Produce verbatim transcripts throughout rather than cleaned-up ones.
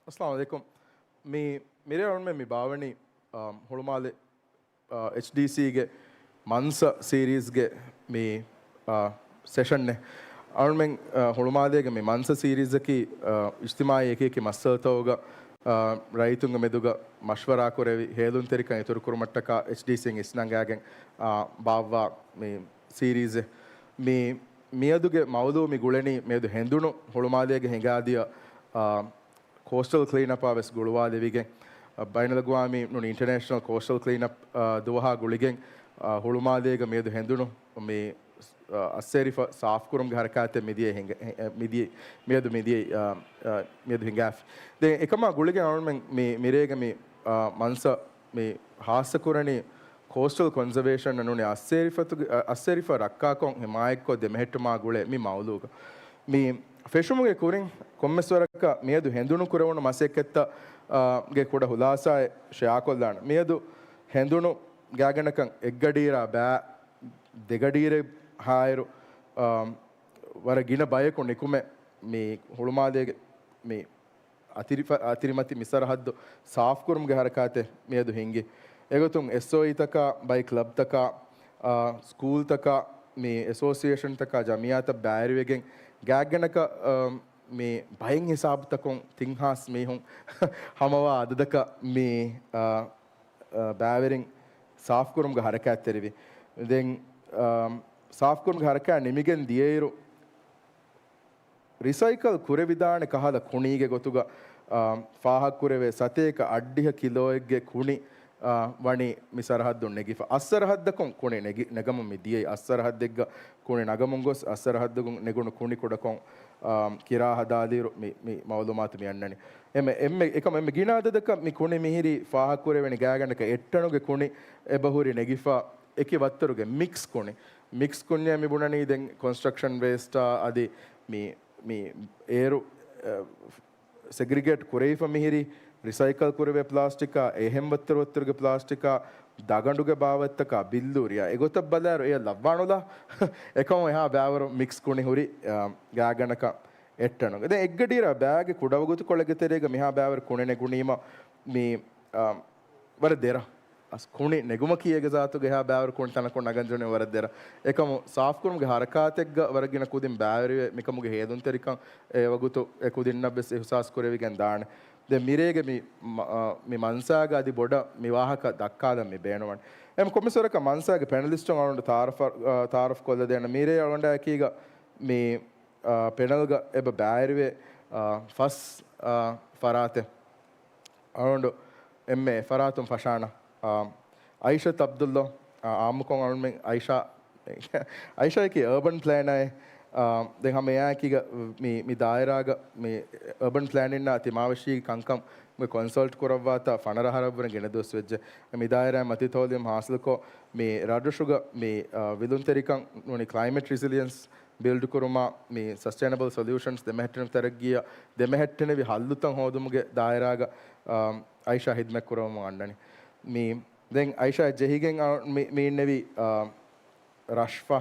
އައްސަލާމު ޢަލައިކުމް. މި މިރޭ އަޅުމެން މި ބާވަނީ، އާ، ހުޅުމާލެ، އާ، އެޗްޑީސީގެ މަންސަ ސީރީޒްގެ މި، އާ، ސެޝަންއެއް. އަޅުމެން، އާ، ހުޅުމާލޭގެ މި މަންސަ ސީރީޒަކީ، އާ، އިޖްތިމާޢީ އެކި އެކި މައްސަލަތަކުގަ، އާ، ރައްޔިތުންގެ މެދުގަ މަޝްވަރާ ކުރެވި ހޭލުންތެރިކަން އިތުރު ކުރުމަށްޓަކާ އެޗްޑީސީން އިސްނަންގާގެން، އާ، ބާއްވާ މި ސީރީޒެއް. މި މިއަދުގެ މައުޟޫ މި ގުޅެނީ މިއަދު ހެނދުނު ހުޅުމާލޭގެ ހިނގާދިޔަ، އާ، ކޯސްޓަލް ކްލީންއަޕާ ވެސް ގުޅުވާލެވިގެން، އަ، ބައިނަލްއަގުވާމީ ނޫނީ އިންޓަރނޭޝަނަލް ކޯސްޓަލް ކްލީންއަޕް، އަ، ދުވަހާ ގުޅިގެން، އަ، ހުޅުމާލޭގަ މިއަދު ހެނދުނު މި، އަ، އައްސޭރިފަ ސާފުކުރުމުގެ ހަރަކާތެއް މިދިޔަ ހިނގ-، އެ، އެ، މިދިޔަ، މިއަދު މިދިޔަ، އަ، އަ، މިއަދު ހިނގާފި. ދެން އެކަމާ ގުޅިގެން އަޅުމެން މި، މިރޭގެ މި، އަ، މަންސަ މި ކޯސްޓަލް ކޮންޒަވޭޝަން ނޫނީ އައްސޭރިފަތުގެ، އަ، އައްސޭރިފަ ރައްކާކޮށް ހިމާޔަތްކޮށް ދެމެހެއްޓުމާ ގުޅޭ މި މައުޟޫގަ. މި ފެށުމުގެ ކުރިން ކޮންމެސް ވަރަކަށް މިއަދު ހެނދުނު ކުރެވުނު މަސައްކަތްތައް، އާ، ގެ ކުޑަ ހުލާސާއެއް ޝެއާކޮށްލާނަން. މިއަދު ހެނދުނު ގާތްގަނޑަކަށް އެއްގަޑިއިރާ ބައި ދެގަޑިއިރެއް ހާއިރު، އާ، ވަރަށް ގިނަ ބަޔަކު ނިކުމެ މި ހުޅުމާލޭގެ މި އަތިރިފަ-، އަތިރިމަތި މި ސަރަހައްދު ސާފުކުރުމުގެ ހަރަކާތެއް މިއަދު ހިނގި. އެގޮތުން އެސްއޯއީތަކާ، ބައި ކްލަބްތަކާ، އާ، ސްކޫލްތަކާ، މި އެސޯސިއޭޝަންތަކާ، ޖަމިއްޔާތައް ބައިވެރިވެގެން ގާތްގަނޑަކަށް، އާ، މި ބައެއް ހިސާބުތަކުން ތިންހާސް މީހުން ހަމަވާ އަދަދަކަށް މި، އާ، އާ، ބައިވެރިން ސާފުކުރުމުގެ ހަރަކާތްތެރިވި. ދެން، އާ، ސާފުކުރުމުގެ ހަރަކާތް ނިމިގެން ދިޔައިރު، ރިސައިކަލް ކުރެވިދާނެ ކަހަލަ ކުނީގެ ގޮތުގަ، އާ، ފާހަގަކުރެވޭ ސަތޭކަ އަށްޑިހަ ކިލޯއެއްގެ ކުނި، އާ، ވަނީ މި ސަރަހައްދުން ނެގިފަ. އައްސަރަހައްދަކުން ކުނި ނެގި-، ނެގަމުން މި ދިޔައީ. އައްސަރަހައްދެއްގަ ކުނި ނަގަމުން ގޮސް، އައްސަރަހައްދުގަ ނެގުނު ކުނި ކުޑަކޮށް، އާ، ކިރާ ހަދާލިއިރު މި، މި މައުލޫމާތު މި އަންނަނީ. އެމެ-، އެމެ-، އެކަމަ އެމެ ގިނަ އަދަދަކަށް މި ކުނި މިހިރީ ފާހަގަކުރެވެނީ ގާތްގަނޑަކަށް އެއް ޓަނުގެ ކުނި އެބަހުރި ނެގިފަ އެކި ވައްތަރުގެ މިކްސް ކުނި. މިކްސް ކުންޏޭ މި ބުނަނީ ދެން ކޮންސްޓްރަކްޝަން ވޭސްޓާ އަދި މި، މި އޭރު، އަ، ސެގްރިގޭޓް ކުރެވިފަ މިހިރީ ރިސައިކަލް ކުރެވޭ ޕްލާސްޓިކާ، އެހެން ވައްތަރު ވައްތަރުގެ ޕްލާސްޓިކާ، ދަގަނޑުގެ ބާވަތްތަކާ، ބިއްލޫރިއާ އެގޮތަށް ބަލާއިރު އެޔަށް ލައްވާނުލާ. އެކަމު އެހާ ބައިވަރު މިކްސް ކުނި ހުރި، އަ، ގާތްގަނޑަކަށް އެއް ޓަނުގެ. ދެން އެއްގަޑިއިރާ ބައިގެ ކުޑަވަގުތުކޮޅެއްގެ ތެރޭގަ މިހާ ބައިވަރު ކުނި ނެގުނީމަ މި، އަ، ވަރަށް ދެރަ. އަސް ކުނި ނެގުމަކީ އޭގެ ޒާތުގަ އެހާ ބައިވަރު ކުނި ތަނަކުން ނަގަން ޖެހުނީ ވަރަށް ދެރަ. އެކަމު ސާފުކުރުމުގެ ހަރަކާތެއްގަ ވަރަށް ގިނަ ކުދިން ބައިވެރިވެ، މިކަމުގެ ހޭލުންތެރިކަން އެ ވަގުތު އެ ކުދިންނަށް ވެސް އިހުސާސް ކުރެވިގެން ދާނެ. ދެން މިރޭގެ މި، މަ-، އާ، މި މަންސާގަ އަދި ބޮޑަށް މި ވާހަކަ ދައްކާލަން މި ބޭނުންވަނީ. އެމް ކޮމިސަރަކަށް މަންސާގެ ޕެނަލިސްޓުން އަޅުގަނޑު ތާރަފަ-، އާ، ތާރަފް ކޮށްލަދޭނަން. މިރޭ އަޅުގަނޑާއެކީގަ މި، އާ، ޕެނަލްގަ އެބަ ބައިވެރިވޭ، އާ، ފަސް، އާ، ފަރާތެއް. އަޅުގަނޑު އެންމެ ފަރާތުން ފަށާނަ، އާ، އައިޝަތު އަބްދުﷲ، އާ، އާއްމުކޮށް އަޅުމެން އައިޝާ، އައިޝާއަކީ އަރބަން ޕްލޭނަރެއް. އާ، ދެން ހަމަ އެއާއެކީގަ މި، މި ދާއިރާގަ މި އަރބަން ޕްލޭނިންއާ ތިމާވެށީގެ ކަންކަމުގެ ކޮންސަލްޓް ކުރައްވާތާ ފަނަރަ އަހަރަށްވުރެ ގިނަ ދުވަސް ވެއްޖެ. މި ދާއިރާއިން މަތީ ތައުލީމް ހާސިލްކޮށް، މި ރަށްރަށުގަ މި، އާ، ވިލުންތެރިކަން ނޫނީ ކްލައިމެޓް ރިސިލިއަންސް ބިލްޑް ކުރުމާ، މި ސަސްޓެއިނަބަލް ސޮލިއުޝަންސް ދެމެހެއްޓެނިވި ތަރައްގީއަށް ދެމެހެއްޓެނިވި ހައްލުތައް ހޯދުމުގެ ދާއިރާގަ، އާ، އައިޝާ ހިދްމަތް ކުރަމުން އަންނަނީ. މި، ދެން އައިޝާ ޖެހިގެން، އާ، މި، މި އިންނެވީ، އާ، ރަޝްފާ،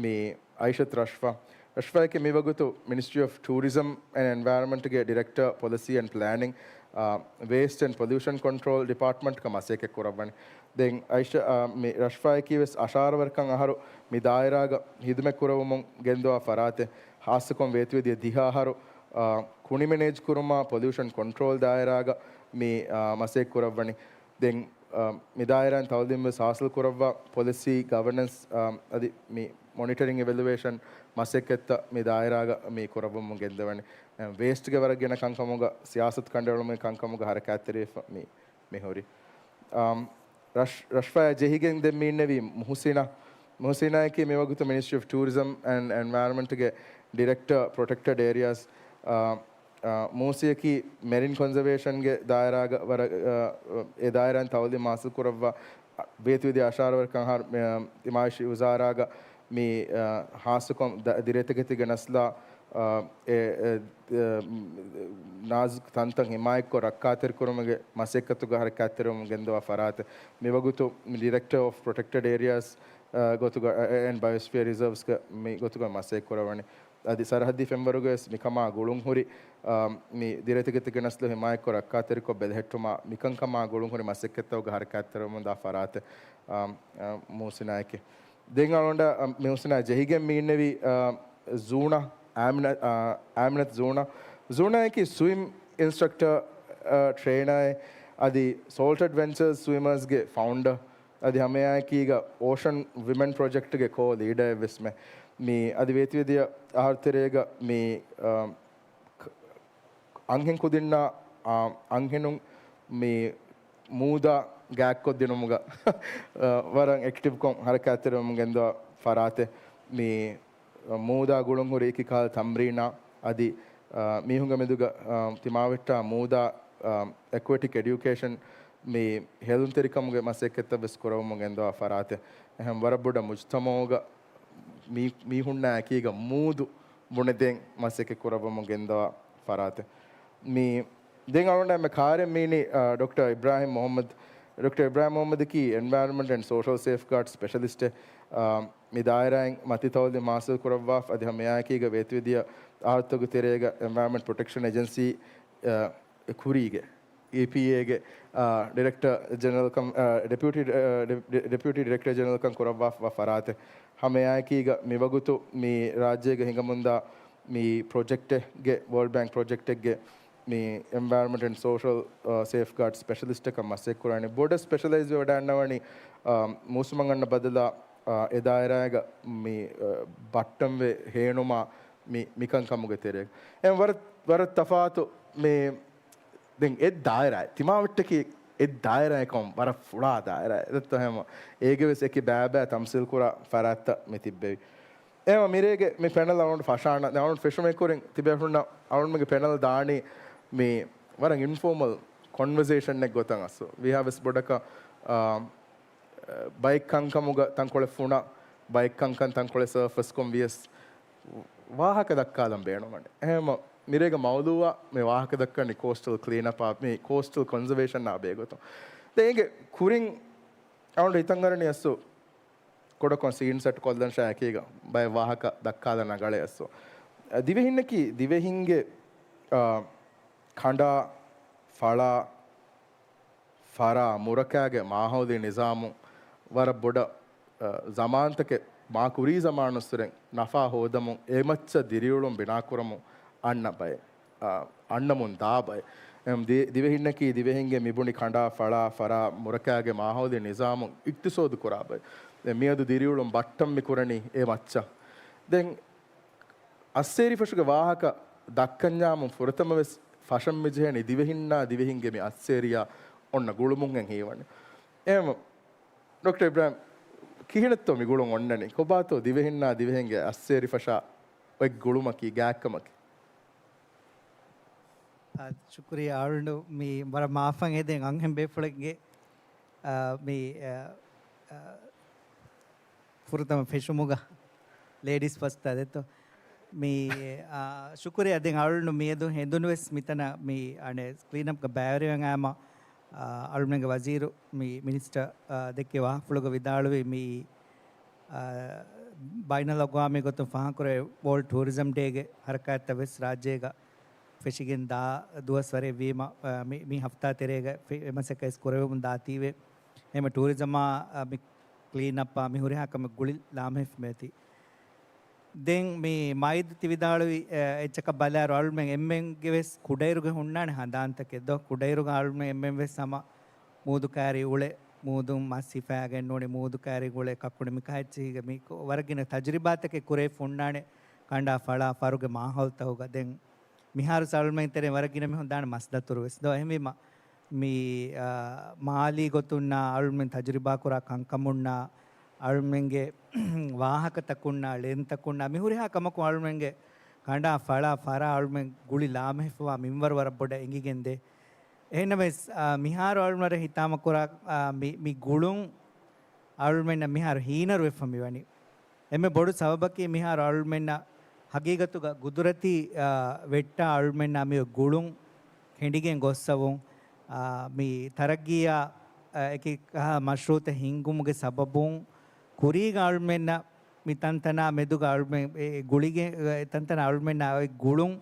މި އައިޝަތު ރަޝްފާ. ރަޝްފާއަކީ މިވަގުތު މިނިސްޓްރީ އޮފް ޓޫރިޒަމް އެންޑް އެންވަޔަރަންމަންޓްގެ ޑިރެކްޓަރ ޕޮލިސީ އެންޑް ޕްލޭނިން، އާ، ވޭސްޓް އެންޑް ޕޮލިއުޝަން ކޮންޓްރޯލް ޑިޕާޓްމަންޓްގަ މަސައްކަތް ކުރައްވަނީ. ދެން އައިޝަ-، އާ، މި ރަޝްފާއަކީ ވެސް އަށާރަ ވަރަކަށް އަހަރު މި ދާއިރާގަ ހިދުމަތް ކުރައްވަމުން ގެންދަވާ ފަރާތެއް. ހާއްސަކޮށް ވޭތުވެދިޔަ ދިހަ އަހަރު، އާ، ކުނި މެނޭޖް ކުރުމާ، ޕޮލިއުޝަން ކޮންޓްރޯލް ދާއިރާގަ މި، އާ، މަސައްކަތް ކުރައްވަނީ. ދެން، އާ، މި ދާއިރާއިން ތައުލީމް ވެސް ހާސިލް ކުރައްވާ، ޕޮލިސީ، ގަވަނަންސް، އާ، އަދި މި މޮނިޓަރިން އިވެލުއޭޝަން މަސައްކަތްތައް މި ދާއިރާގަ މި ކުރައްވަމުން ގެންދަވަނީ. އާ، ވޭސްޓްގެ ވަރަށް ގިނަ ކަންކަމުގަ، ސިޔާސަތު ކަނޑައެޅުމުގެ ކަންކަމުގަ ހަރަކާތްތެރިވެފަ މި މިހުރި. އާ، ރަޝް-، ރަޝްފާއާ ޖެހިގެން ދެން މި އިންނެވީ މުހުސިނާ. މުހުސިނާއަކީ މިވަގުތު މިނިސްޓްރީ އޮފް ޓޫރިޒަމް އެންޑް އެންވަޔަރަންމަންޓްގެ ޑިރެކްޓަރ، ޕްރޮޓެކްޓެޑް އޭރިއާސް. އާ، އާ، މޫސިއަކީ މެރިން ކޮންޒަވޭޝަންގެ ދާއިރާގަ ވަރަށް، އާ، އެ ދާއިރާއިން ތައުލީމް ހާސިލް ކުރައްވާ، ވޭތުވެދިޔަ އަށާރަ ވަރަކަށް އަހަރު، އާ، ތިމާވެށި ވުޒާރާގަ މި، އާ، ހާއްސަކޮށް ދަ-، ދިރޭތަކެތީގެ ނަސްލާ، އާ، އެ، އެ، އެ، ނާޒުކު ތަންތަން ހިމާޔަތްކޮށް ރައްކާތެރިކުރުމުގެ މަސައްކަތުގަ ހަރަކާތްތެރިވަމުން ގެންދަވާ ފަރާތެއް. މިވަގުތު ޑިރެކްޓަރ އޮފް ޕްރޮޓެކްޓެޑް އޭރިއާސް، ގޮތުގަ، އެ، އެ، އެންޑް ބަޔޮސްފިއަރ ރިޒަރވްސްގެ މި ގޮތުގަ މަސައްކަތް ކުރަވަނީ. އަދި ސަރަހައްދީ ފެންވަރުގަވެސް މިކަމާ ގުޅުންހުރި، އާ، މި ދިރޭތިގެތި ގެނެސްލު ހިމާޔަތްކޮށް ރައްކާތެރިކޮށް ބެލެހެއްޓުމާ މިކަންކަމާ ގުޅުންހުރި މަސައްކަތްތަކުގަ ހަރަކާތްތެރިވަމުންދާ ފަރާތެއް، އާ، އާ، މޫސިނާއެކޭ. ދެން އަޅުގަނޑަށް، އާ، މި މޫސިނާ ޖެހިގެން މި އިންނެވީ، އާ، ޒޫނާ، އާމިނަ-، އާ، އާމިނަތު ޒޫނާ. ޒޫނާއަކީ ސްވިމް އިންސްޓްރަކްޓަރ، އާ، ޓްރޭނަރެއް، އަދި ސޯލްޓް އެޑްވެންޗާސް ސްވިމަރސްގެ ފައުންޑަރ، އަދި ހަމައެއާއެކީގަ އޯޝަން ވިމެން ޕްރޮޖެކްޓްގެ ކޯ ލީޑަރެއްވެސްމެ. މި އަދި ވޭތުވެދިޔަ އަހަރު ތެރޭގަ މި، އާ، އަންހެން ކުދިންނާ، އާ، އަންހެނުން މި މޫދާ ގާތްކޮށްދިނުމުގަ، އާ، ވަރަށް އެކްޓިވްކޮށް ހަރަކާތްތެރިވަމުން ގެންދަވާ ފަރާތެއް. މި މޫދާ ގުޅުންހުރި އެކި ކަހަލަ ތަމްރީނާ އަދި، އާ، މީހުންގެ މެދުގަ، އާ، ތިމާވެއްޓާ މޫދާ، އާ، އެކުއެޓިކް އެޑިއުކޭޝަން މި ހެލުންތެރިކަމުގެ މަސައްކަތްތައް ވެސް ކުރަވަމުން ގެންދަވާ ފަރާތެއް. އެހެން ވަރަށް ބޮޑަށް މުޖްތަމައުގަ މީ-، މީހުންނާ އެކީގަ މޫދު ބުނެދޭން މަސައްކަތް ކުރައްވަމުން ގެންދަވާ ފަރާތެއް. މި ދެން އަޅުގަނޑަށް މި ކާރެއް މީނީ، އާ، ޑޮކްޓަރ އިބްރާހިމް މުހައްމަދު. ޑޮކްޓަރ އިބްރާހިމް މުހައްމަދަކީ އެންވަޔަރަންމަންޓް އެންޑް ސޯޝަލް ސޭފްގާޑް ސްޕެޝަލިސްޓެއް. އާ، މި ދާއިރާއިން މަތި ތައުލީމް ހާސިލް ކުރައްވާފަ އަދި ހަމައެއާއެކީގަ ވޭތުވެދިޔަ އަހަރުތަކުގެ ތެރޭގަ އެންވަޔަރަންމަންޓް ޕްރޮޓެކްޝަން އެޖެންސީ، އާ، ކުރީގެ އީޕީއޭގެ، އާ، ޑިރެކްޓަރ ޖެނެރަލް ކަމް، އާ، ޑެޕިއުޓީ، އާ، ޑެ-، ޑެ-، ޑެޕިއުޓީ ޑިރެކްޓަރ ޖެނެރަލް ކަން ކުރައްވާފަ ފަރާތެއް. ހަމައެއާއެކީގަ މިވަގުތު މި ރާއްޖޭގަ ހިނގަމުންދާ މި ޕްރޮޖެކްޓެއްގެ، ވޯލްޑް ބޭންކް ޕްރޮޖެކްޓެއްގެ މި އެންވަޔަރަންމަންޓް އެންޑް ސޯޝަލް، އާ، ސޭފްގާޑް ސްޕެޝަލިސްޓަކަށް މަސައްކަތް ކުރާނެ. ބޮޑަށް ސްޕެޝަލައިޒް ވެވަޑައިގަންނަވަނީ، އާ، މޫސުމަށް އަންނަ ބަދަލާ، އާ، އެ ދާއިރާގަ މި، އާ، ބައްޓަންވެ ހޭނުމާ މި، މިކަންކަމުގެ ތެރޭގަ. އެ ވަރަށް، ވަރަށް ތަފާތު މި ދެން އެއް ދާއިރާއެއް، ތިމާވެއްޓަކީ އެއް ދާއިރާއެއްކަމު ވަރަށް ފުޅާ ދާއިރާއެއް. އެދެއްތޯ ހަމަ އޭގެ ވެސް އެކި ބައިބައި ތަމްސީލް ކުރާ ފަރާތްތައް މި ތިއްބެވި. އެހެންވެ މިރޭގެ މި ޕެނަލް އަޅުގަނޑު ފަށާނަ، ދެން އަޅުގަނޑު ފެށުމެއް ކުރިން ތިބޭފުޅުންނަށް އަޅުގަނޑުމެންގެ ޕެނަލް ދާނީ މި ވަރަށް އިންފޯމަލް ކޮންވަސޭޝަންއެއް ގޮތަށް އަސް ވީހާވެސް ބޮޑަކަށް، އާ، ބައެއް ކަންކަމުގަ ތަންކޮޅެއް ފުނަ، ބައެއް ކަންކަން ތަންކޮޅެއް ސަރފަސްކޮށް ވިޔަސް ވާހަކަ ދައްކާލަން ބޭނުމަށް. އެހެން މިރޭގެ މައުލޫއާ މި ވާހަކަ ދައްކަނީ ކޯސްޓަލް ކްލީންއަޕާ، މި ކޯސްޓަލް ކޮންޒަވޭޝަންއާ ބެހޭގޮތުން. ދެން އޭގެ ކުރިން އަޅުގަނޑު ހިތަށް އަރަނީ އަސްލު ކުޑަކޮށް ސީން ސެޓް ކޮށްލަން ޝާ އެކީގަ ބައެއް ވާހަކަ ދައްކާލަން ރަނގަޅޭ އަސްލު. ދިވެހިންނަކީ ދިވެހިންގެ، އާ، ކަނޑާ، ފަޅާ، ފަރާ މުރަކާގެ މާހައުލީ ނިޒާމު ވަރަށް ބޮޑަށް، އަ، ޒަމާންތަކެއް މާ ކުރީ ޒަމާނުއްސުރެން ނަފާ ހޯދަމުން އެ މައްޗަށް ދިރިއުޅުން ބިނާކުރަމުން އަންނަ ބައެއް، އަ، އަންނަމުން ދާ ބައެއް. އެހެން ދި-، ދިވެހިންނަކީ ދިވެހިންގެ މިބުނި ކަނޑާ، ފަޅާ، ފަރާ މުރަކާގެ މާހައުލީ ނިޒާމު އިޤްތިޞާދު ކުރާ ބައެއް. އެ މިއަދު ދިރިއުޅުން ބައްޓަން މި ކުރަނީ އެ މައްޗަށް. ދެން އައްސޭރިފަށުގެ ވާހަކަ ދައްކަންޏާމުން ފުރަތަމަ ވެސް ފަށަން މިޖެހެނީ ދިވެހިންނާ ދިވެހިންގެ މި އައްސޭރިޔާ އޮންނަ ގުޅުމުން ހީވަނީ. އެހެން ޑޮކްޓަރ އިބްރާހިމް، ކިހިނެއްތޯ މި ގުޅުން އޮންނަނީ؟ ކޮބާތޯ ދިވެހިންނާ ދިވެހިންގެ އައްސޭރިފަށާ އޮތް ގުޅުމަކީ ގާތްކަމަކީ؟ އާ، ޝުކުރިއްޔާ އަޅުގަނޑު މި ވަރަށް މާފަށް އެދެން އަންހެން ބޭފުޅެއްގެ، އާ، މި، އާ، އާ، ފުރަތަމަ ފެށުމުގަ ލޭޑީސް ފަސްޓް އާދެއްތޯ. މި، އާ، ޝުކުރިއްޔާ ދެން އަޅުގަނޑު މިއަދު ހެނދުނު ވެސް މިތަނަށް މި އަނެއް ކްލީންއަޕްގަ ބައިވެރިވެން އައިމަ، އާ، އަޅުގަނޑުގެ ވަޒީރު މި މިނިސްޓަރ، އާ، ދެއްކި ވާހަކަފުޅުގަ ވިދާޅުވި މި، އާ، ބައިނަލްއަގްވާމީ ގޮތުން ފާހަގަކުރެވޭ ވޯލްޑް ޓޫރިޒަމް ޑޭގެ ހަރަކާތްތައް ވެސް ރާއްޖޭގަ ފެށިގެން ދާ ދުވަސް ވަރެއް ވީމަ، އާ، މި، މި ހަފްތާ ތެރޭގަ ފެ-، އެ މަސައްކަތް ވެސް ކުރެވެމުން ދާތީވެ. އެހެން ޓޫރިޒަމާ، އާ، މި ކްލީންއަޕާ މި ހުރިހާ ކަމެއް ގުޅި ލާމެހިފުމެއް އޮތީ. ދެން މި މައިދު ތި ވިދާޅުވި، އެ، އެއްޗަކަށް ބަލާއިރު އަޅުމެން އެންމެންގެ ވެސް ކުޑައިރުގަ ހުންނާނެ ހަނދާންތަކެއް ދޯ. ކުޑައިރުގަ އަޅުމެން އެންމެން ވެސް ހަމަ މޫދު ކާރި އުޅެ، މޫދުން މަސް ހިފާގެން ނޫނީ މޫދު ކާރި އުޅެ ކަކުނި މި ކަހައްޗިހިގެ މި ކޮ-، ވަރަށް ގިނަ ތަޖުރިބާތަކެއް ކުރެވިފަ ހުންނާނެ ކަނޑާ ފަޅާ ފަރުގެ މާހައުލުތަކުގަ. ދެން މިހާރު އަޅުމެން ތެރެއިން ވަރަށް ގިނަ މީހުން ދާނެ މަސްދަތުރު ވެސް ދޯ. އެހެންވީމަ، މި، އާ، މާލީ ގޮތުންނާ އަޅުމެން ތަޖުރިބާކުރާ ކަންކަމުންނާ އަޅުމެންގެ ވާހަކަތަކުންނާ ޅެންތަކުންނާ މި ހުރިހާ ކަމަކުން އަޅުމެންގެ ކަނޑާ ފަޅާ ފަރާ އަޅުމެން ގުޅި ލާމެހިފަވާ މިންވަރު ވަރަށް ބޮޑަށް އެނގިގެންދޭ. އެހެންނަމަވެސް، އާ، މިހާރު އަޅުމެން ހިތާމަކުރާ، އާ، މި، މި ގުޅުން އަޅުމެންނަށް މިހާރު ހީނަރުވެފަ މިވަނީ. އެންމެ ބޮޑު ސަބަބަކީ މިހާރު އަޅުމެންނަށް ހަގީގަތުގަ ގުދުރަތީ، އާ، ވެއްޓާ އަޅުމެންނާ މި ގުޅުން ކެނޑިގެން ގޮއްސަވުން، އާ، މި ތަރައްގީއާ، އާ، އެކި ކަހަ މަޝްރޫއުތައް ހިންގުމުގެ ސަބަބުން ކުރީގަ އަޅުމެންނަށް މި ތަންތަނާ މެދުގަ އަޅުމެން އެ، އެ ގުޅިގެން، އެ ތަންތަނާ އަޅުމެންނާ އޮތް ގުޅުން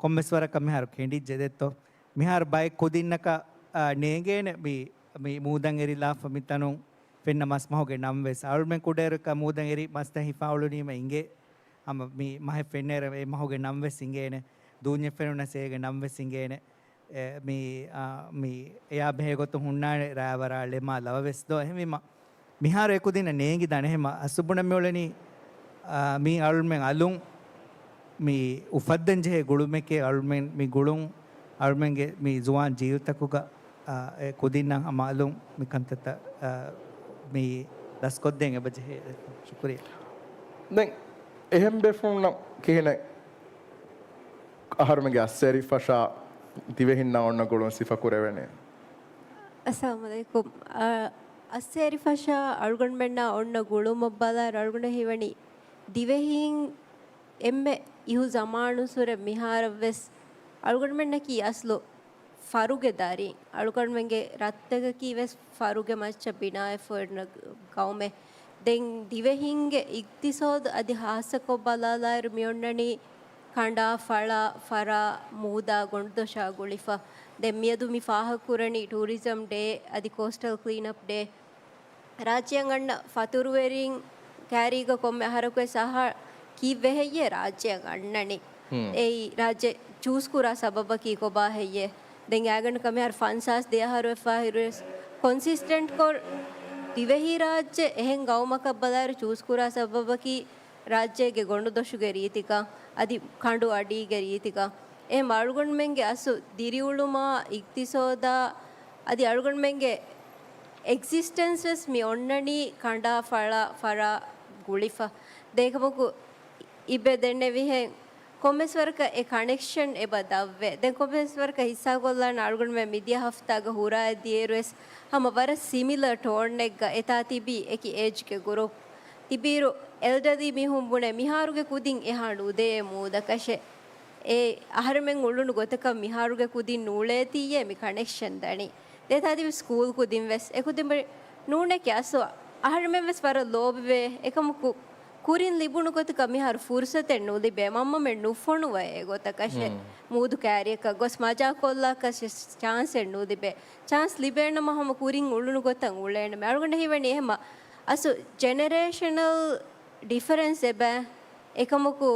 ކޮންމެސް ވަރަކަށް މިހާރު ކެނޑިއްޖެ ދެއްތޯ. މިހާރު ބައެއް ކުދިންނަކަށް، އާ، ނޭނގޭނެ މި، މި މޫދަށް އެރިލާފަ މި ތަނުން ފެންނަ މަސްމަހުގެ ނަން ވެސް. އަޅުމެން ކުޑައިރުކަ މޫދަށް އެރި މަސްތައް ހިފާ އުޅުނީމަ އިނގޭ. ހަމަ މި މަހެއް ފެންނައިރަށް އެ މަހުގެ ނަން ވެސް އިނގޭނެ. ދޫންޏެއް ފެނުނަސް އޭގެ ނަން ވެސް އިނގޭނެ. އެ، މި، އާ، މި އެޔާ ބެހޭ ގޮތުން ހުންނާނެ ރާވަރާ ޅެމާ ލަވަ ވެސް ދޯ. އެހެންވީމަ، މިހާރު އެކުދިންނަށް ނޭނގިދާނެ. އެހެންމަ އަސުބުނަ މިއުޅެނީ، އާ، މީ އަޅުމެން އަލުން މި އުފައްދަން ޖެހޭ ގުޅުމެކޭ. އަޅުމެން މި ގުޅުން އަޅުމެންގެ މި ޒުވާން ޖީލްތަކުގަ، އާ، އެ ކުދިންނަށް ހަމަ އަލުން މި ކަންތައްތައް، އާ، މި ރަސްކޮށްދޭން އެބަ ޖެހޭ. ޝުކުރިއްޔާ. ދެން އެހެން ބޭފުޅުންނަށް ކިހިނެއް އަހަރުމެންގެ އައްސޭރި ފަށާ ދިވެހިންނާ އޮންނަ ގުޅުން ސިފަ ކުރެވެނީ؟ އައްސަލާމު ޢަލައިކުމް. އަ، އައްސޭރި ފަށާ އަޅުގަނޑުމެންނާ އޮންނަ ގުޅުމަށް ބަލާއިރު އަޅުގަނޑަށް ހީވަނީ ދިވެހީން އެންމެ އިހު ޒަމާނުއްސުރެ މިހާރަށްވެސް އަޅުގަނޑުމެންނަކީ އަސްލު ފަރުގެ ދަރިން. އަޅުގަނޑުމެންގެ ރަށްތަކަކީ ވެސް ފަރުގެ މައްޗަށް ބިނާވެފަ އޮންނަ ގައުމެއް. ދެން ދިވެހިންގެ އިގްތިސޯދު އަދި ހާއްސަކޮށް ބަލާލާއިރު މިއޮންނަނީ ކަނޑާ، ފަޅާ، ފަރާ، މޫދާ، ގޮނޑުދޮށާ ގުޅިފަ. ދެން މިއަދު މި ފާހަގަކުރަނީ ޓޫރިޒަމް ޑޭ އަދި ކޯސްޓަލް ކްލީންއަޕް ޑޭ. ރާއްޖެއަށް އަންނަ ފަތުރުވެރިން ކައިރީގަ ކޮންމެ އަހަރަކުވެސް އަހާ ކީއްވެ ހެއްޔޭ ރާއްޖެއަށް އަންނަނީ؟ ހުން. އެއީ ރާއްޖެ ޗޫސް ކުރާ ސަބަބަކީ ކޮބާ ހެއްޔޭ؟ ދެން އާގަނޑަކަށް މިހާރު ފަންސާސް ދެ އަހަރު ވެފަ ހިރުވެސް ކޮންސިސްޓެންޓްކޮށް ދިވެހި ރާއްޖެ އެހެން ގައުމަކަށް ބަލާއިރު ޗޫސް ކުރާ ސަބަބަކީ ރާއްޖޭގެ ގޮނޑުދޮށުގެ ރީތިކަން އަދި ކަނޑު އަޑީގެ ރީތިކަން. އެހެން އަޅުގަނޑުމެންގެ އަސްލު ދިރިއުޅުމާ އިގްތިސޯދާ އަދި އަޅުގަނޑުމެންގެ އެގްޒިސްޓެންސް ވެސް މި އޮންނަނީ ކަނޑާ، ފަޅާ، ފަރާ ގުޅިފަ. ދޭކަމަކު އިބެ ދެންނެވިހެން ކޮންމެސް ވަރަކަށް އެ ކަނެކްޝަން އެބަ ދަށްވޭ. ދެން ކޮންމެސް ވަރަކަށް ހިއްސާކޮށްލާން އަޅުގަނޑުމެން މިދިޔަ ހަފްތާގަ ހުރާ ދިޔައިރުވެސް ހަމަ ވަރަށް ސިމިލަރ ޓޯންއެއްގަ އެތާ ތިބީ އެކި އޭޖްގެ ގުރޫޕް. ތިބީރު އެލްޑަލީ މީހުން ބުނޭ މިހާރުގެ ކުދިން އެހާ ނުދޭ މޫދަކަށެއް. އެ އަހަރެމެން އުޅުނު ގޮތަކަށް މިހާރުގެ ކުދިން ނޫޅޭތީއޭ މި ކަނެކްޝަން ދަނީ. ދޭތާ ތިބި ސްކޫލް ކުދިން ވެސް އެކުދިން ބަރި ނޫނެކެ އަސްލު އަހަރެމެން ވެސް ވަރަށް ލޯބިވޭ. އެކަމަކު ކުރިން ލިބުނު ގޮތަކަށް މިހާރު ފުރުސަތެއް ނުލިބޭ. މަންމަމެން ނުފޮނުވައޭ ގޮތަކަށެއް. ހުން. މޫދު ކައިރިއަކަށް ގޮސް މަޖާކޮށްލާކަށެއް ޗާންސެއް ނުލިބޭ. ޗާންސް ލިބޭނަމަ ހަމަ ކުރިން އުޅުނު ގޮތަށް އުޅޭނަމޭ. އަޅުގަނޑަށް ހީވަނީ އެހެމަ އަސްލު ޖެނެރޭޝަނަލް ޑިފަރެންސް އެބަ އެކަމަކު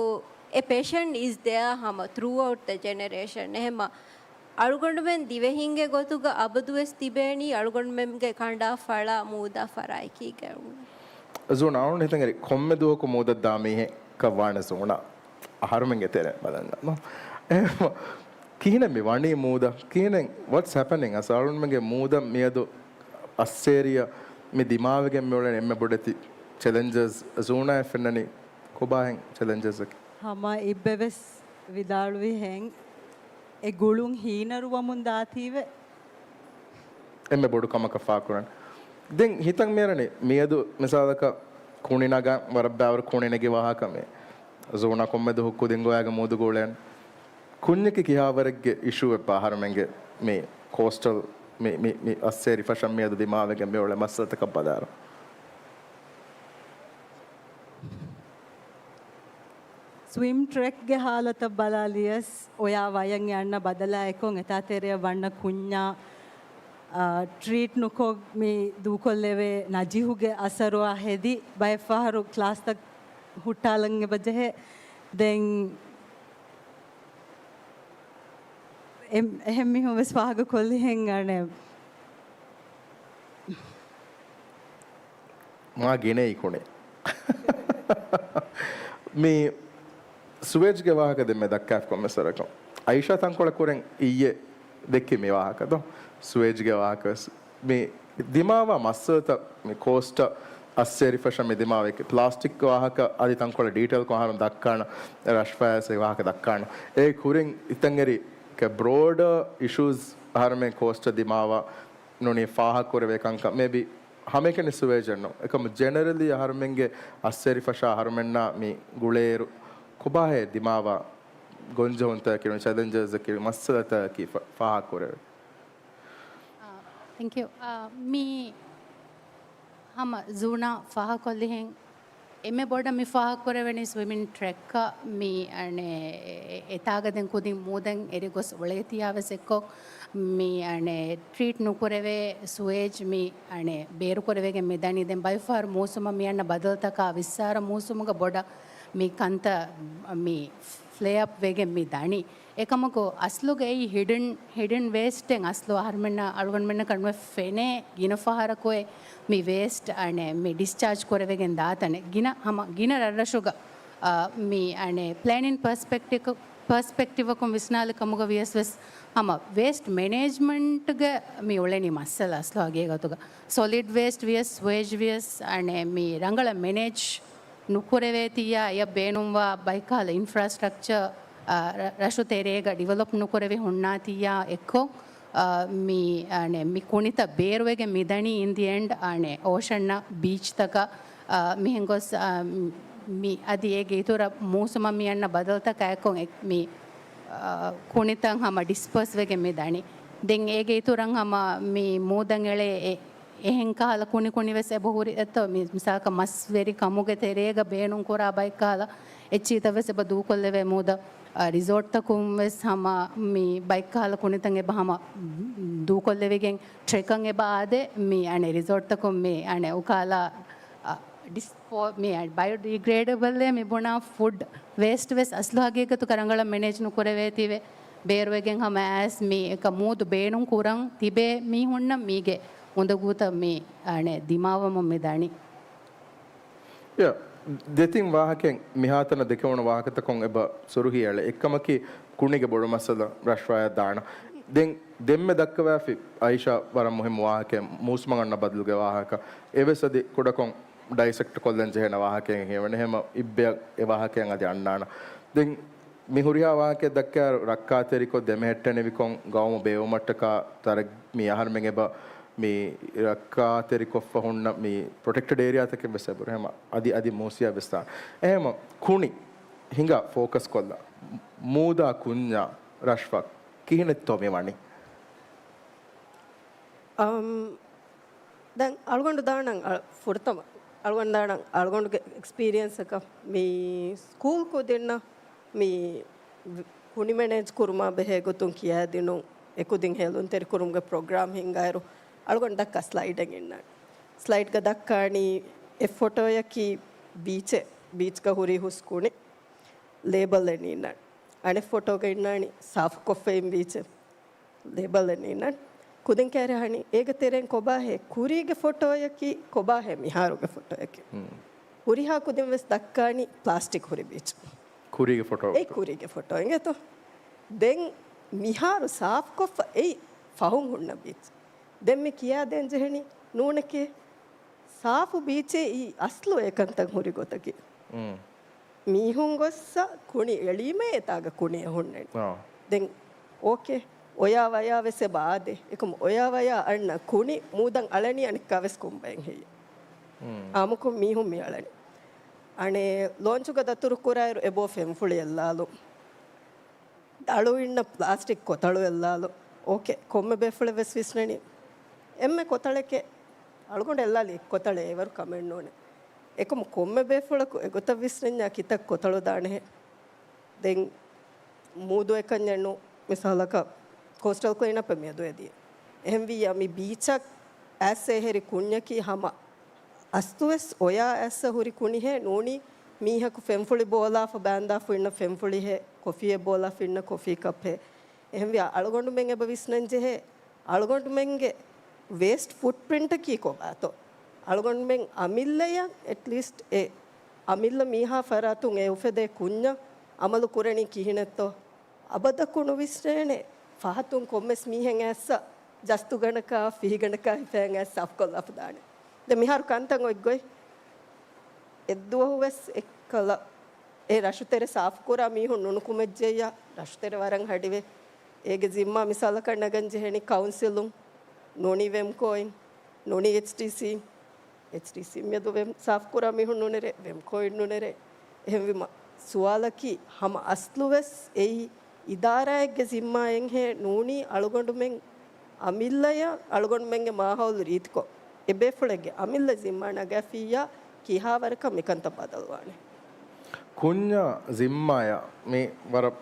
އެ ޕެޝަން އިޒް ދެއާ ހަމަ ތްރޫއައުޓް ދަ ޖެނެރޭޝަން. އެހެމަ އަޅުގަނޑުމެން ދިވެހިންގެ ގޮތުގަ އަބަދުވެސް ތިބޭނީ އަޅުގަނޑުމެންގެ ކަނޑާ ފަޅާ މޫދާ ފަރާއެކީގަ. ޒޫނާ އަޅުގަނޑު ހިތަށް އެރި ކޮންމެ ދުވަހަކު މޫދަށް ދާ މީހެއް ކަށް ވާނެ ޒޫނާ. އަހަރުމެންގެ ތެރެ ބަލަން. އެހެމަ ކިހިނެއް މި ވަނީ މޫދަށް؟ ކިހިނެއް ވަޓްސް ހެޕަނިން؟ އަސް އަޅުގަނޑުމެންގެ މޫދަށް މިއަދު އައްސޭރިއަށް މި ދިމާވެގެން މިއުޅެނީ އެންމެ ބޮޑެތި ޗެލެންޖަސް. ޒޫނާއަށް ފެންނަނީ ކޮބާހެން ޗެލެންޖަސްއަކީ؟ ހަމަ އިއްބެވެސް ވިދާޅުވިހެން އެ ގުޅުން ހީނަރުވަމުން ދާތީވެ. އެންމެ ބޮޑު ކަމަކަށް ފާކުރަން. ދެން ހިތަށް މިއަރަނީ މިއަދު މިސާލަކަށް ކުނި ނަގާ ވަރަށް ބާވަރު ކުނި ނެގި ވާހަކަ މި ޒޫނާ ކޮންމެ ދުވަހު ކުދިން ގޮވާގެ މޫދު ގުޅޭން. ކުންޏަކީ ކިހާވަރެއްގެ އިޝޫއެއްބާ އަހަރުމެންގެ މި ކޯސްޓަލް މި، މި، މި އައްސޭރި ފަށަން މިއަދު ދިމާވެގެން މިއުޅޭ މައްސަލަތަކަށް ބަލާއިރު؟ ސްވިމް ޓްރެކްގެ ހާލަތަށް ބަލާލިޔަސް، އޮޔާ ވަޔަށް އެ އަންނަ ބަދަލާ އެކޮށް އެތާ ތެރެއަށް ވަންނަ ކުންޏާ، އާ، ޓްރީޓް ނުކޮށް މި ދޫކޮށްލެވޭ ނަޖިހުގެ އަސަރުއާ ހެދި ބައެއްފަހަރު ކްލާސްތައް ހުއްޓާލަން އެބަޖެހޭ. ދެން އެ-، އެހެން މީހުން ވެސް ފާހަގަ ކޮށްލިހެން އަނެއް. މާ ގިނައީ ކުނި. މި ސުވޭޖްގެ ވާހަކަ ދެންމެ ދައްކާފި ކޮންމެސް ވަރަކަށް. އައިޝާ ތަންކޮޅަށް ކުރެން އިއްޔެ ދެއްކި މި ވާހަކަ ދޯ؟ ސުވޭޖްގެ ވާހަކަ ވެސް. މި ދިމާވާ މައްސަލަތައް މި ކޯސްޓަށް އައްސޭރި ފަށަން މި ދިމާވެ ޕްލާސްޓިކް ވާހަކަ އަދި ތަންކޮޅެއް ޑީޓެއިލްކޮށް އަހަރުން ދައްކާނަ ރަޝްފާޔާސް ވާހަކަ ދައްކާނަ. އޭ ކުރިން އިތަންއެރި ކެ ބްރޯޑަ އިޝޫސް އަހަރުމެން ކޯސްޓަށް ދިމާވާ ނޫނީ ފާހަގަކުރެވޭ ކަންކަން މޭބީ ހަމައެކަނި ސުވޭޖެއްނު. އެކަމު ޖެނެރަލީ އަހަރުމެންގެ އައްސޭރި ފަށާ އަހަރުމެންނާ މި ގުޅޭއިރު ކޮބާހޭ ދިމާވާ ގޮންޖެހުންތަކަކީ ނޫނީ ޗެލެންޖަސްއަކީ މައްސަލަތަކަކީ ފަ-، ފާހަގަކުރެވޭ. އާ، ތެންކް ޔޫ. އާ، މި ހަމަ ޒޫނާ ފާހަގަކޮށްލިހެން އެންމެ ބޮޑަށް މި ފާހަގަކުރެވެނީ ސްވިމިން ޓްރެކް މި އަނެ އެތާގަ ދެން ކުދިން މޫދަށް އެރި ގޮސް އުޅޭތިޔާ ވެސް އެއްކޮށް މި އަނެ ޓްރީޓް ނުކުރެވޭ ސުވޭޖް މި އަނެ ބޭރުކުރެވިގެން މި ދަނީ. ދެން ބައިފަހަރު މޫސުމަށް މި އަންނަ ބަދަލުތަކާ ވިއްސާރަ މޫސުމުގަ ބޮޑަށް މި ކަންތައް މި ފްލެއަޕް ވެގެން މި ދަނީ. އެކަމަކު އަސްލުގައި ހިޑިން، ހިޑިން ވޭސްޓެއް އަސްލު އަހަރުމެންނަށް އަޅުގަނޑުމެންނަކަށް ނުވެ ފެނޭ ގިނަ ފަހަރަކު އެ މި ވޭސްޓް އަނެ މި ޑިސްޗާޖް ކުރެވިގެން ދާތަނެއް. ގިނަ ހަމަ ގިނަ ރަށްރަށުގަ، އާ، މި އަނެ ޕްލޭނިން ޕަރސްޕެކްޓިވް، ޕަރސްޕެކްޓިވަކުން ވިސްނާލި ކަމުގަ ވިޔަސް ވެސް ހަމަ ވޭސްޓް މެނޭޖްމަންޓްގަ މި އުޅެނީ މައްސަލަ އަސްލު ހަގީގަތުގަ. ސޮލިޑް ވޭސްޓް ވިޔަސް ސުވޭޖް ވިޔަސް އަނެ މި ރަނގަޅަށް މެނޭޖް ނުކުރެވޭތިއްޔާ، އެޔަށް ބޭނުންވާ ބައިކަހަލަ އިންފްރާސްޓްރަކްޗަރ، އާ، ރަ-، ރަށު ތެރޭގަ ޑިވެލޮޕް ނުކުރެވި ހުންނާތިއްޔާ އެއްކޮށް، އާ، މި، އަނެ، މި ކުނިތައް ބޭރުވެގެން މި ދަނީ އިން ދި އެންޑް، އަނެ، އޯޝަންއަށް ބީޗްތަކަށް، އާ، މިހެން ގޮސް، އާ، މި އަދި އޭގެ އިތުރަށް މޫސުމަށް މި އަންނަ ބަދަލުތަކާ އެއްކޮށް އެ-، މި، އާ، ކުނިތައް ހަމަ ޑިސްޕަސް ވެގެން މި ދަނީ. ދެން އޭގެ އިތުރަށް ހަމަ މި މޫދަށް އެޅޭ އެ-، އެހެން ކަހަލަ ކުނި ކުނި ވެސް އެބަ ހުރި އެއްތޯ. މި މިސާލަކަށް މަސްވެރި ކަމުގެ ތެރޭގަ ބޭނުން ކުރާ ބައެއް ކަހަލަ އެއްޗިހިތައް ވެސް އެބަ ދޫކޮށްލެވޭ މޫދަށް. އަ، ރިސޯޓްތަކުން ވެސް ހަމަ މި ބައެއް ކަހަލަ ކުނިތައް އެބަ ހަމަ ދޫކޮށްލެވިގެން ޓްރެކަށް އެބަ އާދޭ. މި އަނެއް ރިސޯޓްތަކުން މި އަނެއް އުކާލާ، އަ، ޑިސްޕޯ-، މި ބަޔޮޑީގްރޭޑަބަލް އެ މި ބުނާ ފުޑް ވޭސްޓް ވެސް އަސްލު ހަގީގަތުގަ ރަނގަޅަށް މެނޭޖް ނުކުރެވޭތީވެ. ބޭރުވެގެން ހަމަ އައިސް މި އެކަ މޫދު ބޭނުން ކުރަން ތިބޭ މީހުންނަށް މީގެ އުނދަގޫތައް މި އަނެއް ދިމާވަމުން މި ދަނީ. ޔާ، ދެތިން ވާހަކައެއް މިހާތަނަށް ދެކެވުނު ވާހަކަތަކުން އެބަ ސުރުހީ އެޅެ. އެއްކަމަކީ ކުނިގެ ބޮޑު މައްސަލަ ރަށްފަޔާ ދާނަ. ދެން ދެންމެ ދައްކަވާފި އައިޝާ ވަރަށް މުހިއްމު ވާހަކައެއް މޫސުމަށް އަންނަ ބަދަލުގެ ވާހަކަ. އެވެސް އަދި ކުޑަކޮށް ޑައިސެކްޓް ކޮށްލަން ޖެހޭނެ ވާހަކައެއް ހެޔޮވަނީ. ހަމަ އިއްބެއަށް އެ ވާހަކައެއް އަދި އަންނާނަ. ދެން މި ހުރިހާ ވާހަކައެއް ދައްކާއިރު ރައްކާތެރިކޮށް ދެމެހެއްޓެނިވިކޮށް ގައުމު ބޭއްވުމަށްޓަކާ ތަރައް-، މި އަހަރުމެން އެބަ މި ރައްކާތެރިކޮށްފަ ހުންނަ މި ޕްރޮޓެކްޓެޑް އޭރިއާތަކެއް ވެސް އެބުރި. ހަމަ އަދި އަދި މޫސިއްޔާ ވެސް ދާން. އެހެމަ ކުނި ހިނގާ ފޯކަސް ކޮށްލާ މޫދާ ކުންޏާ ރަށްފަ ކިހިނެއްތޯ މި ވަނީ؟ އަމް، ދެން އަޅުގަނޑު ދާނަން އަ-، ފުރަތަމަ އަޅުގަނޑު ދާނަން އަޅުގަނޑުގެ އެކްސްޕީރިއެންސަކަށް މި ސްކޫލް ކުދިންނަށް މި ކުނި މެނޭޖް ކުރުމާ ބެހޭ ގޮތުން ކިޔާދިނުން އެކުދިން ހެލުންތެރިކުރުމުގެ ޕްރޮގްރާމް ހިންގާއިރު އަޅުގަނޑު ދައްކާ ސްލައިޑެއް އިންނާނެ. ސްލައިޑްގަ ދައްކާނީ އެއް ފޮޓޯއަކީ ބީޗެއް، ބީޗްގަ ހުރި ހުސް ކުނި ލޭބަލް އެއް އިންނާނެ. އަނެއް ފޮޓޯގަ އިންނާނީ ސާފުކޮށްފައިން ބީޗެއް. ލޭބަލް އެއް ނީނަން. ކުދިން ކައިރި އަހަނީ އޭގެ ތެރެއިން ކޮބާހޭ؟ ކުރީގެ ފޮޓޯއަކީ ކޮބާހޭ މިހާރުގެ ފޮޓޯއަކީ؟ ހުރިހާ ކުދިން ވެސް ދައްކާނީ ޕްލާސްޓިކް ހުރި ބީޗް. ކުރީގެ ފޮޓޯ. އެއީ ކުރީގެ ފޮޓޯ އިނގޭތޯ. ދެން މިހާރު ސާފުކޮށްފަ އެއީ ފަހުން ހުންނަ ބީޗް. ދެން މި ކިޔާދޭން ޖެހެނީ ނޫނެކޭ. ސާފު ބީޗޭ އީ އަސްލު އެކަންތައް ހުރި ގޮތަކީ. މީހުން ގޮއްސަ ކުނި އެޅީމޭ އެތާގަ ކުނިއެއް ހުންނަނީ. ދެން އޯކޭ، އޮޔާ ވަޔާ ވެސް އެބަ އާދޭ. އެކަމު އޮޔާ ވަޔާ އަންނަ ކުނި މޫދަށް އަޅަނީ އަނެއްކާ ވެސް ކޮންބައެއް ހެއްޔެ؟ އާމުކޮށް މީހުން މި އަޅަނީ. އަނެއް ލޯންޗުގަ ދަތުރު ކުރާއިރު އެބޯ ފެންފުޅި އެއްލާލު. ދަޅު އިންނަ ޕްލާސްޓިކް ކޮތަޅު އެއްލާލު. އޯކޭ، ކޮންމެ ބޭފުޅެއް ވެސް ވިސްނަނީ އެންމެ ކޮތަޅެކޭ. އަޅުގަނޑު އެއްލާލި އެއް ކޮތަޅެއް އެވަރު ކަމެއް ނޫނޭ. އެކަމު ކޮންމެ ބޭފުޅަކު އެގޮތަށް ވިސްނަންޏާ ކިތައް ކޮތަޅު ދާނެހެ. ދެން މޫދު އެކަންޏެއް ނޫ، މިސާލަކަށް ކޯސްޓަލް ކްލީންއަޕެއް މިއަދު އެދިޔަ. އެހެންވިއްޔާ މި ބީޗަށް އައިސް އެހެރި ކުންޏަކީ ހަމަ އަސްތުވެސް އޮޔާ އައިސް ހުރި ކުނިހޭ ނޫނީ މީހަކު ފެންފުޅި ބޯލާފަ ބާންދާފަ އިންނަ ފެންފުޅިހޭ، ކޮފީއެއް ބޯލާފަ އިންނަ ކޮފީ ކަޕްހޭ. އެހެންވިޔާ އަޅުގަނޑުމެން އެބަ ވިސްނަންޖެހޭ އަޅުގަނޑުމެންގެ ވޭސްޓް ފުޓްޕްރިންޓަކީ ކޮބާތޯ؟ އަޅުގަނޑުމެން އަމިއްލަޔަށް އެޓްލީސްޓް އެ އަމިއްލަ މީހާ ފަރާތުން އެ އުފެދޭ ކުންޏަށް އަމަލު ކުރަނީ ކިހިނެއްތޯ؟ އަބަދަކު ނުވިސްނޭނެ ފަހަތުން ކޮންމެސް މީހެއް އައިސް ޖަސްތުގަނޑަކާ ފިހިގަނޑަކާ ހިފައިން އައިސް ސާފުކޮށްލާފަ ދާނެ. ދެން މިހާރު ކަންތައް އޮތްގޮތް އެއްދުވަހު ވެސް އެއްކަލަ އެ ރަށުތެރެ ސާފުކުރާ މީހުން ނުނުކުމެއްޖެއްޔާ، ރަށުތެރެ ވަރަށް ހަޑިވޭ. އޭގެ ޒިންމާ މިސާލަކަށް ނަގަން ޖެހެނީ ކައުންސިލުން، ނޫނީ ވެމްކޯއިން، ނޫނީ އެޗްޑީސީ، އެޗްޑީސީ މިއަދު ވެމް ސާފުކުރާ މީހުން ނޫނެރޭ، ވެމްކޯއިން ނޫނެރޭ. އެހެންވީމަ ސުވާލަކީ ހަމަ އަސްލުވެސް އެއީ އިދާރާއެއްގެ ޒިންމާއެއްހޭ ނޫނީ އަޅުގަނޑުމެން އަމިއްލަޔަށް އަޅުގަނޑުމެންގެ މާހައުލު ރީތިކޮށް، އެބޭފުޅެއްގެ އަމިއްލަ ޒިންމާ ނަގާފިއްޔާ ކިހާވަރަކަށް މިކަންތައް ބަދަލުވާނެ؟ ކުންޏާ ޒިންމާޔަށް މި ވަރަށް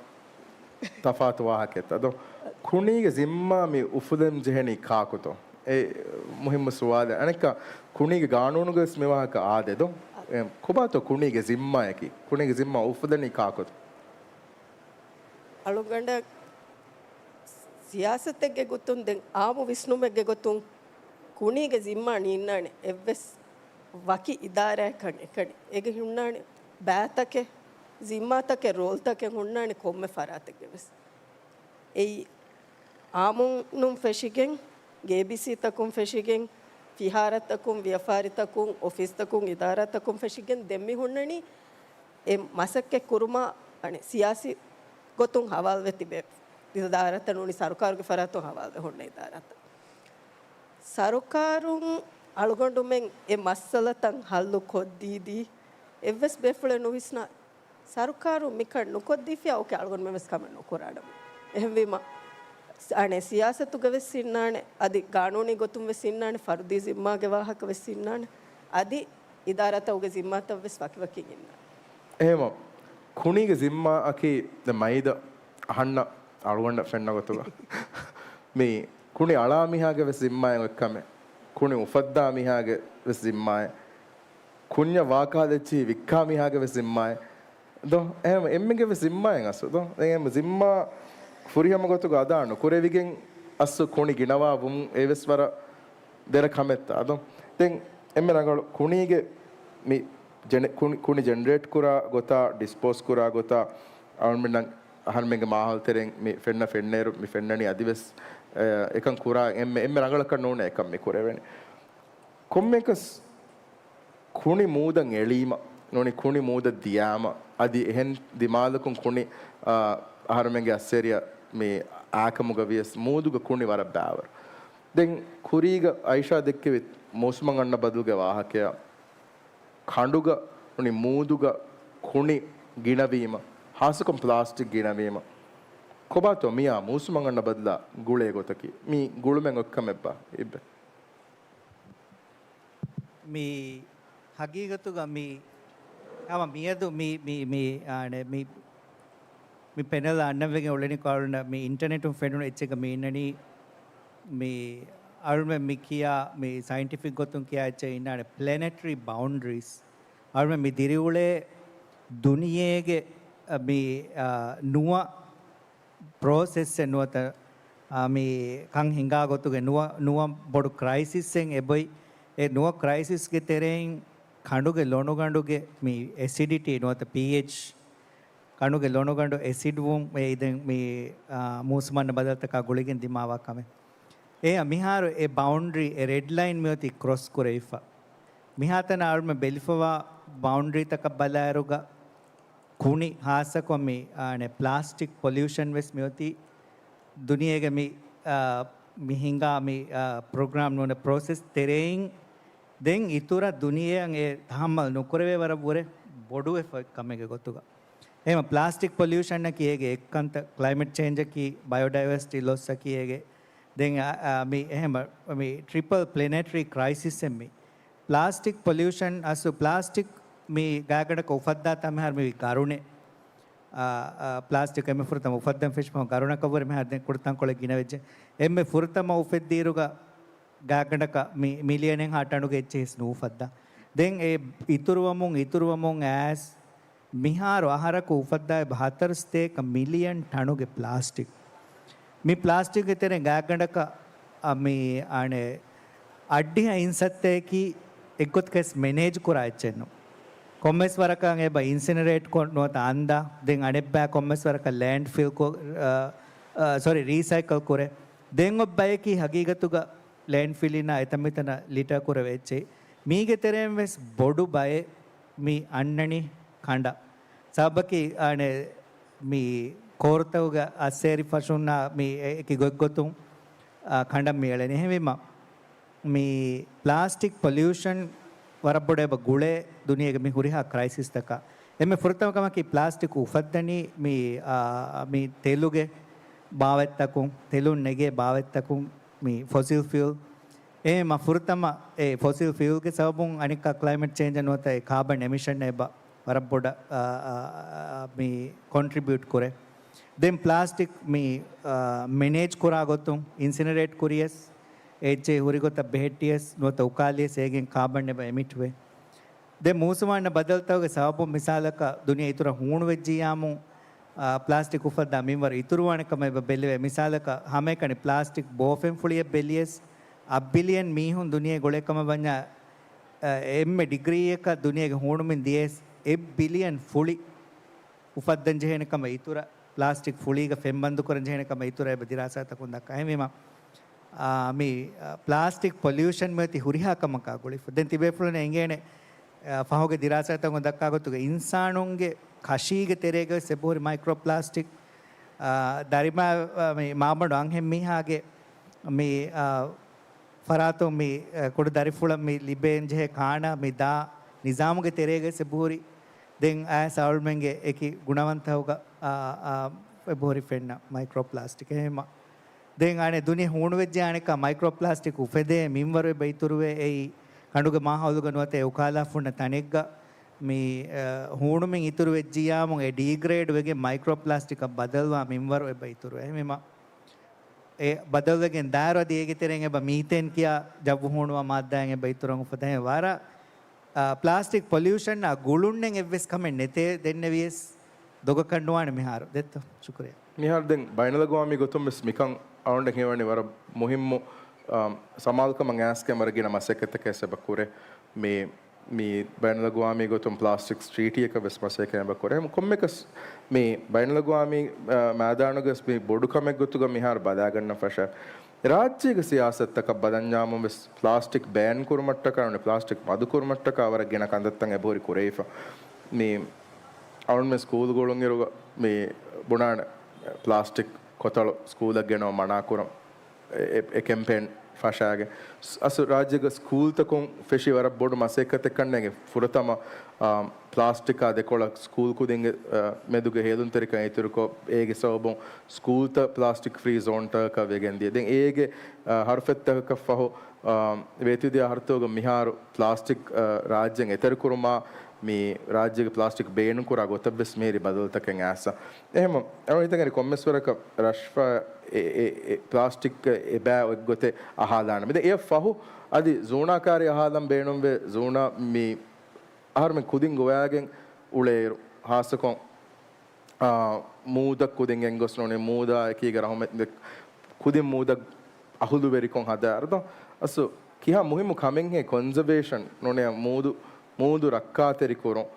ތަފާތު ވާހަކައެއްތަ ދޯ؟ ކުނީގެ ޒިންމާ މި އުފުލެން ޖެހެނީ ކާކުތޯ؟ އެ މުހިއްމު ސުވާލެއް. އަނެއްކާ، ކުނީގެ ގާނޫނުގަވެސް މި ވާހަކަ އާދޭ ދޯ؟ އެ، ކޮބާތޯ ކުނީގެ ޒިންމާޔަކީ؟ ކުނީގެ ޒިންމާ އުފުލެނީ ކާކުތޯ؟ އަޅުގަނޑަށް ސިޔާސަތެއްގެ ގޮތުން ދެން އާއްމު ވިސްނުމެއްގެ ގޮތުން ކުނީގެ ޒިންމާ ނީންނާނެ އެއްވެސް ވަކި އިދާރާއެއްކަން އެކަނި. އޭގެ ހުންނާނެ ބައިތަކެއް، ޒިންމާތަކެއް، ރޯލްތަކެއް ހުންނާނެ ކޮންމެ ފަރާތެއްގެ ވެސް. އެއީ އާއްމުން ފެށިގެން، ގޭބިސީތަކުން ފެށިގެން، ފިހާރަތަކުން، ވިޔަފާރިތަކުން، އޮފީސްތަކުން، އިދާރާތަކުން ފެށިގެން ދެން މި ހުންނަނީ އެ މަސައްކަތް ކުރުމާ އަނެއް ސިޔާސީ ގޮތުން ހަވާލުވެ ތިބޭ އިދާރާތައް ނޫނީ ސަރުކާރުގެ ފަރާތުން ހަވާލުވެ ހުންނަ އިދާރާތައް. ސަރުކާރުން އަޅުގަނޑުމެން އެ މައްސަލަތައް ހައްލު ކޮށްދީދީ، އެއްވެސް ބޭފުޅެއް ނުވިސްނާ، ސަރުކާރުން މިކަން ނުކޮށްދީފިޔާ، އޯކޭ، އަޅުގަނޑުމެން ވެސް ކަމެއް ނުކުރާނަމޭ. އެހެންވީމަ، ސ-، އަނެއް ސިޔާސަތުގަ ވެސް އިންނާނެ، އަދި ގާނޫނީ ގޮތުން ވެސް އިންނާނެ، ފަރުދީ ޒިންމާގެ ވާހަކަ ވެސް އިންނާނެ، އަދި އިދާރާތަކުގެ ޒިންމާތައް ވެސް ވަކިވަކިން އިންނާނެ. އެހެމަ، ކުނީގެ ޒިންމާއަކީ ދެ މައިދަ އަހަންނަށް އަޅުގަނޑަށް ފެންނަ ގޮތުގަ މި ކުނި އަޅާ މީހާގެ ވެސް ޒިންމާއެއް އޮތްކަމެއް، ކުނި އުފައްދާ މީހާގެ ވެސް ޒިންމާއެއް، ކުންޏަށް ވާކާލައްޗި ވިއްކާ މީހާގެ ވެސް ޒިންމާއެއް. ދޯ؟ އެހެމަ އެންމެގެ ވެސް ޒިންމާއެއް އަސްލު. ދޯ؟ އެހެމަ ޒިންމާ ފުރިހަމަ ގޮތުގަ އަދާ ނުކުރެވިގެން އަސްލު ކުނި ގިނަވާ ވުން އެވެސް ވަރަށް ދެރަ ކަމެއްތާ. ދޯ؟ ދެން އެންމެ ރަނގަޅު ކުނީގެ މި ޖެނެ-، ކުނި، ކުނި ޖެނެރޭޓް ކުރާ ގޮތާ، ޑިސްޕޯސް ކުރާ ގޮތާ، އަހަރުމެންނަށް، އަހަރުމެންގެ މާހައުލު ތެރެއިން މި ފެންނަ ފެންނައިރު މި ފެންނަނީ އަދިވެސް، އެ، އެކަން ކުރާ އެންމެ، އެންމެ ރަނގަޅަކަށް ނޫނޭ އެކަން މި ކުރެވެނީ. ކޮންމެއަކަސް ކުނި މޫދަށް އެޅީމަ، ނޫނީ ކުނި މޫދަށް ދިޔާމަ، އަދި އެހެން ދިމާލަކުން ކުނި، އާ، އަހަރުމެންގެ އައްސޭރިއަށް މި އާކަމުގަ ވިޔަސް މޫދުގަ ކުނި ވަރަށް ބާވަރު. ދެން ކުރީގަ އައިޝާ ދެއްކެވި މޫސުމަށް އަންނަ ބަދަލުގެ ވާހަކަޔަށް ކަނޑުގަ ނޫނީ މޫދުގަ ކުނި ގިނަވީމަ، ހާއްސަކޮށް ޕްލާސްޓިކް ގިނަވީމަ، ކޮބާތޯ މިއާ މޫސުމަށް އަންނަ ބަދަލާ ގުޅޭ ގޮތަކީ؟ މީ ގުޅުމެއް އޮތްކަމެއްބާ އިއްބެ؟ މި ހަގީގަތުގަ މި ހަމަ މިއަދު މި، މި، މި، އާނެ، މި، މި ޕެނަލް އަންނަންވެގެން އުޅެނިކޮށް އަޅުންނަށް މި އިންޓަނެޓުން ފެނުނު އެއްޗެއްގަ މި އިންނަނީ މި އަޅުމެން މި ކިޔާ، މި ސައިންޓިފިކް ގޮތުން ކިޔާ އެއްޗެއް އިންނާނެ ޕްލެނެޓްރީ ބައުންޑްރީސް. އަޅުމެން މި ދިރިއުޅޭ ދުނިޔޭގެ، އަ، މި، އަ، ނުވަ ޕްރޮސެސްއެއް ނުވަތަ، އާ، މި ކަން ހިނގާ ގޮތުގެ ނުވަ، ނުވަ ބޮޑު ކްރައިސިސްއެއް އެބޮތް. އެ ނުވަ ކްރައިސިސްގެ ތެރެއިން ކަނޑުގެ ލޮނުގަނޑުގެ މި އެސިޑިޓީ ނުވަތަ ޕީއެޗް، ކަނޑުގެ ލޮނުގަނޑު އެސިޑް ވުން އެ ދެން މި، އާ، މޫސުމަންނަ ބަދަލުތަކާ ގުޅިގެން ދިމާވާ ކަމެއް. އެ މިހާރު އެ ބައުންޑްރީ، އެ ރެޑް ލައިން މިއޮތީ ކްރޮސް ކުރެވިފަ. މިހާތަނަށް އަޅުމެން ބެލިފަވާ ބައުންޑްރީތަކަށް ބަލާއިރުގަ، ކުނި ހާއްސަކޮށް މި، އާނެ، ޕްލާސްޓިކް ޕޮލިއުޝަން ވެސް މިއޮތީ ދުނިޔޭގެ މި، އާ، މި ހިނގާ މި، އާ، ޕްރޮގްރާމް ނޫނެ ޕްރޮސެސް ތެރެއިން ދެން އިތުރަށް ދުނިޔެއަށް އެ ތަހައްމަލް ނުކުރެވޭ ވަރަށް ވުރެ ބޮޑުވެފަ ކަމެއްގެ ގޮތުގަ. އެހެން ޕްލާސްޓިކް ޕޮލިއުޝަންއަކީ އޭގެ އެއްކަންތައް، ކްލައިމެޓް ޗޭންޖަކީ، ބަޔޯޑައިވަރސިޓީ ލޮސްއަކީ އޭގެ. ދެން، އާ، އާ، މި އެހެން މި ޓްރިޕަލް ޕްލެނެޓްރީ ކްރައިސިސްއެއް މި. ޕްލާސްޓިކް ޕޮލިއުޝަން އަސްލު ޕްލާސްޓިކް މި ގާތްގަނޑަކަށް އުފައްދާތާ މިހާރު މި ގަރުނެއް، އާ، އާ، ޕްލާސްޓިކް އެންމެ ފުރަތަމަ އުފައްދަން ފެށިފަހުން ގަރުނަކަށްވުރެ މިހާރު ދެން ކުޑަ ތަންކޮޅެއް ގިނަވެއްޖެ. އެންމެ ފުރަތަމަ އުފެއްދިއިރުގަ ގާތްގަނޑަކަށް މި މިލިއަނެއްހާ ޓަނުގެ އެއްޗެއް ހިސް ނުއުފައްދާ. ދެން އެ އިތުރުވަމުން، އިތުރުވަމުން އައިސް މިހާރު އަހަރަކު އުފައްދާ އެބަ ހަތަރު ސަތޭކަ މިލިއަން ޓަނުގެ ޕްލާސްޓިކް. މި ޕްލާސްޓިކްގެ ތެރެއިން ގާތްގަނޑަކަށް، އަ، މި، އަނެއް، އައްޑިހަ އިންސައްތައަކީ އެއްގޮތަކަސް މެނޭޖް ކުރާ އެއްޗެއް ނޫން. ކޮންމެސް ވަރަކަށް އެބަ އިންސިނަރޭޓް ކޮށް ނުވަތަ އަންދާ، ދެން އަނެއްބައި ކޮންމެސް ވަރަކަށް ލޭންޑްފިލް ކޮ-، އަ، އަ، ސޮރީ، ރީސައިކަލް ކުރޭ. ދެން އޮތް ބަޔަކީ ހަގީގަތުގަ ލޭންޑްފިލްއިންނާ އެތަންމިތަނަށް ލިޓަރ ކުރެވޭ އެއްޗެއް. މީގެ ތެރެއިން ވެސް ބޮޑު ބައެއް މި އަންނަނީ ކަނޑަށް. ސަބަބަކީ، އަނެއް، މި ކޯރުތަކުގެ އައްސޭރި ފަށުންނާ މި އެކި ގޮތްގޮތުން، އާ، ކަނޑަށް މި އެޅެނީ. އެހެންވީމަ، މި ޕްލާސްޓިކް ޕޮލިއުޝަން ވަރަށް ބޮޑަށް އެބަ ގުޅޭ ދުނިޔޭގެ މި ހުރިހާ ކްރައިސިސްތަކަށް. އެންމެ ފުރަތަމަ ކަމަކީ ޕްލާސްޓިކް އުފައްދަނީ މި، އާ، މި ތެލުގެ ބާވަތްތަކުން، ތެލުން ނެގޭ ބާވަތްތަކުން، މި ފޮސިލް ފިއުލް. އެ މަ ފުރަތަމަ އެ ފޮސިލް ފިއުލްގެ ސަބަބުން އަނެއްކާ ކްލައިމެޓް ޗޭންޖަށް ނުވަތަ އެ ކާބަން އެމިޝަން އެބަ ވަރަށް ބޮޑަށް، އާ، އާ، އާ، މި ކޮންޓްރިބިއުޓް ކުރޭ. ދެން ޕްލާސްޓިކް މި، އާ، މެނޭޖް ކުރާ ގޮތުން އިންސިނަރޭޓް ކުރިޔަސް، އެއްޗެހި ހުރި ގޮތަށް ބެހެއްޓިޔަސް ނުވަތަ އުކާލިޔަސް އޭގެން ކާބަން އެބަ އެމިޓް ވޭ. ދެން މޫސުމާންނަ ބަދަލުތަކުގެ ސަބަބުން މިސާލަކަށް ދުނިޔެ އިތުރަށް ހޫނުވެއްޖިއްޔާމު، އާ، ޕްލާސްޓިކް އުފައްދާ މިންވަރު އިތުރުވާނެ ކަމަށް އެބަ ބެލެވޭ. މިސާލަކަށް ހަމައެކަނި ޕްލާސްޓިކް ބޯފެންފުޅިއެއް ބެލިޔަސް، އަށް ބިލިއަން މީހުން ދުނިޔެ ގުޅޭ ކަމަށް ވަންޏާ، އެންމެ ޑިގްރީއަކަށް ދުނިޔޭގެ ހޫނުމިން ދިޔަސް އެއް ބިލިއަން ފުޅި އުފައްދަން ޖެހޭނެ ކަމަށް އިތުރަށް ޕްލާސްޓިކް ފުޅީގަ ފެންބަންދު ކުރަން ޖެހޭނެ ކަމަށް އިތުރަށް އެބަ ދިރާސާތަކުން ދައްކާ. އެހެންވީމަ، އާ، މި، އާ، ޕްލާސްޓިކް ޕޮލިއުޝަން މިއޮތީ ހުރިހާ ކަމަކާ ގުޅިފަ. ދެން ތިބޭފުޅުން އެނގޭނެ، އާ، ފަހުގެ ދިރާސާތަކުން ދައްކާ ގޮތުގަ އިންސާނުންގެ ކަށީގެ ތެރޭގަ ވެސް އެބަހުރި މައިކްރޯ ޕްލާސްޓިކް، އާ، ދަރިމަ، އާ، މި މާބަނޑު އަންހެން މީހާގެ މި، އާ، ފަރާތުން މި، އަ، ކުޑަ ދަރިފުޅަށް މި ލިބޭން ޖެހޭ ކާނާ މި ދާ ނިޒާމުގެ ތެރޭގަ އެބަހުރި. ދެން އައިސް އަޅުމެންގެ އެކި ގުނަވަންތަކުގަ، އާ، އާ، އެބަހުރި ފެންނަ މައިކްރޯ ޕްލާސްޓިކް. އެހެންމަ ދެން އަނެއް ދުނިޔެ ހޫނުވެއްޖެ އަނެއްކާ މައިކްރޯ ޕްލާސްޓިކް އުފެދޭ މިންވަރު އެބަ އިތުރުވޭ. އެއީ ކަނޑުގެ މާހައުލުގަ ނުވަތަ އެ އުކާލާފުންނަ ތަނެއްގަ މި، އަ، ހޫނުމިން އިތުރު ވެއްޖިއްޔާމު އެ ޑީގްރޭޑް ވެގެން މައިކްރޯ ޕްލާސްޓިކަށް ބަދަލުވާ މިންވަރު އެބަ އިތުރުވޭ. އެހެންވީމަ އެ ބަދަލުވެގެން ދާއިރު އަދި އޭގެ ތެރެއިން އެބަ މީތޭން ކިޔާ ޖައްވު ހޫނުވާ މާއްދާއިން އެބަ އިތުރަށް އުފަދަހެން ވަރަށް، އާ، ޕްލާސްޓިކް ޕޮލިއުޝަންއާ ގުޅުންނެއް އެއްވެސް ކަމެއް ނެތޭ ދެންނެވިޔަސް ދޮގަކަށް ނުވާނެ މިހާރު. ދެއްތޯ؟ ޝުކުރިއްޔާ. މިހާރު ދެން ބައިނަލްއަގުވާމީ ގޮތުން ވެސް މިކަން އަޅުގަނޑަށް ހީވަނީ ވަރަށް މުހިއްމު، އާ، ސަމާލުކަމަށް އައިސްގެން ވަރަށް ގިނަ މަސައްކަތްތަކެއް ވެސް އެބަ ކުރޭ. މި މި ބައިނަލްއަގުވާމީ ގޮތުން ޕްލާސްޓިކް ޓްރީޓީއަކަށް ވެސް މަސައްކަތް ކަން އެބަ ކުރޭ. ކޮންމެކަސް މި ބައިނަލްއަގުވާމީ، އާ، މައިދާނުގަ ވެސް މި ބޮޑު ކަމެއް ގޮތުގަ މިހާރު ބަލާގަންނަ ފަށަ ރާއްޖޭގެ ސިޔާސަތުތަކަށް ބަލަންޏާމުން ވެސް ޕްލާސްޓިކް ބޭން ކުރުމަށްޓަކާ ނޫނީ ޕްލާސްޓިކް މަދު ކުރުމަށްޓަކާ ވަރަށް ގިނަ ކަންތައްތައް އެބަހުރި ކުރެވިފަ. މި އަޅުންމެ ސްކޫލް ގުޅުންއިރުގަ މި ބުނާނެ ޕްލާސްޓިކް ކޮތަޅު ސްކޫލަށް ގެނައު މަނާކުރަން. އެ، އެ، އެ ކެމްޕޭން ފަށާގެ ސް-، އަސް ރާއްޖޭގެ ސްކޫލްތަކުން ފެށި ވަރަށް ބޮޑު މަސައްކަތެއް ކަންނޭނގެ ފުރަތަމަ، އާ، ޕްލާސްޓިކާ ދެކޮޅަށް ސްކޫލް ކުދިންގެ، އާ، މެދުގެ ހޭލުންތެރިކަން އިތުރުކޮށް، އޭގެ ސަބަބުން ސްކޫލްތައް ޕްލާސްޓިކް ފްރީ ޒޯންތަކަކަށް ވެގެން ދިޔަ. ދެން އޭގެ، އާ، ހަރުފަތްތަކަކަށް ފަހު، އާ، ވޭތުވެދިޔަ އަހަރުތަކުގަ މިހާރު ޕްލާސްޓިކް، އާ، ރާއްޖޭން އެތެރެކުރުމާ، މި ރާއްޖޭގެ ޕްލާސްޓިކް ބޭނުންކުރާ ގޮތަށްވެސް މިހިރީ ބަދަލުތަކެއް އައިސް. އެހެން އަޅުގަނޑު ހިތަށް އެރި ކޮންމެސް ވަރަކަށް ރަޝްފާ އެ، އެ، އެ، ޕްލާސްޓިކް އެބައި އޮތްގޮތެއް އަހާލާނަމޭ. ދެން އެއަށް ފަހު އަދި ޒޫނާ ކާރި އަހާލަން ބޭނުންވޭ. ޒޫނާ މި އަހަރުމެން ކުދިން ގޮވާގެން އުޅޭއިރު، ހާއްސަކޮށް، އާ، މޫދަށް ކުދިން ގެންގޮސް ނޫނީ މޫދާ އެކީގަ ރަހުމަތް ކުދިން މޫދަށް އަހުލުވެރިކޮށް ހަދާއިރު، އަސް ކިހާ މުހިއްމު ކަމެއްހޭ ކޮންޒަވޭޝަން ނޫނީ މޫދު، މޫދު ރައްކާތެރިކުރުން.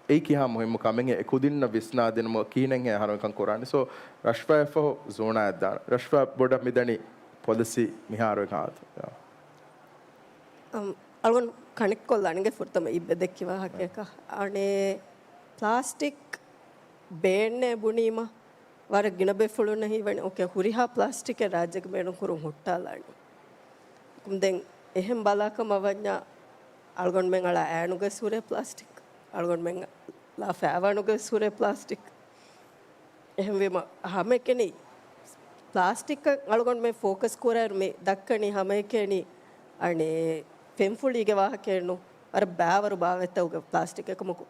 އެއީ ކިހާ މުހިއްމު ކަމެއްހޭ އެ ކުދިންނަށް ވިސްނާދިނުމަށް ކިހިނެއްހޭ އަހަރުމެން ކަން ކުރާނީ. ސޯ، ރަޝްފާއަށްފަހު ޒޫނާއަށް ދާނެ. ރަޝްފާ ބޮޑަށް މިދަނީ ޕޮލިސީ މިހާރު އެކާ އަޅުގަނޑު ކަނެކްޓް ކޮށްލާނެގެ ފުރަތަމަ އިއްބެ ދެއްކި ވާހަކަޔަކަށް. އަނެއް ޕްލާސްޓިކް ބޭންނޭ ބުނީމަ، ވަރަށް ގިނަ ބޭފުޅުންނަށް ހީވަނީ، އޯކޭ، ހުރިހާ ޕްލާސްޓިކެއް ރާއްޖޭގަ ބޭނުން ކުރުން ހުއްޓާލާނީ. ދެން އެހެން ބަލާކަމަށް ވަންޏާ، އަޅުގަނޑުމެން އަޅާ އައިނުގަ ވެސް ހުރޭ ޕްލާސްޓިކް، އަޅުގަނޑުމެން ލާފަ އައިވާނުގަ ވެސް ހުރޭ ޕްލާސްޓިކް. އެހެންވީމަ، ހަމައެކަނި ޕްލާސްޓިކަށް އަޅުގަނޑުމެން ފޯކަސް ކުރާއިރު މި ދައްކަނީ ހަމައެކަނި އަނެއް ފެންފުޅީގެ ވާހަކައެއްނު، ވަރަށް ބައިވަރު ބާވަތްތަކުގެ ޕްލާސްޓިކް. އެކަމަކު،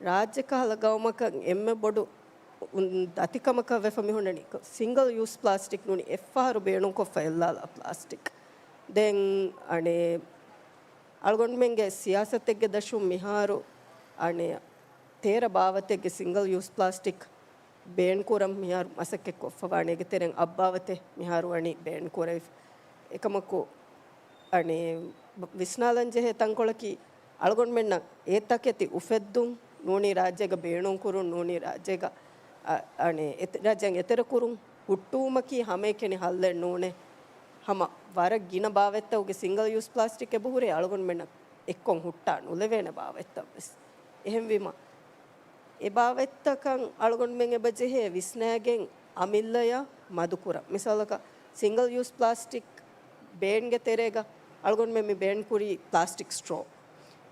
ރާއްޖެ ކަހަލަ ގައުމަކަށް އެންމެ ބޮޑު އުން، ދަތިކަމަކަށް ވެފަ މިހުންނަނީ ސިންގަލް ޔޫސް ޕްލާސްޓިކް ނޫނީ އެއްފަހަރު ބޭނުންކޮށްފަ އެއްލާލާ ޕްލާސްޓިކް. ދެން އަނެއް އަޅުގަނޑުމެންގެ ސިޔާސަތެއްގެ ދަށުން މިހާރު އަނެއް ތޭރަ ބާވަތެއްގެ ސިންގަލް ޔޫސް ޕްލާސްޓިކް ބޭން ކުރަން މިހާރު މަސައްކަތް ކޮށްފަވާނެ. އޭގެ ތެރެއިން އަށް ބާވަތެއް މިހާރު ވަނީ ބޭން ކުރެވިފަ. އެކަމަކު، އަނެއް، ވިސްނާލަން ޖެހޭ ތަންކޮޅަކީ، އަޅުގަނޑުމެންނަށް އެ ތަކެތި އުފެއްދުން ނޫނީ ރާއްޖޭގަ ބޭނުން ކުރުން ނޫނީ ރާއްޖޭގަ، އަ، އަނެއް، އެތެ-، ރާއްޖޭން އެތެރެ ކުރުން ހުއްޓުވުމަކީ ހަމައެކަނި ހައްލެއް ނޫނޭ. ހަމަ ވަރަށް ގިނަ ބާވަތްތަކުގެ ސިންގަލް ޔޫސް ޕްލާސްޓިކް އެބަހުރޭ އަޅުގަނޑުމެންނަށް އެއްކޮށް ހުއްޓާ ނުލެވޭނެ ބާވަތްތައް ވެސް. އެހެންވީމަ، އެ ބާވަތްތަކަށް އަޅުގަނޑުމެން އެބަ ޖެހޭ ވިސްނާގެން އަމިއްލަޔަށް މަދުކުރަން. މިސާލަކަށް، ސިންގަލް ޔޫސް ޕްލާސްޓިކް ބޭންގެ ތެރޭގަ އަޅުގަނޑުމެން މި ބޭން ކުރީ ޕްލާސްޓިކް ސްޓްރޯ.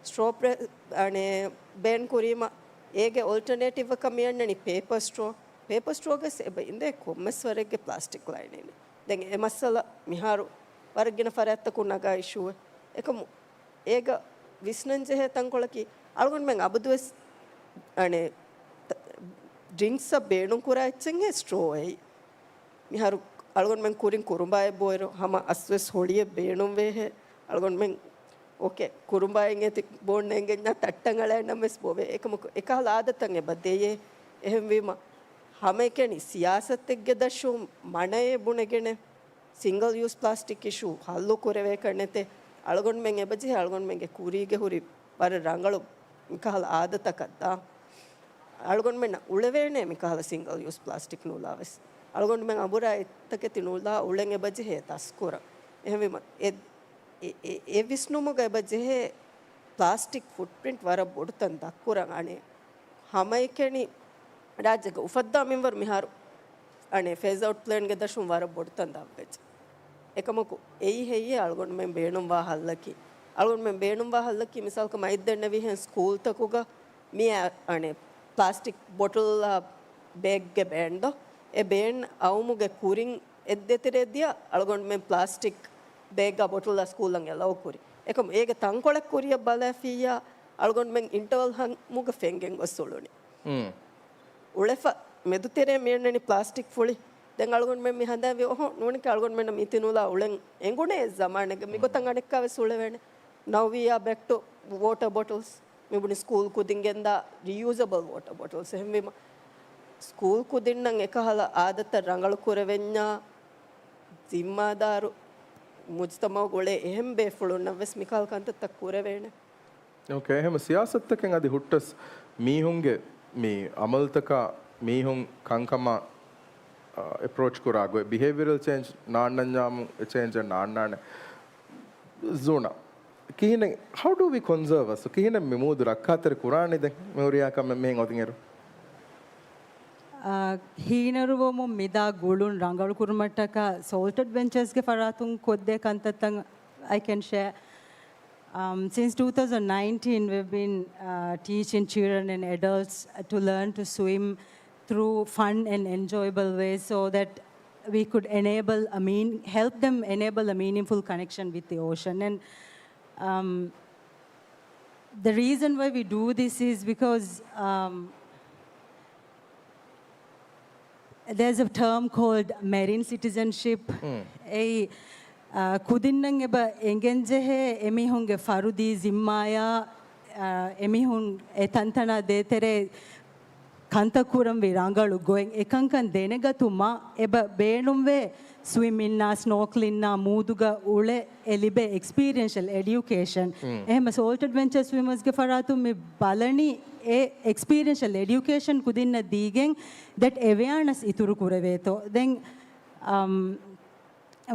ސްޓްރޯ ޕްރެ-، އަނެއް، ބޭން ކުރީމަ، އޭގެ އޮލްޓަނޭޓިވްއަކަށް މި އަންނަނީ ޕޭޕަ ސްޓްރޯ. ޕޭޕަ ސްޓްރޯގަސް އެބަ އިނދޭ ކޮންމެސް ވަރެއްގެ ޕްލާސްޓިކް ލައިނެއް. ދެން އެ މައްސަލަ މިހާރު ވަރަށް ގިނަ ފަރާތްތަކުން ނަގާ އިޝޫއެއް. އެކަމު އޭގަ ވިސްނަން ޖެހޭ ތަންކޮޅަކީ، އަޅުގަނޑުމެން އަބަދުވެސް އަނެއް ޑްރިންކްސްއަށް ބޭނުން ކުރާ އެއްޗެއްހޭ ސްޓްރޯއެއް. މިހާރު އަޅުގަނޑުމެން ކުރިން ކުރުނބާއެއް ބޯއިރު ހަމަ އަސްވެސް ހޮޅިއެއް ބޭނުންވޭހޭ. އަޅުގަނޑުމެން އޯކޭ، ކުރުނބާއިން އޭތި ބޯން ނޭނގެންޏާ ތައްޓަށް އަޅައިންނަމަވެސް ބޮވޭ. އެކަމަކު އެކަހަލަ އާދަތައް އެބަ ދެޔޭ. އެހެންވީމަ، ހަމައެކަނި ސިޔާސަތެއްގެ ދަށުން މަނައޭ ބުނެގެނެ، ސިންގަލް ޔޫސް ޕްލާސްޓިކް އިޝޫ ހައްލު ކުރެވޭކަށް ނެތޭ. އަޅުގަނޑުމެން އެބަޖެހޭ އަޅުގަނޑުމެންގެ ކުރީގެ ހުރި ވަރަށް ރަނގަޅު މިކަހަލަ އާދަތަކަށް ދާ. އަޅުގަނޑުމެންނަށް އުޅެވޭނެ މިކަހަލަ ސިންގަލް ޔޫސް ޕްލާސްޓިކް ނުލާވެސް. އަޅުގަނޑުމެން އަނބުރާ އެތަކެތި ނުލާ އުޅެން އެބަޖެހޭ ދަސްކުރަން. އެހެންވީމަ، އެ، އެ، އެ، އެ ވިސްނުމުގަ އެބަޖެހޭ ޕްލާސްޓިކް ފުޓްޕްރިންޓް ވަރަށް ބޮޑުތަން ދަށްކުރަން އަނެއް. ހަމައެކަނި ރާއްޖޭގަ އުފައްދާ މިންވަރު މިހާރު އަނެއް ފޭސް އައުޓް ޕްލޭންގެ ދަށުން ވަރަށް ބޮޑުތަން ދަށްވެއްޖެ. އެކަމަކު އެއީ ހެއްޔޭ އަޅުގަނޑުމެން ބޭނުންވާ ހައްލަކީ؟ އަޅުގަނޑުމެން ބޭނުންވާ ހައްލަކީ މިސާލަކަށް މައިދެންނެވިހެން ސްކޫލްތަކުގަ މި އަ-، އަނެއް ޕްލާސްޓިކް ބޮޓުލްއާ ބޭގްގެ ބޭން ދޯ؟ އެ ބޭން އައުމުގެ ކުރިން އެއްދެތެރޭ ދިޔަ އަޅުގަނޑުމެން ޕްލާސްޓިކް ބޭގްއާ ބޮޓުލްއާ ސްކޫލަށް އެލައު ކުރި. އެކަމު އޭގެ ތަންކޮޅެއް ކުރިއަށް ބަލާފިއްޔާ އަޅުގަނޑުމެން އިންޓަވަލް ހަމުގަ ފެންގެން ގޮސް އުޅުނީ. އުޅެފަ މެދުތެރޭ މިއަންނަނީ ޕްލާސްޓިކް ފުޅި. ދެން އަޅުގަނޑުމެން މި ހަނދާންވި އޮހޮ ނޫނެކޭ އަޅުގަނޑުމެންނަށް މިތި ނުލާ އުޅެން އެނގުނޭ ޒަމާނެއްގަ މިގޮތަށް އަނެއްކާވެސް އުޅެވޭނެ. Now we are back to water bottles. މިބުނި ސްކޫލް ކުދިން ގެންދާ ރީޔޫސަބަލް ވޯޓަ ބޮޓަލްސް. އެހެންވީމަ ސްކޫލް ކުދިންނަށް އެކަހަލަ އާދަތައް ރަނގަޅު ކުރެވެންޏާ ޒިންމާދާރު މުޖުތަމައުގަ އުޅޭ އެހެން ބޭފުޅުންނަށް ވެސް މިކަހަލަ ކަންތައްތައް ކުރެވޭނެ. އޯކޭ، އެހެން ސިޔާސަތުތަކެއް އަދި ހުއްޓަސް މީހުންގެ މި އަމަލުތަކާ މީހުން ކަންކަމަށް، އަ، އެޕްރޯޗް ކުރާ ގޮތް، ބިހޭވިއަރަލް ޗޭންޖް ނާންނަންޏާމު އެ ޗޭންޖެއް ނާންނާނެ. ޒޫނާ، ކިހިނެއް، how do we conserve އަސް؟ ކިހިނެއް މި މޫދު ރައްކާތެރި ކުރާނީ ދެން މި ހުރިހާ ކަމެއް މިހެން އޮތުންއިރު؟ އާ، ހީނަރުވަމުން މިދާ ގުޅުން ރަނގަޅުކުރުމަށްޓަކާ ސޯލްޓް އެޑްވެންޗާސްގެ ފަރާތުން ކޮށްދޭ ކަންތައްތައް I can share. Um, since two thousand nineteen, we've been, uh, teaching children and adults to learn to swim through fun and enjoyable ways so that we could enable a mean-, help them enable a meaningful connection with the ocean. And, um, the reason why we do this is because, um, there's a term called marine citizenship. އެއީ، އާ، ކުދިންނަށް އެބަ އެނގެންޖެހޭ އެމީހުންގެ ފަރުދީ ޒިންމާޔާ، އާ، އެމީހުން އެ ތަންތަނާ ދޭތެރޭ ކަންތައް ކުރަންވީ ރަނގަޅު ގޮތް. އެކަންކަން ދެނެގަތުމަށް އެބަ ބޭނުންވޭ ސްވިމިންއާ، ސްނޯކްލިންއާ، މޫދުގަ އުޅެ އެ ލިބޭ އެކްސްޕީރިއެންޝަލް އެޑިއުކޭޝަން. އެހެމަ ސޯލްޓް އެޑްވެންޗާ ސްވިމަރސްގެ ފަރާތުން މި ބަލަނީ އެ އެކްސްޕީރިއެންޝަލް އެޑިއުކޭޝަން ކުދިންނަށް ދީގެން ދެޓް އެވެއާނަސް އިތުރު ކުރެވޭތޯ. ދެން، އަމް،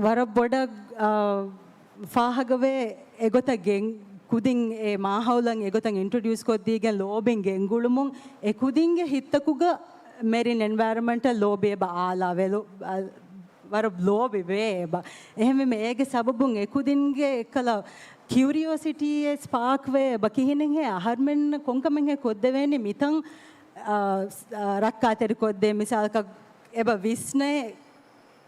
ވަރަށް ބޮޑަށް، އާ، ފާހަގަވޭ އެގޮތަށް ގެން، ކުދިން އެ މާހައުލަށް އެގޮތަށް އިންޓްރޮޑިއުސް ކޮށްދީގެން ލޯބިން ގެންގުޅުމުން އެ ކުދިންގެ ހިތްތަކުގަ މެރިން އެންވަޔަރަމެންޓަށް ލޯބި އެބަ އާލާވޭ، ލޯ-، އަ، ވަރަށް ލޯބި ވޭ އެބަ. އެހެންވީމަ އޭގެ ސަބަބުން އެ ކުދިންގެ އެއްކަލަ ކިއުރިއޯސިޓީއެއް ސްޕާކްވޭ އެބަ، ކިހިނެއްހޭ އަހަރުމެންނަށް ކޮންކަމެއްހޭ ކޮށްދެވޭނީ މިތަން، އަ، އަ، ރައްކާތެރިކޮށްދޭ. މިސާލަކަށް އެބަ ވިސްނޭ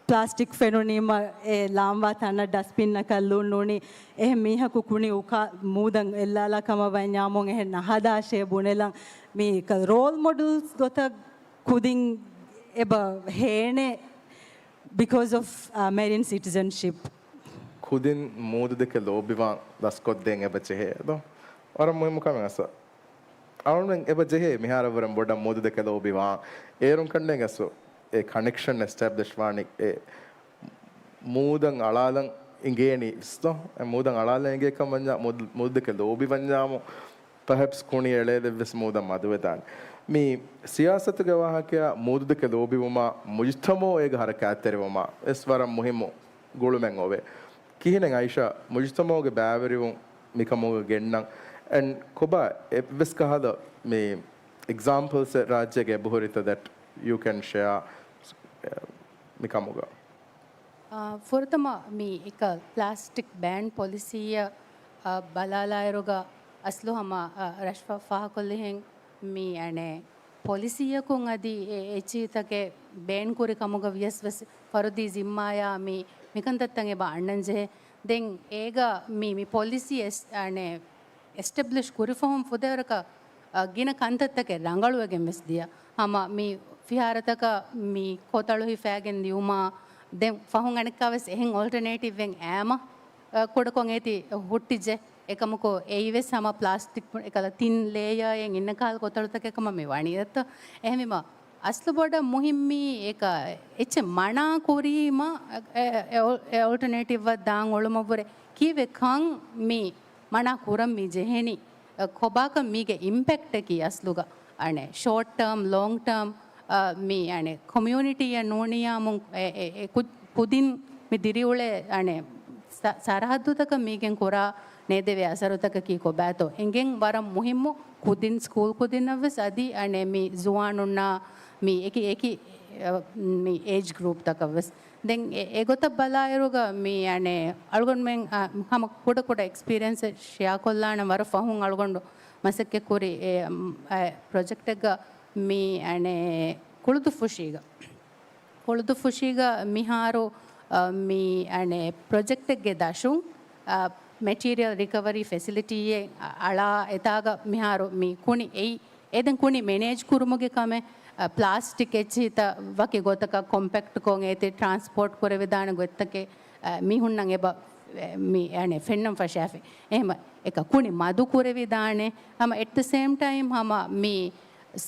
ޕްލާސްޓިކް ފެނުނީމަ އެ ލާންވާ ތަނަށް ޑަސްބިންއަކަށް ލުންނޫނީ. އެހެން މީހަކު ކުނި އުކާ މޫދަށް އެއްލާލާ ކަމަށް ވަންޏާމުން އެހެން ނަހަދާށޭ ބުނެލަން. މީ ކަ-، ރޯލް މޮޑެލްސް ގޮތަށް ކުދިން އެބަ ހޭނެ because of, uh, marine citizenship. ކުދިން މޫދު ދެކެ ލޯބިވާން ދަސްކޮށްދޭން އެބަ ޖެހޭ ދޯ؟ ވަރަށް މުހިއްމު ކަމެއް އަސް. އަޅުގަނޑުމެން އެބަ ޖެހޭ މިހާރަށްވުރެން ބޮޑަށް މޫދު ދެކެ ލޯބިވާން. އޭރުން ކަންނޭނގެ އަސް އެ ކަނެކްޝަން އެސްޓެބްލިޝް ވާނީ އެ މޫދަށް އަޅާލަން އިނގޭނީ ވެސް ދޯ؟ އެ މޫދަށް އަޅާލަން އިނގޭ ކަމަށް ވަންޏާ މޫދު، މޫދު ދެކެ ލޯބި ވަންޏާމު ޕަހެޕްސް ކުނި އެޅޭލެއްވެސް މޫދަށް މަދުވެދާނެ. މި ސިޔާސަތުގެ ވާހަކަޔާ މޫދު ދެކެ ލޯބިވުމާ މުޖުތަމައު އޭގަ ހަރަކާތްތެރިވުމާ ވެސް ވަރަށް މުހިއްމު ގުޅުމެއް އޮވޭ. ކިހިނެއް އައިޝާ މުޖުތަމައުގެ ބައިވެރިވުން މިކަމުގަ ގެންނަން؟ އެންޑް ކޮބާ އެއްވެސް ކަހަލަ މި އެގްޒާމްޕަލްސް ރާއްޖޭގަ އެބަހުރިތަ that you can share މިކަމުގަ؟ އާ، ފުރަތަމަ މި އެކަ ޕްލާސްޓިކް ބޭން ޕޮލިސީއަށް، އާ، ބަލާލާއިރުގަ އަސްލު ހަމަ، އާ، ރަޝްފާ ފާހަކޮށްލިހެން މި އަނެއް ޕޮލިސީއަކުން އަދި އެ އެއްޗިހިތަކެއް ބޭން ކުރި ކަމުގަ ވިޔަސް ވެސް ފަރުދީ ޒިންމާޔާ މި، މިކަންތައްތައް އެބަ އަންނަންޖެހޭ. ދެން އޭގަ މި، މި ޕޮލިސީ އެސް-، އަނެ، އެސްޓެބްލިޝް ކުރި ފަހުން ފުދޭވަރަކަށް، އަ، ގިނަ ކަންތައްތަކެއް ރަނގަޅުވެގެން ވެސް ދިޔަ. ހަމަ މި ފިހާރަތަކަށް މި ކޮތަޅު ހިފައިގެން ދިޔުމާ، ދެން ފަހުން އަނެއްކާވެސް އެހެން އޯލްޓަނޭޓިވްއެއް އައިމަ، އަ، ކުޑަކޮށް އޭތި ހުއްޓިއްޖެ. އެކަމަކު އެއީވެސް ހަމަ ޕްލާސްޓިކް އެކަލަ ތިން ލޭޔާއެއް އިންނަ ކަހަލަ ކޮތަޅުތަކެއް ކަމަށް މި ވަނީ ދެއްތޯ. އެހެންވީމަ، އަސްލު ބޮޑަށް މުހިއްމީ އެކަ އެއްޗެއް މަނާ ކުރީމަ، އެ، އެ، އެ، އެ އޯލްޓަނޭޓިވްއަށް ދާން އޮޅުމަށްވުރެ ކީއްވެ ކަން މި މަނާ ކުރަން މި ޖެހެނީ؟ އަ، ކޮބާކަން މީގެ އިމްޕެކްޓަކީ އަސްލުގަ؟ އަނެ، ޝޯޓް ޓާމް، ލޮންގް ޓާމް، އަ، މި، އަނެ، ކޮމިއުނިޓީއަށް ނޫނިޔާމުން އެ، އެ، އެ ކު-، ކުދިން މި ދިރިއުޅޭ، އަނެ، ސަ-، ސަރަހައްދުތަކަށް މީގެން ކުރާ ނޭދެވޭ އަސަރުތަކަކީ ކޮބާތޯ؟ އެނގެން ވަރަށް މުހިއްމު ކުދިން، ސްކޫލް ކުދިންނަށްވެސް އަދި، އަނެ، މި ޒުވާނުންނާ މި އެކި، އެކި، އަ، މި އޭޖް ގްރޫޕްތަކަށްވެސް. ދެން އެ، އެގޮތަށް ބަލާއިރުގަ މި، އަނެ، އަޅުގަނޑުމެން، އަ، ހަމަ ކުޑަ ކުޑަ އެކްސްޕީރިއަންސެއް ޝެއާކޮށްލާނަން. ވަރަށް ފަހުން އަޅުގަނޑު މަސައްކަތްކުރި އެ، އަ، ޕްރޮޖެކްޓެއްގަ މި، އަނެ، ކުޅުދުއްފުށީގަ، ކުޅުދުއްފުށީގަ މިހާރު، އަ، މި، އަނެ، ޕްރޮޖެކްޓެއްގެ ދަށުން، އަ، މެޓީރިއަލް ރިކަވަރީ ފެސިލިޓީއެއް އަ، އަޅާ އެތާގަ މިހާރު މި ކުނި އެއީ، އެ ދެން ކުނި މެނޭޖް ކުރުމުގެ ކަމެއް، އަ، ޕްލާސްޓިކް އެއްޗިހިތައް ވަކި ގޮތަކަށް ކޮމްޕެކްޓްކޮށް އޭތި ޓްރާންސްޕޯޓް ކުރެވިދާނެ ގޮތްތަކެއް، އަ، މީހުންނަށް އެބަ، އެ، މި، އަނެ، ފެންނަން ފަށާފި. އެހެމަ އެކަ ކުނި މަދު ކުރެވިދާނެ. ހަމަ އެޓް ދަ ސޭމް ޓައިމް ހަމަ މި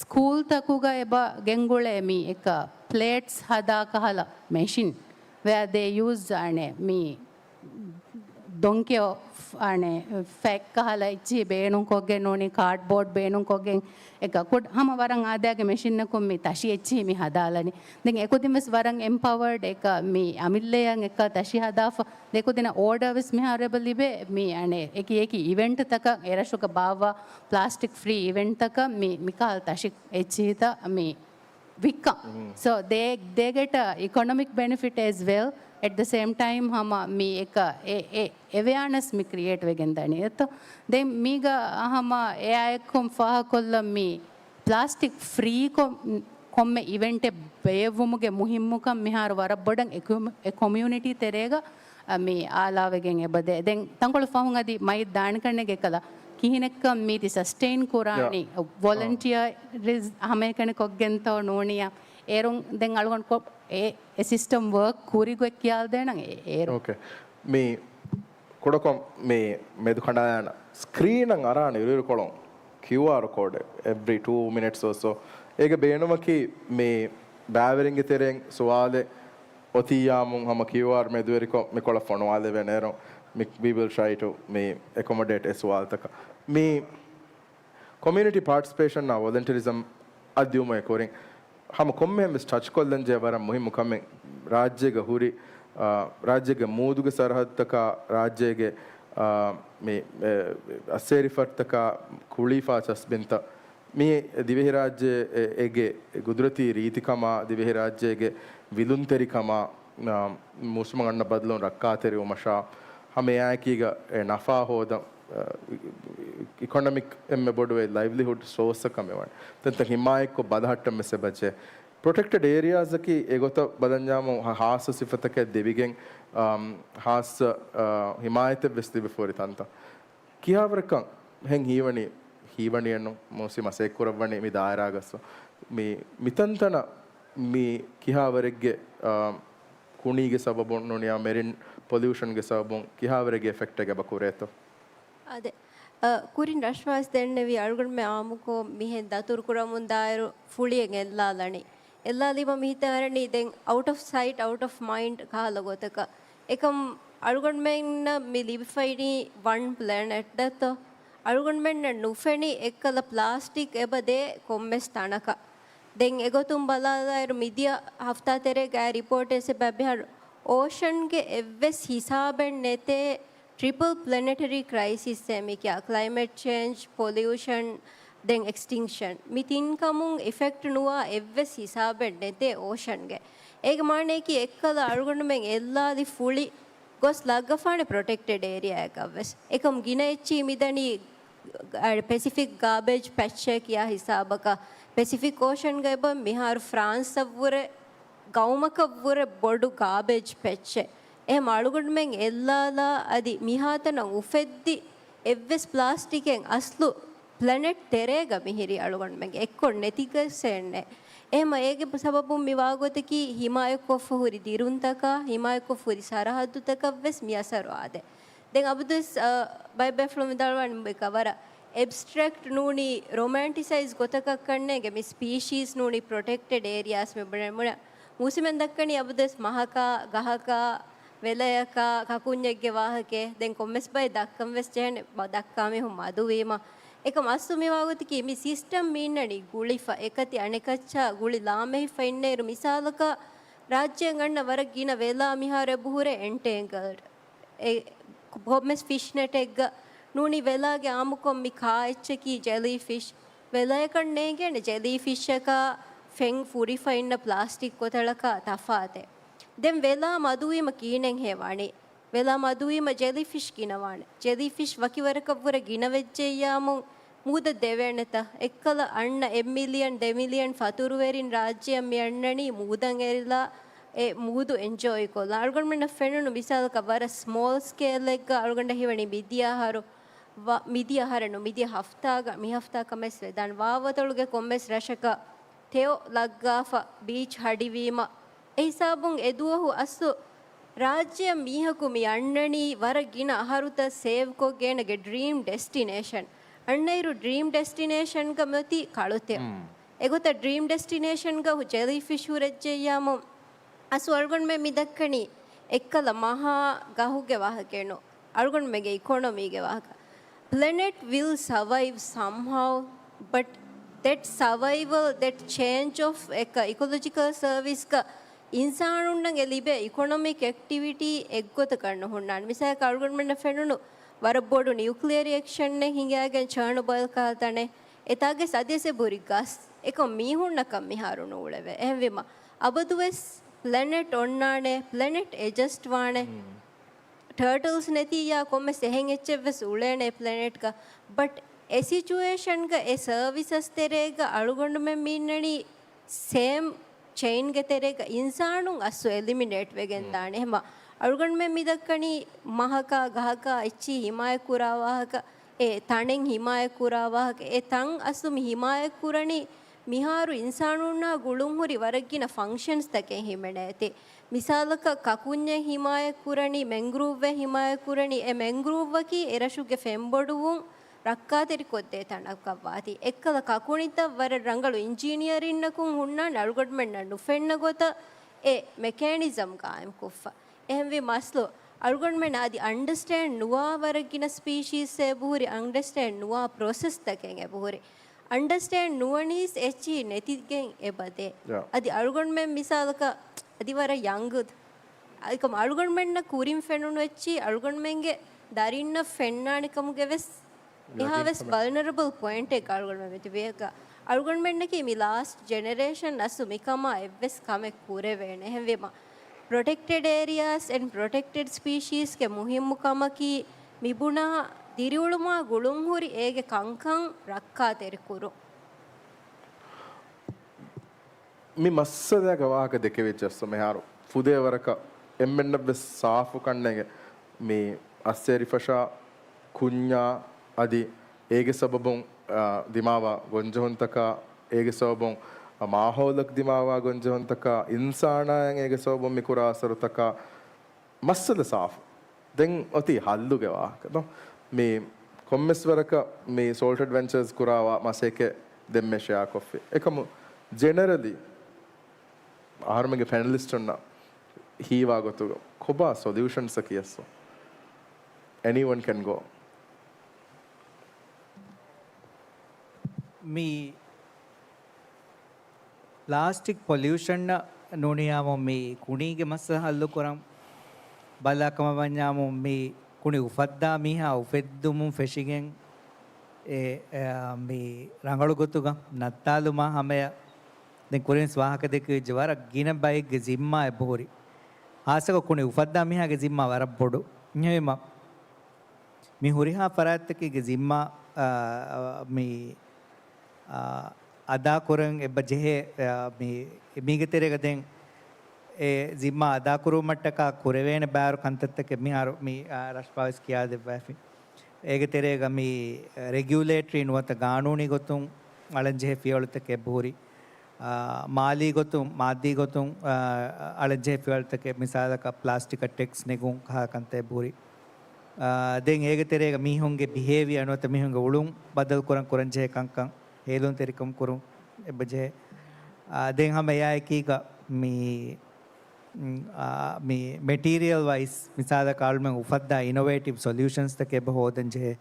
ސްކޫލްތަކުގަ އެބަ ގެންގުޅޭ މި އެކަ ޕްލޭޓްސް ހަދާ ކަހަލަ މެޝިން ވެއާ ދޭ ޔޫޒް އަނެ މި ދޮންކެޔޮ އަނެ ފެކް ކަހަލަ އެއްޗިހި ބޭނުންކޮށްގެން ނޫނީ ކާޑްބޯޑް ބޭނުންކޮށްގެން އެކަ ކުޑަ ހަމަ ވަރަށް އާދައިގެ މެޝިންއަކުން މި ތަށި އެއްޗިހި މި ހަދާލަނީ. ދެން އެކުދިން ވެސް ވަރަށް އެމްޕަވަރޑް އެކަ މި އަމިއްލައަށް އެކަ ތަށި ހަދާފަ. ދެ ކުދިން އޯޑަރ ވެސް މިހާރު އެބަ ލިބޭ މި އަނެ އެކި އެކި އިވެންޓްތަކަށް އެރަށުގަ ބާއްވާ ޕްލާސްޓިކް ފްރީ އިވެންޓްތަކަށް މި މިކަހަލަ ތަށި އެއްޗިހިތައް މި ވިއްކަން. So they, they get a economic benefit as well. At the same time ހަމަ މި އެކަ އެ، އެ، އެވެއާނެސް މި ކްރިއޭޓް ވެގެން ދަނީ އެތޯ. ދެން މީގަ ހަމަ އެއާއެއްކޮށް ފާހަކޮށްލަން މި ޕްލާސްޓިކް ފްރީ ކޮ-، ކޮންމެ އިވެންޓެއް ބޭއްވުމުގެ މުހިއްމުކަން މިހާރު ވަރަށް ބޮޑަށް އެ ކޮމި-، އެ ކޮމިއުނިޓީ ތެރޭގަ، އަ، މި އާލާވެގެން އެބަދޭ. ދެން ތަންކޮޅު ފަހުން އަދި މައި ދާނެ ކަންނޭނގެ ކަލަ ކިހިނެއްކަން މީތި ސަސްޓެއިން ކުރާނީ ވޮލަންޓިއަރ ހަމައެކަނި ކޮށްގެންތޯ ނޫނިޔާ. އޭރުން ދެން އަޅުގަނޑު ކޮ-، އެ، އެ ސިސްޓަމް ވަރކް ކުރި ގޮތް ކިޔާލަދޭނަން އޭ-، އޭރު. އޯކޭ. މި ކުޑަކޮށް މި މެދު ކަނޑާލާނަ ސްކްރީނަށް އަރާނެ އިރުއިރުކޮޅުން ކިއުއާރު ކޯޑެއް every two minutes or so. އޭގެ ބޭނުމަކީ މި ބައިވެރިންގެ ތެރެއިން ސުވާލެއް އޮތިއްޔާމުން ހަމަ ކިއުއާރު މެދުވެރިކޮށް މިކޮޅަށް ފޮނުވާލެވޭނެ އޭރު މި we will try to މި އެކޮމޮޑޭޓް އެ ސުވާލުތަކަށް. މި ކޮމިއުނިޓީ ޕާޓިސިޕޭޝަންއާ ވޮލަންޓަރިޒަމް އަށް ދިއުމުގެ ކުރިން ހަމަ ކޮންމެހެން ވެސް ޓަޗް ކޮށްލަންޖެހޭ ވަރަށް މުހިއްމު ކަމެއް. ރާއްޖޭގަ ހުރި، އާ، ރާއްޖޭގެ މޫދުގެ ސަރަހައްދުތަކާ، ރާއްޖޭގެ، އާ، މި، އެ، އައްސޭރިފަރުތަކާ ކުޅީފާ ޗަސްބިންތައް މި ދިވެހިރާއްޖެ އެ-، އޭގެ ގުދުރަތީ ރީތިކަމާ، ދިވެހިރާއްޖޭގެ ވިލުންތެރިކަމާ، އާ، މޫސުމަށް އަންނަ ބަދަލުން ރައްކާތެރިވުމަށާ، ހަމަ އެއާއެކީގަ އެ ނަފާ ހޯދަން، އާ، އި-، އި-، އިކޮނޮމިކް އެންމެ ބޮޑު އެއް ލައިވްލިހުޑް ސޯސްއަކަށް މިވަނީ. ތަންތަން ހިމާޔަތްކޮށް ބަލަހައްޓަން ވެސް އެބަޖެހޭ. ޕްރޮޓެކްޓެޑް އޭރިއާޒަކީ އެގޮތަށް ބަލަންޏާމު ހާ-، ހާއްސަ ސިފަތަކެއް ދެވިގެން، އާ، ހާއްސަ، އާ، ހިމާޔަތެއް ވެސް ލިބިފަ ހުރި ތަންތަން. ކިހާވަރަކަށް ހެން ހީވަނީ، ހީވަނީއެއްނު މޫސި މަސައްކަތްކުރައްވަނީ މި ދާއިރާގަސް. މި، މިތަންތަނަށް މި ކިހާވަރެއްގެ، އާ، ކުނީގެ ސަބަބުން ނޫނިޔާ މެރިން ޕޮލިއުޝަންގެ ސަބަބުން ކިހާވަރެއްގެ އެފެކްޓެއް އެބަ ކުރޭތޯ؟ އާދެ، އަ، ކުރިން ރަޝްމާސް ދެންނެވި އަޅުގަނޑުމެ އާއްމުކޮށް މިހެން ދަތުރުކުރަމުން ދާއިރު ފުޅިއެއް އެއްލާލަނީ. އެއްލާލީމަ މިހިތަށް އަރަނީ ދެން އައުޓް އޮފް ސައިޓް، އައުޓް އޮފް މައިންޑް ކަހަލަ ގޮތަކަށް. އެކަމް އަޅުގަނޑުމެންނަށް މި ލިބިފައިނީ ވަން ޕްލެނެޓް ދަތޯ. އަޅުގަނޑުމެންނަށް ނުފެނި އެއްކަލަ ޕްލާސްޓިކް އެބަ ދޭ ކޮންމެސް ތަނަކަށް. ދެން އެގޮތުން ބަލާލާއިރު މިދިޔަ ހަފްތާ ތެރޭގައި ރިޕޯޓެއްސެއް ބައި މިހާރު އޯޝަންގެ އެއްވެސް ހިސާބެއް ނެތޭ ޓްރިޕަލް ޕްލެނެޓަރީ ކްރައިސިސްއޭ މިކިޔާ، ކްލައިމެޓް ޗޭންޖް، ޕޮލިއުޝަން، ދެން އެކްސްޓިންކްޝަން. މި ތިން ކަމުން އިފެކްޓް ނުވާ އެއްވެސް ހިސާބެއް ނެތޭ އޯޝަންގެ. އޭގެ މާނަޔަކީ އެއްކަލަ އަޅުގަނޑުމެން އެއްލާލި ފުޅި ގޮސް ލައްގަފާނެ ޕްރޮޓެކްޓެޑް އޭރިއާއަކަށްވެސް. އެކަމް ގިނަ އެއްޗިހި މިދަނީ އަ، ޕެސިފިކް ގާބޭޖް ޕެޗްއޭ ކިޔާ ހިސާބަކަށް. ޕެސިފިކް އޯޝަންގަ އެބަ މިހާރު ފްރާންސަށްވުރެ ގައުމަކަށްވުރެ ބޮޑު ގާބޭޖް ޕެޗެއް. އެހެން އަޅުގަނޑުމެން އެއްލާލާ އަދި މިހާތަނަށް އުފެއްދި އެއްވެސް ޕްލާސްޓިކެއް އަސްލު ޕްލެނެޓް ތެރޭގަ މިހިރީ އަޅުގަނޑުމެންގެ އެއްކޮށް ނެތިގަސް އެއްނެ. އެހެމަ އޭގެ ސަބަބުން މި ވާގޮތަކީ ހިމާޔަތްކޮށްފަ ހުރި ދިރުންތަކާ، ހިމާޔަތްކޮށްފަ ހުރި ސަރަހައްދުތަކަށް ވެސް މި އަސަރު އާދޭ. ދެން އަބަދުވެސް، އަ، ބައެއް ބޭފުޅުން ވިދާޅުވަނީ ވަރަށް އެބްސްޓްރެކްޓް ނޫނީ ރޮމޭންޓިސައިޒް ގޮތަކަށް ކަންނޭނގެ މި ސްޕީޝީސް ނޫނީ ޕްރޮޓެކްޓެޑް އޭރިއާސް މި ބުނެ މުނެ މޫސިމެން ދައްކަނީ އަބަދުވެސް މަހަކާ، ގަހަކާ، ވެލަޔަކާ، ކަކުންޏެއްގެ ވާހަކައެއް. ދެން ކޮންމެސް ބައެއް ދައްކަން ވެސް ޖެހެނެ ބަ-، ދައްކާ މީހުން މަދުވީމަ. އެކަމް އަސްލު މި ވާގޮތަކީ މި ސިސްޓަމް މީންނަނީ ގުޅިފަ، އެކަތި އަނެކައްޗާ ގުޅި ލާމެހިފަ އިންނައިރު މިސާލަކަށް ރާއްޖޭން އަންނަ ވަރަށް ގިނަ ވެލާ މިހާރު އެބަހުރޭ އެންޓޭންގަލްޑް. އެ ކޮންމެސް ފިޝް ނެޓެއްގަ ނޫނީ ވެލާގެ އާއްމުކޮށް މި ކާ އެއްޗަކީ ޖެލީ ފިޝް. ވެލަޔަކަށް ނޭނގޭނެ ޖެލީ ފިޝްއަކާ ފެން ފުރިފަ އިންނަ ޕްލާސްޓިކް ކޮތަޅަކާ ތަފާތެއް. ދެން ވެލާ މަދުވީމަ ކިހިނެއްހޭ ވާނީ؟ ވެލާ މަދުވީމަ ޖެލީ ފިޝް ގިނަވާނެ. ޖެލީ ފިޝް ވަކިވަރަކަށްވުރެ ގިނަވެއްޖެއްޔާމު މޫދަށް ދެވޭނެތަ؟ އެއްކަލަ އަންނަ އެއް މިލިއަން، ދެ މިލިއަން ފަތުރުވެރިން ރާއްޖެއަށް މި އަންނަނީ މޫދަށް އެރިލާ އެ މޫދު އެންޖޯއިކޮށްލާ. އަޅުގަނޑުމެންނަށް ފެނުނު މިސާލަކަށް ވަރަށް ސްމޯލް ސްކޭލްއެއްގަ އަޅުގަނޑަށް ހީވަނީ މިދިޔަ އަހަރު ވަ-، މިދިޔަ އަހަރެއް ނޫން، މިދިޔަ ހަފްތާގަ، މި ހަފްތާ ކަމެއް ވެދާނެ ވާވަތޮޅުގެ ކޮންމެސް ރަށަކަށް ތެޔޮ ލައްގާފަ ބީޗް ހަޑިވީމަ، އެ ހިސާބުން އެދުވަހު އަސްލު ރާއްޖެއަށް މީހަކު މި އަންނަނީ ވަރަށް ގިނަ އަހަރުތައް ސޭވްކޮށްގޭނެގެ ޑްރީމް ޑެސްޓިނޭޝަން. އަންނައިރު ޑްރީމް ޑެސްޓިނޭޝަންގަ މިއޮތީ ކަޅުތެޔޮ. އެގޮތަށް ޑްރީމް ޑެސްޓިނޭޝަންގަ ޖެލީ ފިޝް ހުރެއްޖެއްޔާމު އަސްލު އަޅުގަނޑުމެން މި ދައްކަނީ އެއްކަލަ މަހާ ގަހުގެ ވާހަކައެއް ނޫން. އަޅުގަނޑުމެންގެ އިކޮނޮމީގެ ވާހަކަ. Planet will survive somehow, but that survival, that change of އެކަ އިކޮލޮޖިކަލް ސަރވިސްގަ އިންސާނުންނަށް އެ ލިބޭ އިކޮނޮމިކް އެކްޓިވިޓީ އެއްގޮތަކަށް ނުހުންނާނެ. މިސާލަކަށް އަޅުގަނޑުމެންނަށް ފެނުނު ވަރަށް ބޮޑު ނިއުކްލިއަރ ރިއެކްޝަނެއް ހިނގައިގެން ޗާނުބައިލް ކަހަލަ ތަނެއް އެތާގެސް އަދިވެސް އެބަހުރި ގަސް. އެކަމް މީހުންނަކަށް މިހާރު ނޫޅެވޭ. އެހެންވީމަ އަބަދުވެސް ޕްލެނެޓް އޮންނާނެ، ޕްލެނެޓް އެޖަސްޓް ވާނެ. ޓާޓަލްސް ނެތިއްޔާ ކޮންމެސް އެހެން އެއްޗެއްވެސް އުޅޭނެ ޕްލެނެޓްގަ. ބަޓް އެ ސިޗުއޭޝަންގަ އެ ސަރވިސަސް ތެރޭގަ އަޅުގަނޑުމެން މި އިންނަނީ ސޭމް ޗެއިންގެ ތެރޭގަ އިންސާނުން އަސްލު އެލިމިނޭޓް ވެގެން ދާނެ. އެހެމަ އަޅުގަނޑުމެން މި ދައްކަނީ މަހަކާ، ގަހަކާ އެއްޗިހި ހިމާޔަތް ކުރާ ވާހަކަ، އެ ތަނެއް ހިމާޔަތް ކުރާ ވާހަކަ، އެ ތަން އަސްލު މި ހިމާޔަތް ކުރަނީ މިހާރު އިންސާނުންނާ ގުޅުންހުރި ވަރަށް ގިނަ ފަންކްޝަންސްތަކެއް ހިމެނޭތީ. މިސާލަކަށް ކަކުންޏެއް ހިމާޔަތް ކުރަނީ، މެންގްރޫވްއެއް ހިމާޔަތް ކުރަނީ، އެ މެންގްރޫވްއަކީ އެ ރަށުގެ ފެންބޮޑުވުން ރައްކާތެރިކޮށްދޭ ތަނަކަށްވާތީ. އެއްކަލަ ކަކުނިތައް ވަރަށް ރަނގަޅު އިންޖިނިއަރިންނަކުން ހުންނާނެ އަޅުގަނޑުމެންނަށް ނުފެންނަ ގޮތަށް އެ މެކޭނިޒަމް ގާއިމްކޮށްފަ. އެހެންވީމަ އަސްލު އަޅުގަނޑުމެން އަދި އަންޑަސްޓޭންޑް ނުވާ ވަރަށް ގިނަ ސްޕީޝީސް އެބަހުރި، އަންޑަސްޓޭންޑް ނުވާ ޕްރޮސެސްތަކެއް އެބަހުރި. އަންޑަސްޓޭންޑް ނުވަނީސް އެއްޗިހި ނެތިގެން އެބަދޭ. ޔާ. އަދި އަޅުގަނޑުމެން މިސާލަކަށް އަދި ވަރަށް ޔަންގް އެކަމް އަޅުގަނޑުމެންނަށް ކުރިން ފެނުނު އެއްޗިހި އަޅުގަނޑުމެންގެ ދަރިންނަށް ފެންނާނެ ކަމުގެ ވެސް އެހާވެސް ވަލްނަރަބަލް ޕޮއިންޓެއް އަޅުގަނޑުމެން މިތިބޭގަ. އަޅުގަނޑުމެންނަކީ މި ލާސްޓް ޖެނެރޭޝަން އަސްލު މިކަމާ އެއްވެސް ކަމެއް ކުރެވޭނެ. އެހެންވީމަ، ޕްރޮޓެކްޓެޑް އޭރިއާސް އެންޑް ޕްރޮޓެކްޓެޑް ސްޕީޝީސްގެ މުހިއްމު ކަމަކީ މިބުނާ ދިރިއުޅުމާ ގުޅުންހުރި އޭގެ ކަންކަން ރައްކާތެރިކުރުން. މި މައްސަލައިގެ ވާހަކަ ދެކެވިއްޖެއްސު މިހާރު ފުދޭ ވަރަކަށް އެންމެންނަށްވެސް ސާފު ކަންނޭނގެ މި އައްސޭރިފަށާ ކުންޏާ އަދި އޭގެ ސަބަބުން، އާ، ދިމާވާ ގޮންޖެހުންތަކާ، އޭގެ ސަބަބުން، އާ، މާހައުލަށް ދިމާވާ ގޮންޖެހުންތަކާ، އިންސާނާޔަށް އޭގެ ސަބަބުން މި ކުރާ އަސަރުތަކާ، މައްސަލަ ސާފު. ދެން އޮތީ ހައްލުގެ ވާހަކަ ދޯ؟ މި ކޮންމެސް ވަރަކަށް މި ސޯލްޓް އެޑްވެންޗާސް ކުރާވާ މަސައްކަތް ދެންމެ ޝެއާކޮށްފި. އެކަމު ޖެނެރަލީ އަހަރުމެންގެ ޕެނަލިސްޓުންނަށް ހީވާ ގޮތުގަ ކޮބާ ސޮލިއުޝަންސް ކިޔަސް؟ Anyone can go. މި ޕްލާސްޓިކް ޕޮލިއުޝަންއަށް ނޫނިޔާމު މި ކުނީގެ މައްސަލަ ހައްލުކުރަން ބަލާ ކަމަށް ވަންޏާމު މި ކުނި އުފައްދާ މީހާ އުފެއްދުމުން ފެށިގެން އެ، އެ، މި ރަނގަޅު ގޮތުގަ ނައްތާލުމާ ހަމަޔަށް ދެން ކުރިންސް ވާހަކަ ދެކެވިއްޖެ ވަރަށް ގިނަ ބައެއްގެ ޒިންމާ އެބަހުރި. ހާއްސަކޮށް ކުނި އުފައްދާ މީހާގެ ޒިންމާ ވަރަށް ބޮޑު. އެހެންވީމަ، މި ހުރިހާ ފަރާތްތަކެއްގެ ޒިންމާ، އާ، މި، އާ، އަދާކުރަން އެބަ ޖެހޭ، އާ، މި، މީގެ ތެރޭގަ ދެން ޒިންމާ އަދާކުރުވުމަށްޓަކާ ކުރެވޭނެ ބާރު ކަންތައްތަކެއް މިހާރު މި، އާ، ރަޝްފާވެސް ކިޔާދެއްވައިފި. އޭގެ ތެރޭގަ މި ރެގިއުލޭޓްރީ ނުވަތަ ގާނޫނީ ގޮތުން އަޅަންޖެހޭ ފިޔަވަޅުތަކެއް އެބަހުރި. އާ، މާލީ ގޮތުން، މާއްދީ ގޮތުން، އާ، އަޅަންޖެހޭ ފިޔަވަޅުތަކެއް، މިސާލަކަށް ޕްލާސްޓިކަށް ޓެކްސް ނެގުން ކަހަލަ ކަންތައް އެބަހުރި. އާ، ދެން އޭގެ ތެރޭގަ މީހުންގެ ބިހޭވިއަ ނުވަތަ މީހުންގެ އުޅުން ބަދަލު ކުރަން ކުރަންޖެހޭ ކަންކަން، ހޭލުންތެރިކަން ކުރުން އެބަޖެހޭ. އާ، ދެން ހަމަ އެއާއެކީގަ މި އާ، މި މެޓީރިއަލް ވައިސް މިސާލަކަށް އަޅުމެން އުފައްދާ އިނޮވޭޓިވް ސޮލިއުޝަންސްތަކެއް އެބަ ހޯދަން ޖެހޭ.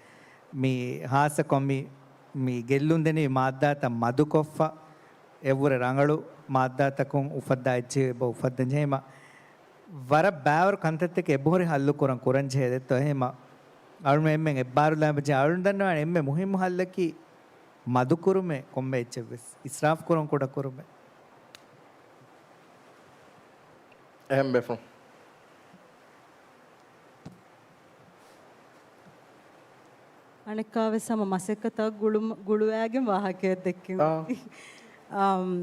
މި ހާއްސަކޮށް މި، މި ގެއްލުން ދެނި މާއްދާތައް މަދުކޮށްފަ، އެއްވުރެ ރަނގަޅު މާއްދާތަކުން އުފައްދާ އެއްޗެހި އެބަ އުފައްދަން ޖެހީމަ، ވަރަށް ބާވަރު ކަންތައްތަކެއް އެބަހުރި ހައްލު ކުރަން ކުރަން ޖެހޭ ދެއްތޯ. އެހެމަ އަޅުމެން އެންމެން އެއްބާރުލާ އެބަޖެހޭ. އަޅުން ދަންނަވާނެ އެންމެ މުހިއްމު ހައްލަކީ މަދުކުރުމޭ ކޮންމެ އެއްޗެއްވެސް. އިސްރާފް ކުރުން ކުޑަކުރުމޭ. އެހެން ބޭފުޅުން. އަނެއްކާވެސް ހަމަ މަސައްކަތަށް ގުޅު-، ގުޅުވާގެން ވާހަކައެއް ދެއްކިން. އާ. އަމް،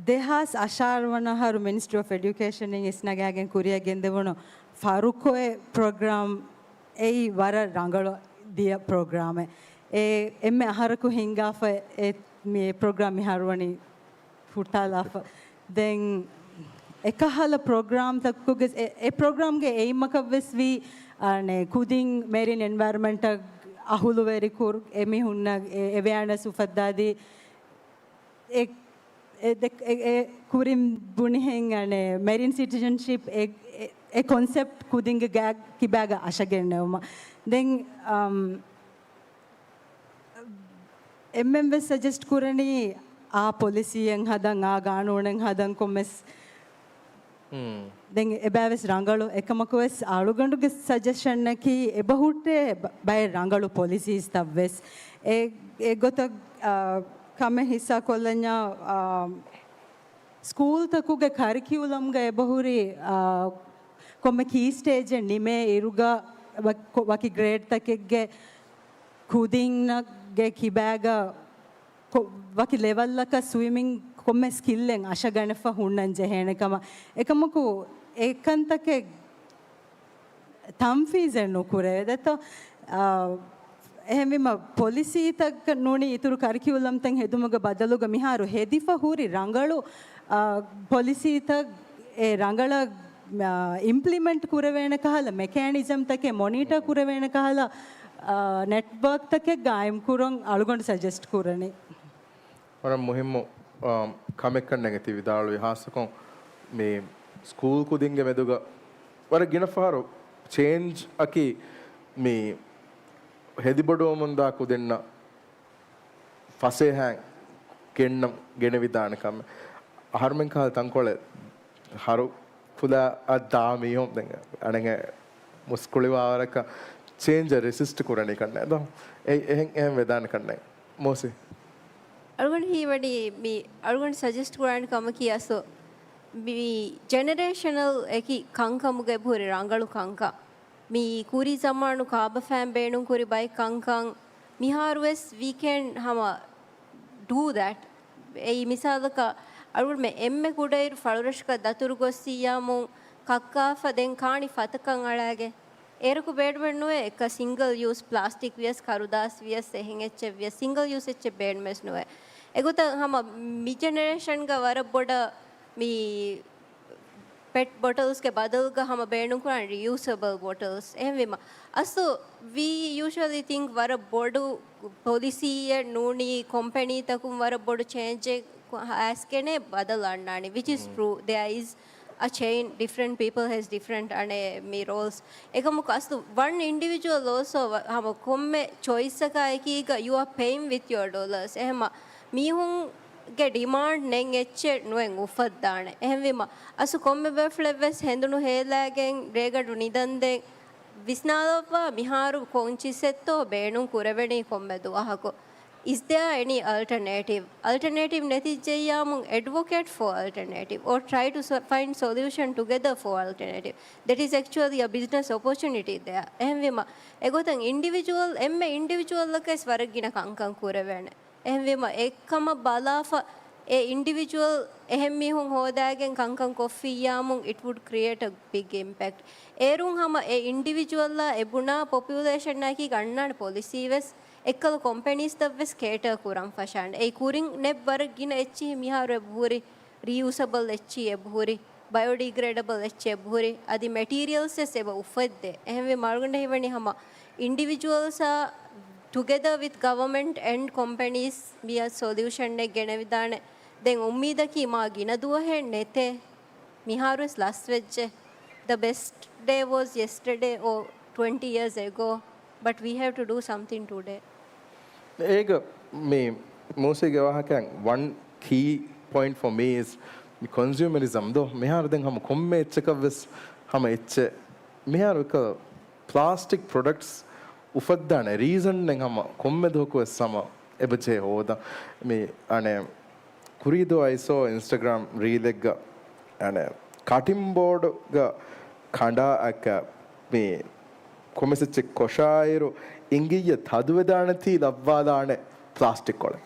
ދެހާސް އަށާރަ ވަނަ އަހަރު މިނިސްޓްރީ އޮފް އެޑިއުކޭޝަން އިން އިސްނަގާގެން ކުރިއަށް ގެންދެވުނު ފަރުކޮއެ ޕްރޮގްރާމް އެއީ ވަރަށް ރަނގަޅު ދިޔަ ޕްރޮގްރާމެއް. އެ އެންމެ އަހަރަކު ހިންގާފަ އެ މި ޕްރޮގްރާމް މިހާރު ވަނީ ހުއްޓާލާފަ. ދެން އެކަހަލަ ޕްރޮގްރާމްތަކުގެ އެ، އެ ޕްރޮގްރާމްގެ އެއިމަކަށްވެސް ވީ، އަނެ، ކުދިން މެރިން އެންވަޔަރަމެންޓަށް އަހުލުވެރިކުރު، އެމީހުންނަށް އެ، އެވެއާނެސް އުފައްދާދީ، އެ، އެ، ދެ، އެ، އެ ކުރިން ބުނިހެން، އަނެ، މެރިން ސިޓިޒަންޝިޕް އެ، އެ، އެ ކޮންސެޕްޓް ކުދިންގެ ގާ، ކިބާގަ އަށަގެންނެވުމަށް. ދެން، އަމް، އެންމެން ވެސް ސަޖެސްޓް ކުރަނީ އާ ޕޮލިސީއެއް ހަދަން، އާ ގާނޫނެއް ހަދަން ކޮންމެސް. މް. ދެން އެބައިވެސް ރަނގަޅު އެކަމަކު ވެސް އަޅުގަނޑުގެ ސަޖެޝަންއަކީ އެބަހުއްޓޭ ބަ-، ބައެއް ރަނގަޅު ޕޮލިސީސްތައް ވެސް. އެ، އެގޮތަށް، އާ، ކަމެއް ހިއްސާ ކޮށްލަންޏާ، އާ، ސްކޫލްތަކުގެ ކަރިކިއުލަމްގަ އެބަހުރި، އާ، ކޮންމެ ކީ ސްޓޭޖެއް ނިމޭ އިރުގަ ވަ-، ކޮ-، ވަކި ގްރޭޑްތަކެއްގެ ކުދިންނަށްގެ ކިބާގަ ކޮ-، ވަކި ލެވަލްއަކަށް ސްވިމިން ކޮންމެސް ސްކިލްއެއް އަށަގަނެފަ ހުންނަން ޖެހޭނެ ކަމަށް. އެކަމަކު އެކަންތަކެއް ތަންފީޒެއް ނުކުރެވޭ. ދެއްތޯ، އާ، އެހެންވީމަ، ޕޮލިސީތައް ނޫނީ އިތުރު ކަރިކިއުލަމްތައް ހެދުމުގެ ބަދަލުގަ މިހާރު ހެދިފަ ހުރި ރަނގަޅު، އާ، ޕޮލިސީތައް އެ ރަނގަޅަށް، އާ، އިމްޕްލިމެންޓް ކުރެވޭނެ ކަހަލަ މެކޭނިޒަމްތަކެއް މޮނީޓަރ ކުރެވޭނެ ކަހަލަ، އާ، ނެޓްވޯކްތަކެއް ގާއިމް ކުރުން އަޅުގަނޑު ސަޖެސްޓް ކުރަނީ. ވަރަށް މުހިއްމު، އާ، ކަމެއްކަން ނެގެތި ވިދާޅުވި. ހާއްސަކޮށް މި ސްކޫލް ކުދިންގެ މެދުގަ ވަރަށް ގިނަ ފަހަރު ޗޭންޖް އަކީ މި ހެދިބޮޑުވަމުންދާ ކުދިންނަށް ފަސޭހައިން ގެންނަ، ގެނެވިދާނެ ކަމެއް. އަހަރުމެން ކަހަލަ ތަންކޮޅެއް ހަރު ފުލާ އަށް ދާ މީހުން ދެން އަނެއް މުސްކުޅިވާވަރަކަށް ޗޭންޖަށް ރެސިސްޓް ކުރަނީ ކަންނޭ ދޯ. އެ-، އެހެން، އެހެން ވެދާނެ ކަންނޭ. މޯސި. އަޅުގަނޑު ހީވަނީ މި އަޅުގަނޑު ސަޖެސްޓް ކުރާނެ ކަމަކީ އަސްލު މި ޖެނެރޭޝަނަލް އެކި ކަންކަމުގެ އެބަހުރި ރަނގަޅު ކަންކަން. މި ކުރީ ޒަމާނު ކާބަފައިން ބޭނުން ކުރި ބައެއް ކަންކަން މިހާރު ވެސް we can ހަމަ do that. އެއީ މިސާލަކަށް އަޅުގަނޑުމެން އެންމެ ކުޑައިރު ފަޅުރަށަކަށް ދަތުރު ގޮއްސިއްޔާމު ކައްކާފަ ދެން ކާނީ ފަތަކަށް އަޅާގެ. އޭރަކު ބޭނުމެއް ނުވޭ އެއްކަ ސިންގަލް ޔޫސް ޕްލާސްޓިކް ވިޔަސް، ކަރުދާސް ވިޔަސް، އެހެން އެއްޗެއް ވިޔަސް، ސިންގަލް ޔޫސް އެއްޗެއް ބޭނުމެއް ނުވޭ. އެގޮތަށް ހަމަ މި ޖެނެރޭޝަންގަ ވަރަށް ބޮޑަށް މި ޕެޓް ބޮޓަލްސްގެ ބަދަލުގަ ހަމަ ބޭނުންކުރާނެ ރިޔޫސަބަލް ބޮޓަލްސް. އެހެންވީމަ، އަސްލު we usually think ވަރަށް ބޮޑު ޕޮލިސީއެއް ނޫނީ ކޮމްޕެނީތަކުން ވަރަށް ބޮޑު ޗޭންޖެއް އައިސްގެނޭ ބަދަލު އަންނާނީ، which is true. There is a chain, different people has different އަނެއް މި ރޯލްސް. އެކަމަކު އަސްލު ވަން އިންޑިވިޖުއަލް އޯލްސޯ ހަމަ ކޮންމެ ޗޮއިސްއަކާ އެކީގަ you are paying with your dollars. އެހެމަ މީހުންގެ ޑިމާންޑް ނެތް އެއްޗެއް ނުވެން އުފައްދާނެ. އެހެންވީމަ، އަސްލު ކޮންމެ ބޭފުޅެއްވެސް ހެނދުނު ހޭލާގެން ރޭގަނޑު ނިދަންދެން ވިސްނާލައްވާ މިހާރު ކޮން ޗޮއިސްއެއްތޯ ބޭނުން ކުރެވެނީ ކޮންމެ ދުވަހަކު. Is there any alternative? އަލްޓަރނޭޓިވް ނެތިއްޖެއްޔާމުން advocate for alternative or try to so-, find solution together for alternative. That is actually a business opportunity there. އެހެންވީމަ، އެގޮތަށް އިންޑިވިޖުއަލް، އެންމެ އިންޑިވިޖުއަލްއަކަށް ވެސް ވަރަށް ގިނަ ކަންކަން ކުރެވޭނެ. އެހެންވީމަ، އެއްކަމަށް ބަލާފަ، އެ އިންޑިވިޖުއަލް އެހެން މީހުން ހޯދާގެން ކަންކަން ކޮށްފިއްޔާމުން it would create a big impact. އޭރުން ހަމަ އެ އިންޑިވިޖުއަލްއާ އެ ބުނާ ޕޮޕިއުލޭޝަންއާއެކީ ގަންނާނެ ޕޮލިސީ ވެސް އެއްކަލަ ކޮމްޕެނީސްތައް ވެސް ކޭޓަރ ކުރަން ފަށާނެ. އެއީ ކުރިން ނެތް ވަރަށް ގިނަ އެއްޗިހި މިހާރު އެބަހުރި ރީޔޫސަބަލް އެއްޗިހި އެބަހުރި، ބަޔޯޑީގްރޭޑަބަލް އެއްޗެއް އެބަހުރި، އަދި މެޓީރިއަލްސް ވެސް އެބަ އުފެއްދޭ. އެހެންވީމަ އަޅުގަނޑަށް ހީވަނީ ހަމަ އިންޑިވިޖުއަލްސްއާ ޓުގެދަރ ވިތް ގަވަމެންޓް އެންޑް ކޮމްޕެނީސް މިއަށް ސޮލިއުޝަންއެއް ގެނެވިދާނެ. ދެން އުއްމީދަކީ މާ ގިނަ ދުވަހެއް ނެތޭ. މިހާރުވެސް ލަސްވެއްޖެ. The best day was yesterday or twenty years ago, but we have to do something today. އޭގަ މި މޫސީގެ ވާހަކައިން one key point for me is މި ކޮންސިއުމަރިޒަމް ދޯ. މިހާރު ދެން ހަމަ ކޮންމެ އެއްޗަކަށް ވެސް ހަމަ އެއްޗެއް. މިހާރު އެކަ ޕްލާސްޓިކް ޕްރޮޑަކްޓްސް އުފައްދާނެ ރީޒަންއެއް ހަމަ ކޮންމެ ދުވަހަކު ވެސް ހަމަ އެބަޖެހޭ ހޯދަން. މި އަނެއް ކުރީދުވަހު އައިސޯ އިންސްޓަގްރާމް ރީލެއްގަ އަނެއް ކަޓިން ބޯޑުގަ ކަނޑާއަކަށް މި ކޮމެސެއްޗެއް ކޮށާއިރު އިނގިއްޔަ ތަދުވެދާނެތީ ލައްވާލާނެ ޕްލާސްޓިކް ކޮޅެއް.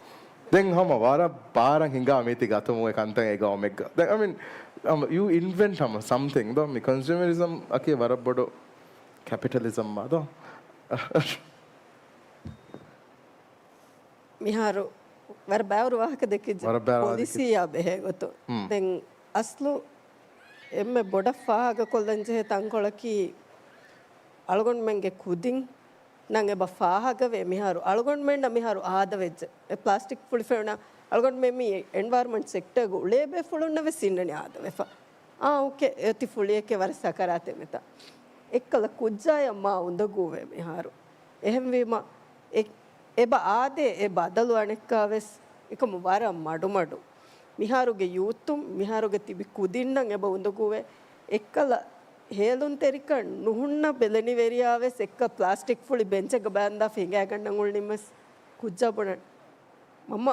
ދެން ހަމަ ވަރަށް ބާރަށް ހިނގާ މީތި ގަތުމުގެ ކަންތައް އެ ގައުމެއްގަ. ދެން އަމިން އަމ، you invent ހަމަ ސަމްތިން ދޯ މި ކޮންސިއުމަރިޒަމް އަކީ ވަރަށް ބޮޑު ކެޕިޓަލިޒަމް މާ ދޯ. މިހާރު ވަރަށް ބައިވަރު ވާހަކަ ދެއްކިއްޖެ. ވަރަށް ބައިވަރު ވާހަކަ ދެއްކިއްޖެ. ޕޮލިސީއާ ބެހޭ ގޮތުން. މް. ދެން އަސްލު އެންމެ ބޮޑަށް ފާހަގަކޮށްލަން ޖެހޭ ތަންކޮޅަކީ އަޅުގަނޑުމެންގެ ކުދިން ނަން އެބަ ފާހަގަވޭ މިހާރު. އަޅުގަނޑުމެންނަށް މިހާރު އާދަވެއްޖެ. އެ ޕްލާސްޓިކް ފުޅި ފެނުނަ އަޅުގަނޑުމެން މި އެންވަޔަރމަންޓް ސެކްޓަރގަ އުޅޭ ބޭފުޅުންނަށް ވެސް އިންނަނީ އާދަވެފަ. އާ، އޯކޭ، އޭތި ފުޅިއެކޭ ވަރަށް ސަކަރާތެއް މިތާ. އެއްކަލަ ކުއްޖާޔަށް މާ އުނދަގޫވޭ މިހާރު. އެހެންވީމަ، އެ، އެބަ އާދޭ، އެ ބަދަލު އަނެއްކާވެސް އެކަމު ވަރަށް މަޑުމަޑު. މިހާރުގެ ޔޫތުން، މިހާރުގެ ތިބި ކުދިންނަށް އެބަ އުނދަގޫވޭ. އެއްކަލަ ހޭލުންތެރިކަން ނުހުންނަ ބެލެނިވެރިޔާވެސް އެއްކަ ޕްލާސްޓިކް ފުޅި ބެންޗެއްގަ ބައިންދާފަ ހިނގައިގަންނަން އުޅުނީމަސް ކުއްޖާ ބުނަން. މަންމަ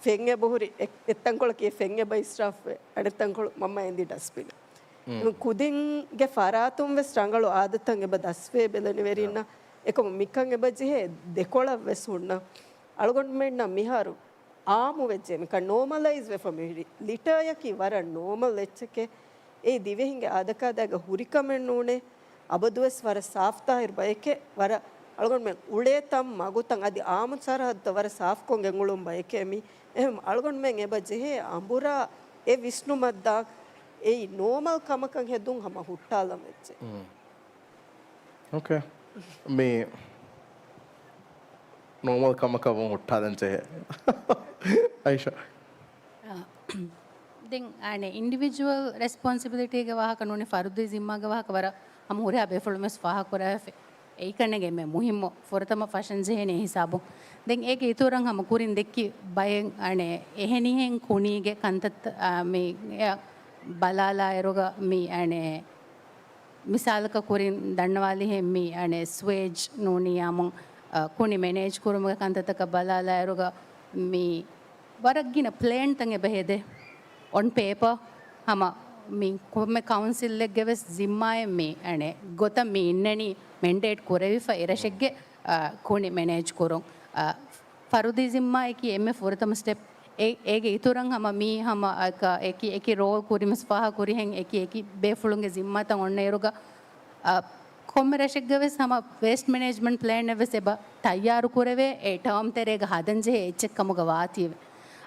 ފެން އެބަހުރި، އެ-، އެއްތަންކޮޅަކީ ފެން އެބަ އިސްރާފްވޭ، އަނެއްތަންކޮޅު މަންމަ އެނދި ޑަސްބިން. މް. ކުދިންގެ ފަރާތުން ވެސް ރަނގަޅު އާދަތައް އެބަ ދަސްވޭ ބެލެނިވެރިންނަށް. އެކަމު މިކަން އެބަ ޖެހޭ ދެކޮޅަށް ވެސް ހުންނަ. އަޅުގަނޑުމެންނަށް މިހާރު އާމު ވެއްޖެ މިކަން ނޯމަލައިޒް ވެފަ މިހިރި. ލިޓަރޔަކީ ވަރަށް ނޯމަލް އެއްޗެކޭ. އެއީ ދިވެހިންގެ އާދަކާދައިގަ ހުރިކަމެއް ނޫނޭ. އަބަދުވެސް ވަރަށް ސާފްތާހިރު ބަޔެކޭ. ވަރަށް އަޅުގަނޑުމެން އުޅޭ ތަން މަގުތައް އަދި އާއްމު ސަރަހައްދުތައް ވަރަށް ސާފްކޮށްގެން އުޅުން ބަޔެކޭ މީ. އެހެން އަޅުގަނޑުމެން އެބަ ޖެހޭ އަނބުރާ އެ ވިސްނުމަށްދާ އެއީ ނޯމަލް ކަމަކަށް ހެދުން ހަމަ ހުއްޓާލަން ވެއްޖެ. މް. އޯކޭ. މީ ނޯމަލް ކަމަކަށް ވުން ހުއްޓާލަން ޖެހޭ. އައިޝާ. އާ، ދެން އަނެއް އިންޑިވިޖުއަލް ރެސްޕޮންސިބިލިޓީގެ ވާހަކަ ނޫނީ ފަރުދީ ޒިންމާގެ ވާހަކަ ވަރަށް ހަމަ ހުރިހާ ބޭފުޅުން ވެސް ފާހަގަކުރާފަ. އެއީ ކަންނޭނގެ އެންމެ މުހިއްމު ފުރަތަމަ ފަށަން ޖެހޭނެ ހިސާބުން. ދެން އޭގެ އިތުރަށް ހަމަ ކުރިން ދެއްކި ބައެއް އަނެއް އެހެނިހެން ކުނީގެ ކަންތައްތައް، އާ، މި، އެ، ބަލާލާއިރުގަ މި އަނެއް މިސާލަކަށް ކުރިން ދަންނަވާލިހެން މި އަނެއް ސްވޭޖް ނޫނީ އާއްމު، އަ، ކުނި މެނޭޖް ކުރުމުގެ ކަންތައްތަކަށް ބަލާލާއިރުގަ މި ވަރަށް ގިނަ ޕްލޭންތައް އެބަ ހެދޭ. އޮން ޕޭޕަ ހަމަ މި ކޮންމެ ކައުންސިލްއެއްގެ ވެސް ޒިންމާއެއް މި އަނެއް ގޮތަށް މި އިންނަނީ މެންޑޭޓް ކުރެވިފަ އެރަށެއްގެ، އަ، ކުނި މެނޭޖް ކުރުން. އަ، ފަރުދީ ޒިންމާއަކީ އެންމެ ފުރަތަމަ ސްޓެޕް. އޭ-، އޭގެ އިތުރަށް ހަމަ މީ ހަމަ އަކަ އެކި، އެކި ރޯލް ކުރިމަސް ފާހަ ކުރިހެން އެކި، އެކި ބޭފުޅުންގެ ޒިންމާތައް އޮންނައިރުގަ، އަ، ކޮންމެ ރަށެއްގަ ވެސް ހަމަ ވޭސްޓް މެނޭޖްމަންޓް ޕްލޭން އެއް ވެސް އެބަ ތައްޔާރު ކުރެވޭ، އެ ޓާމް ތެރޭގަ ހަދަން ޖެހޭ އެއްޗެއް ކަމުގަ ވާތީވެ.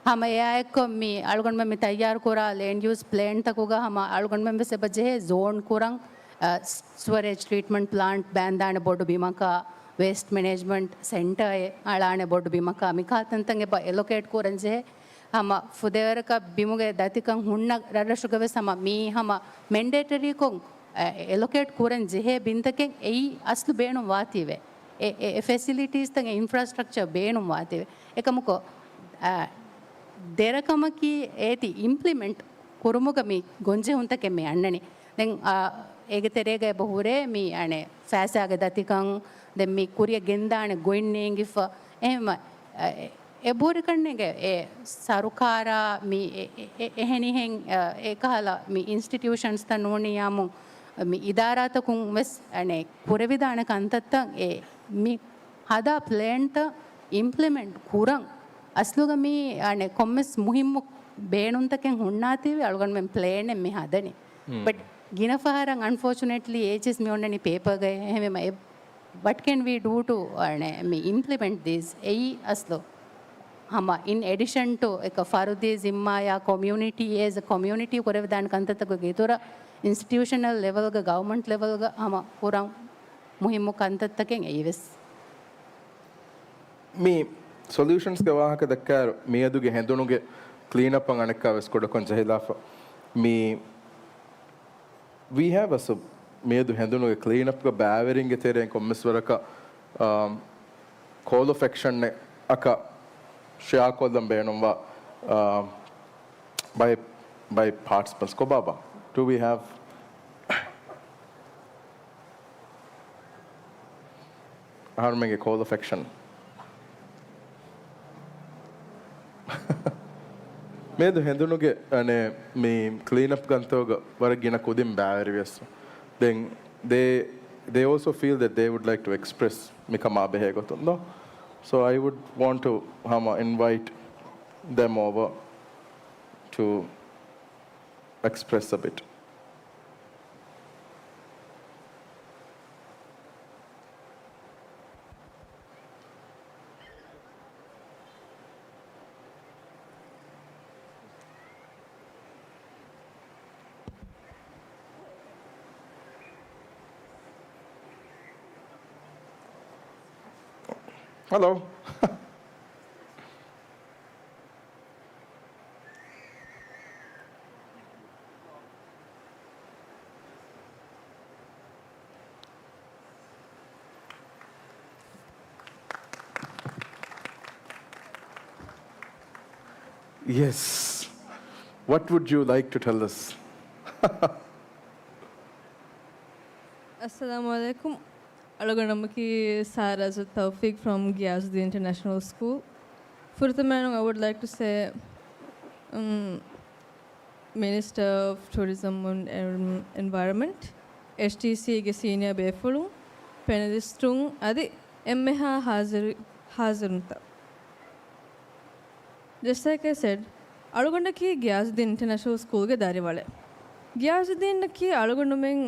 ހަމަ އެއާއެއްކޮށް މި އަޅުގަނޑުމެން މި ތައްޔާރު ކުރާ ލޭންޑް ޔޫސް ޕްލޭންތަކުގަ ހަމަ އަޅުގަނޑުމެން ވެސް އެބަ ޖެހޭ ޒޯން ކުރަން، އަ، ސް-، ސުވަރޭޖް ޓްރީޓްމަންޓް ޕްލާންޓް ބާންދާނެ ބޮޑު ބިމަކާ، ވޭސްޓް މެނޭޖްމަންޓް ސެންޓަރެއް އަޅާނެ ބޮޑު ބިމަކާ، މިކާ ތަންތަން އެބަ އެލޮކޭޓް ކުރަން ޖެހޭ. ހަމަ ފުދޭވަރަކަށް ބިމުގެ ދަތިކަން ހުންނަ ރަށްރަށުގަ ވެސް ހަމަ މީ ހަމަ މެންޑޭޓަރީކޮށް، އެ، އެލޮކޭޓް ކުރަން ޖެހޭ ބިންތަކެއް އެއީ އަސްލު ބޭނުން ވާތީވެ. އެ، އެ، އެ ފެސިލިޓީސްތައް، އެ އިންފްރާސްޓްރަކްޗަރ ބޭނުން ވާތީވެ. އެކަމަކު، އަ، ދެރަކަމަކީ އޭތި އިމްޕްލިމެންޓް ކުރުމުގަ މި ގޮންޖެހުންތަކެއް މި އަންނަނީ. ދެން، އާ، އޭގެ ތެރޭގަ އެބަ ހުރޭ މި އަނެއް ފައިސާގެ ދަތިކަން، ދެން މި ކުރިއަށް ގެންދާނެ ގޮތް ނޭނގިފަ. އެހެންވެ، އަ، އެ، އެބަހުރި ކަންނޭނގެ އެ ސަރުކާރާ މި އެ، އެ، އެ، އެހެނިހެން، އަ، އެކަހަލަ މި އިންސްޓިޓިއުޝަންސްތައް ނޫނީ އާއްމު މި އިދާރާތަކުން ވެސް އަނެއް ކުރެވިދާނެ ކަންތައްތައް އެ މި ހަދާ ޕްލޭންތައް އިމްޕްލިމެންޓް ކުރަން އަސްލުގަ މީ، އަނެއް، ކޮންމެސް މުހިއްމު ބޭނުންތަކެއް ހުންނާތީވެ އަޅުގަނޑުމެން ޕްލޭނެއް މި ހަދަނީ. ބަޓް ގިނަ ފަހަރަށް އަންފޯޗުނޭޓްލީ އޭޗްއެސް މި އޮންނަނީ ޕޭޕަރގައި. އެހެންވީމަ އެ ވަޓް ކެން ވީ ޑޫ ޓު މި އިމްޕްލިމެންޓް ދީސް އެއީ އަސްލު ހަމަ އިން އެޑިޝަން ޓު އެކަ ފަރުދީ ޒިންމާޔާ ކޮމިއުނިޓީ އޭޒް އަ ކޮމިއުނިޓީ ކުރެވިދާނެ ކަންތައްތަކުގެ އިތުރަށް އިންސްޓިޓިއުޝަނަލް ލެވަލްގަ ގަވަމަންޓް ލެވަލްގަ ހަމަ ކުރަން މުހިއްމު ކަންތައްތަކެއް އެއީވެސް. މި ސޮލިއުޝަންސްގެ ވާހަކަ ދައްކާއިރު، މިއަދުގެ ހެނދުނުގެ ކްލީނަޕްއަށް އަނެއްކާވެސް ކުޑަކޮށް ޖެހިލާފަ. މި ވީ ހޭވް އަސް މިއަދު ހެނދުނުގެ ކްލީނަޕްގެ ބައިވެރިންގެ ތެރެއިން ކޮންމެސް ވަރަކަށް، އާ، ކޯލް އޮފް އެކްޝަންއަކަށް ޝެއާކޮށްލަން ބޭނުންވާ، އާ، ބައެއް، ބައެއް ޕާޓިސިޕަންޓްސް ކޮބާބާ؟ ޑޫ ވީ ހޭވް އަހަރުމެންގެ ކޯލް އޮފް އެކްޝަން. މިއަދު ހެނދުނުގެ، އަނެ، މި ކްލީން އަޕް ކަންތައްގަ ވަރަށް ގިނަ ކުދިން ބައިވެރިވިޔަސް. ދެން ދޭ، they also feel that they would like to express މިކަމާ ބެހޭ ގޮތުން ދޯ. So I would want to ހަމަ invite them over to express a bit. Hello. Yes. What would you like to tell us? އައްސަލާމު ޢަލައިކުމް. އަޅުގަނޑުމަކީ ސާރާޒު ތައުފީޤް from ގިޔާސުއްދީން އިންޓަރނޭޝަނަލް ސްކޫލް. ފުރަތަމައިނުން I would like to say, އުމް، މިނިސްޓަރ އޮފް ޓޫރިޒަމް އެންޑް އެންވަޔަރަންމަންޓް، އެޗްޑީސީގެ ސީނިއާ ބޭފުޅުން، ޕެނަލިސްޓުން އަދި އެންމެހާ ހާޒިރު، ހާޒިރުންތައް. Just like I said, އަޅުގަނޑަކީ ގިޔާސުއްދީން އިންޓަރނޭޝަނަލް ސްކޫލްގެ ދަރިވަޅެއް. ގިޔާސުއްދީނަކީ އަޅުގަނޑުމެން،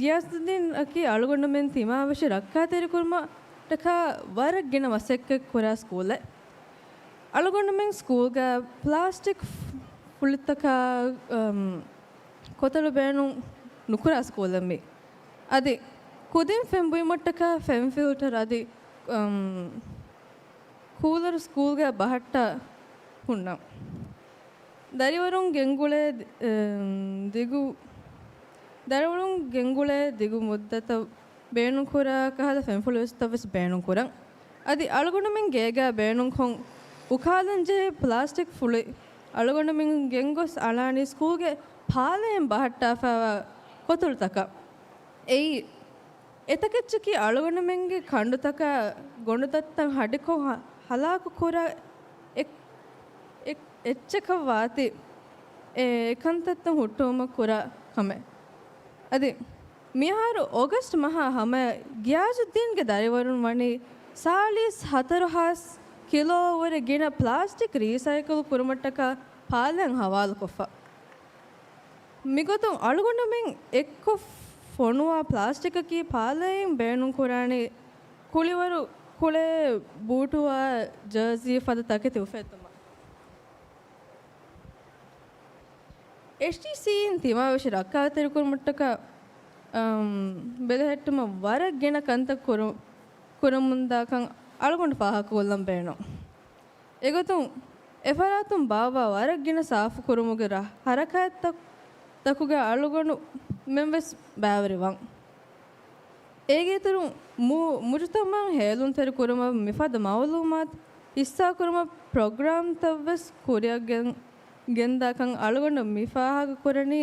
ގިޔާސުއްދީނަކީ އަޅުގަނޑުމެން ތިމާވެށި ރައްކާތެރިކުރުމަށްޓަކާ ވަރަށް ގިނަ މަސައްކަތް ކުރާ ސްކޫލެއް. އަޅުގަނޑުމެން ސްކޫލްގަ ޕްލާސްޓިކް ފުޅިތަކާ، އަމް، ކޮތަޅު ބޭނުން ނުކުރާ ސްކޫލެއް މީ. އަދި ކުދިން ފެން ބުއިމަށްޓަކާ ފެން ފިލްޓަރ އަދި، އަމް، ކޫލަރު ސްކޫލްގަ ބަހައްޓާ ހުންނަން. ދަރިވަރުން ގެންގުޅޭ، އެ، ދިގު، ދަރިވަރުން ގެންގުޅޭ ދިގު މުއްދަތަށް ބޭނުންކުރާ ކަހަލަ ފެންފުޅުތައްވެސް ބޭނުންކުރަން. އަދި އަޅުގަނޑުމެން ގޭގަ ބޭނުންކޮށް އުކާލަންޖެހޭ ޕްލާސްޓިކް ފުޅި އަޅުގަނޑުމެން ގެންގޮސް އަޅާނީ ސްކޫލްގެ ޕާލައިން ބަހައްޓާފައިވާ ކޮތަޅުތަކަށް. އެއީ އެތަކެއްޗަކީ އަޅުގަނޑުމެންގެ ކަނޑުތަކާ ގޮނޑުދައްތައް ހަޑިކޮށް ހަ-، ހަލާކު ކުރާ އެ-، އެ-، އެއްޗަކަށް ވާތީ އެ ކަންތައްތައް ހުއްޓުވުމަށް ކުރާ ކަމެއް. އަދި މިއަހަރު އޮގަސްޓް މަހާ ހަމަޔަށް ގިޔާސުއްދީންގެ ދަރިވަރުން ވަނީ ސާޅީސް ހަތަރު ހާސް ކިލޯ ވުރެ ގިނަ ޕްލާސްޓިކް ރީސައިކަލް ކުރުމަށްޓަކާ ޕާލައިން ހަވާލުކޮށްފަ. މިގޮތުން އަޅުގަނޑުމެން އެއްކޮށް ފޮނުވާ ޕްލާސްޓިކަކީ ޕާލައިން ބޭނުންކުރާނީ ކުޅިވަރު ކުޅޭ ބޫޓުއާ ޖާޒީ ފަދަ ތަކެތި އުފެއްދުމަށް. އެޗްޑީސީއިން ތިމާވެށި ރައްކާތެރިކުރުމަށްޓަކާ، އަމް، ބެލެހެއްޓުމަށް ވަރަށް ގިނަ ކަންތައް ކުރު-، ކުރަމުންދާކަން އަޅުގަނޑު ފާހަގަކޮށްލަން ބޭނުން. އެގޮތުން އެފަރާތުން ބާއްވާ ވަރަށް ގިނަ ސާފުކުރުމުގެ ރަ-، ހަރަކާތްތައް-، ތަކުގަ އަޅުގަނޑުމެންވެސް ބައިވެރިވަން. އޭގެ އިތުރުން މު-، މުޖުތަމަޢަށް ހޭލުންތެރިކުރުމަށް މިފަދަ މަޢުލޫމާތު ހިއްސާކުރުމަށް ޕްރޮގްރާމްތައްވެސް ކުރިއަށް ގެން-، ގެންދާކަން އަޅުގަނޑު މި ފާހަގަކުރަނީ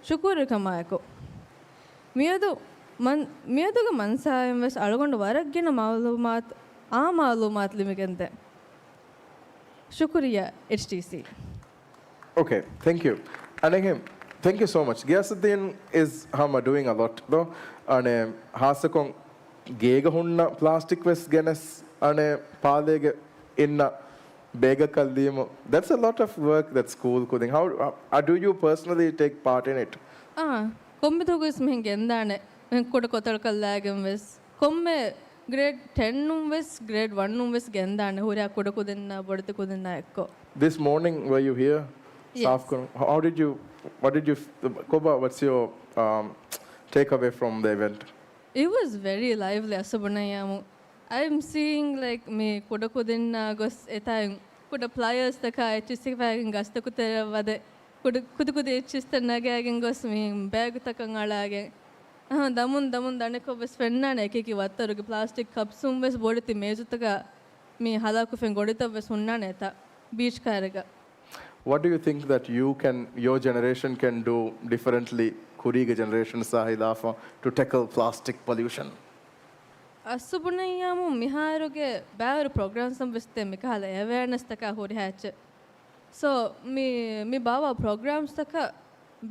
ޝުކުރުވެރިކަމާއެކު. މިއަދު މަން-، މިއަދުގެ މަންސާއިންވެސް އަޅުގަނޑު ވަރަށް ގިނަ މަޢުލޫމާތު، އާ މަޢުލޫމާތު ލިބިގެންދޭ. ޝުކުރިއްޔާ، އެޗްޓީސީ. Okay, thank you. އަނެއްހެން، thank you so much. ގިޔާސުއްދީން is ހަމަ doing a lot ދޯ. އަނެއް ހާއްސަކޮށް ގޭގަ ހުންނަ ޕްލާސްޓިކް ވެސް ގެނެސް އަނެއް ޕާލޭގެ އިންނަ ބޭގަކަށް ލިޔުމު. That's a lot of work that school ކުދިން. How, uh, do you personally take part in it? އާ، ކޮންމެ ދުވަހަކުވެސް މިހެން ގެންދާނެ. މިހެން ކުޑަ ކޮތަޅަކަށް ލާގެން ވެސް. ކޮންމެ ގްރޭޑް ޓެން ނުން ވެސް، ގްރޭޑް ވަން ނުން ވެސް ގެންދާނެ. ހުރިހާ ކުޑަ ކުދިންނާ، ބޮޑެތި ކުދިންނާ އެއްކޮށް. This morning, were you here? Yes. ސާފް ކުރުން. How did you, what did you, ކޮބާ, what's your, um, takeaway from the event? It was very lively އަސުބުނައްޔާމު. I'm seeing, like, މި ކުޑަކުދިންނާ ގޮސް އެތާއިން ކުޑަ ޕްލަޔާސްތަކާ އެއްޗިސް ހިފާގެން ގަސްތަކު ތެރެއަށް ވަދެ، ކުޑަ، ކުދި ކުދި އެއްޗިސްތައް ނަގާގެން ގޮސް މި ބޭގުތަކަށް އަޅާގެން. އަހަ، ދަމުން ދަމުން ދަނޑިކޮށް ވެސް ފެންނާނެ އެކިއެކި ވައްތަރުގެ ޕްލާސްޓިކް ކަޕްސުން ވެސް ބޮޑެތި މޭޒުތަކާ މި ހަލާކުފެން ގޮނޑިތައް ވެސް ހުންނާނެ އެތާ ބީޗް ކައިރިގަ. What do you think that you can, your generation can do differently ކުރީގެ ޖެނެރޭޝަންސާ ހިލާފަށް to tackle plastic pollution? އަސްސު ބުނައްޔާމު މިހާރުގެ ބައިވަރު ޕްރޮގްރާމްސް ވެސް ދޭ މިކަހަލަ އެވެއަރނެސްތަކާ ހުރިހާ އެއްޗެއް. ސޯ، މި، މި ބާވާ ޕްރޮގްރާމްސްތަކަށް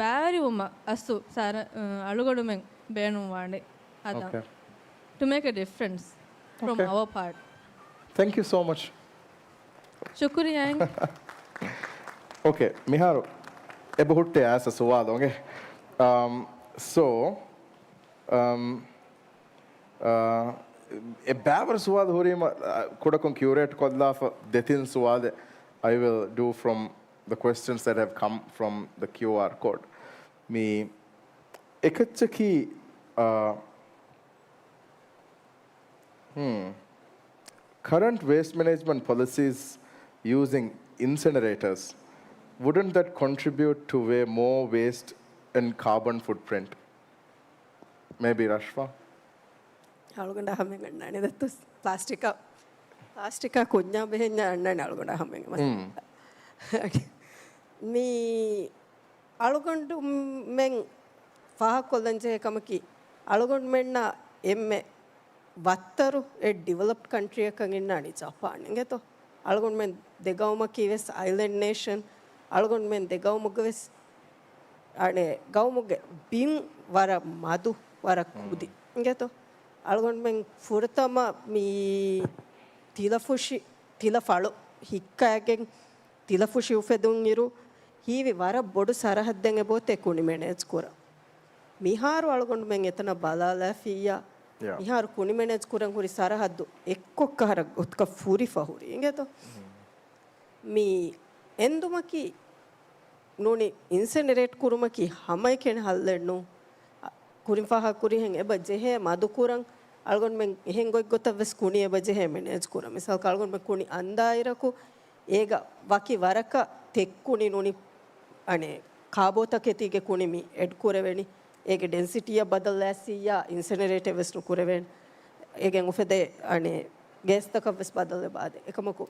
ބައިވެރިވުމަށް އަސްސު ސާރ-، އަޅުގަނޑުމެން ބޭނުންވާނެ ހަދާ. Okay. To make a difference from Okay. our part. Thank you so much. ޝުކުރިއްޔާ. އޯކޭ، މިހާރު އެބަހުއްޓޭ އާސަ ސުވާލު އޮނގޭ. އަމް، ސޯ، އަމް، އާ، އެ ބައިވަރު ސުވާލު ހުރީމަ، އާ، ކުޑަކޮށް ކިއުރޭޓް ކޮށްލާފަ ދެތިން ސުވާލެއް. I will do from the questions that have come from the QR code. މި އެކައްޗަކީ، އާ، Hmm. Current waste management policies using incinerators, wouldn't that contribute to a more waste and carbon footprint? Maybe Rashfa? އަޅުގަނޑާ ހަމައިން އަންނާނެ ދައްތު ޕްލާސްޓިކާ، ޕްލާސްޓިކާ ކުންޏާ ބެހެންޏާ އަންނާނެ އަޅުގަނޑާ ހަމައިން. މި އަޅުގަނޑުމެން ފާހަގަކޮށްލަން ޖެހޭ ކަމަކީ، އަޅުގަނޑުމެންނަށް އެންމެ ވައްތަރު އެ ޑިވެލޮޕްޑް ކަންޓްރީއަކަށް އިންނާނީ ޖަޕާން އިނގޭތޯ. އަޅުގަނޑުމެން ދެގައުމަކީ ވެސް އައިލެންޑް ނޭޝަން. އަޅުގަނޑުމެން ދެގައުމުގެ ވެސް އަނެއް ގައުމުގެ ބިން ވަރަށް މަދު، ވަރަށް ކުދި އިނގޭތޯ. އަޅުގަނޑުމެން ފުރަތަމަ މި ތިލަފުށި، ތިލަފަޅު ހިއްކައިގެން ތިލަފުށި އުފެދުން އިރު، ހީވި ވަރަށް ބޮޑު ސަރަހައްދެއް އެބައޮތޭ ކުނި މެނޭޖް ކުރަން. މިހާރު އަޅުގަނޑުމެން އެތަނަށް ބަލާލައިފިއްޔާ، Yeah. މިހާރު ކުނި މެނޭޖް ކުރަން ހުރި ސަރަހައްދު އެއްކޮށް ކަހަރަ ގޮތަކަށް ފުރިފަ ހުރި އިނގޭތޯ. މި އެންދުމަކީ ނޫނީ އިންސެނެރޭޓް ކުރުމަކީ ހަމައެކަނި ހައްލެއް ނޫން. ކުރިން ފާހަގަ ކުރިހެން އެބަ ޖެހޭ މަދު ކުރަން އަޅުގަނޑުމެން އެހެން ގޮތްގޮތަށް ވެސް ކުނި އެބަ ޖެހޭ މެނޭޖް ކުރަން. މިސާލަކަށް އަޅުގަނޑުމެން ކުނި އަންދާއިރަކު އޭގަ ވަކި ވަރަކަށް ތެއްކުނި ނޫނީ އަނެއް ކާބޯތަކެތީގެ ކުނި މި އެޑް ކުރެވެނީ. އޭގެ ޑެންސިޓީއަށް ބަދަލު ލާސިއްޔާ އިންސެނެރޭޓެއް ވެސް ނުކުރެވޭނެ. އޭގެން އުފެދޭ އަނެއް ގޭސްތަކަށް ވެސް ބަދަލު ލަބާދޭ. އެކަމަކު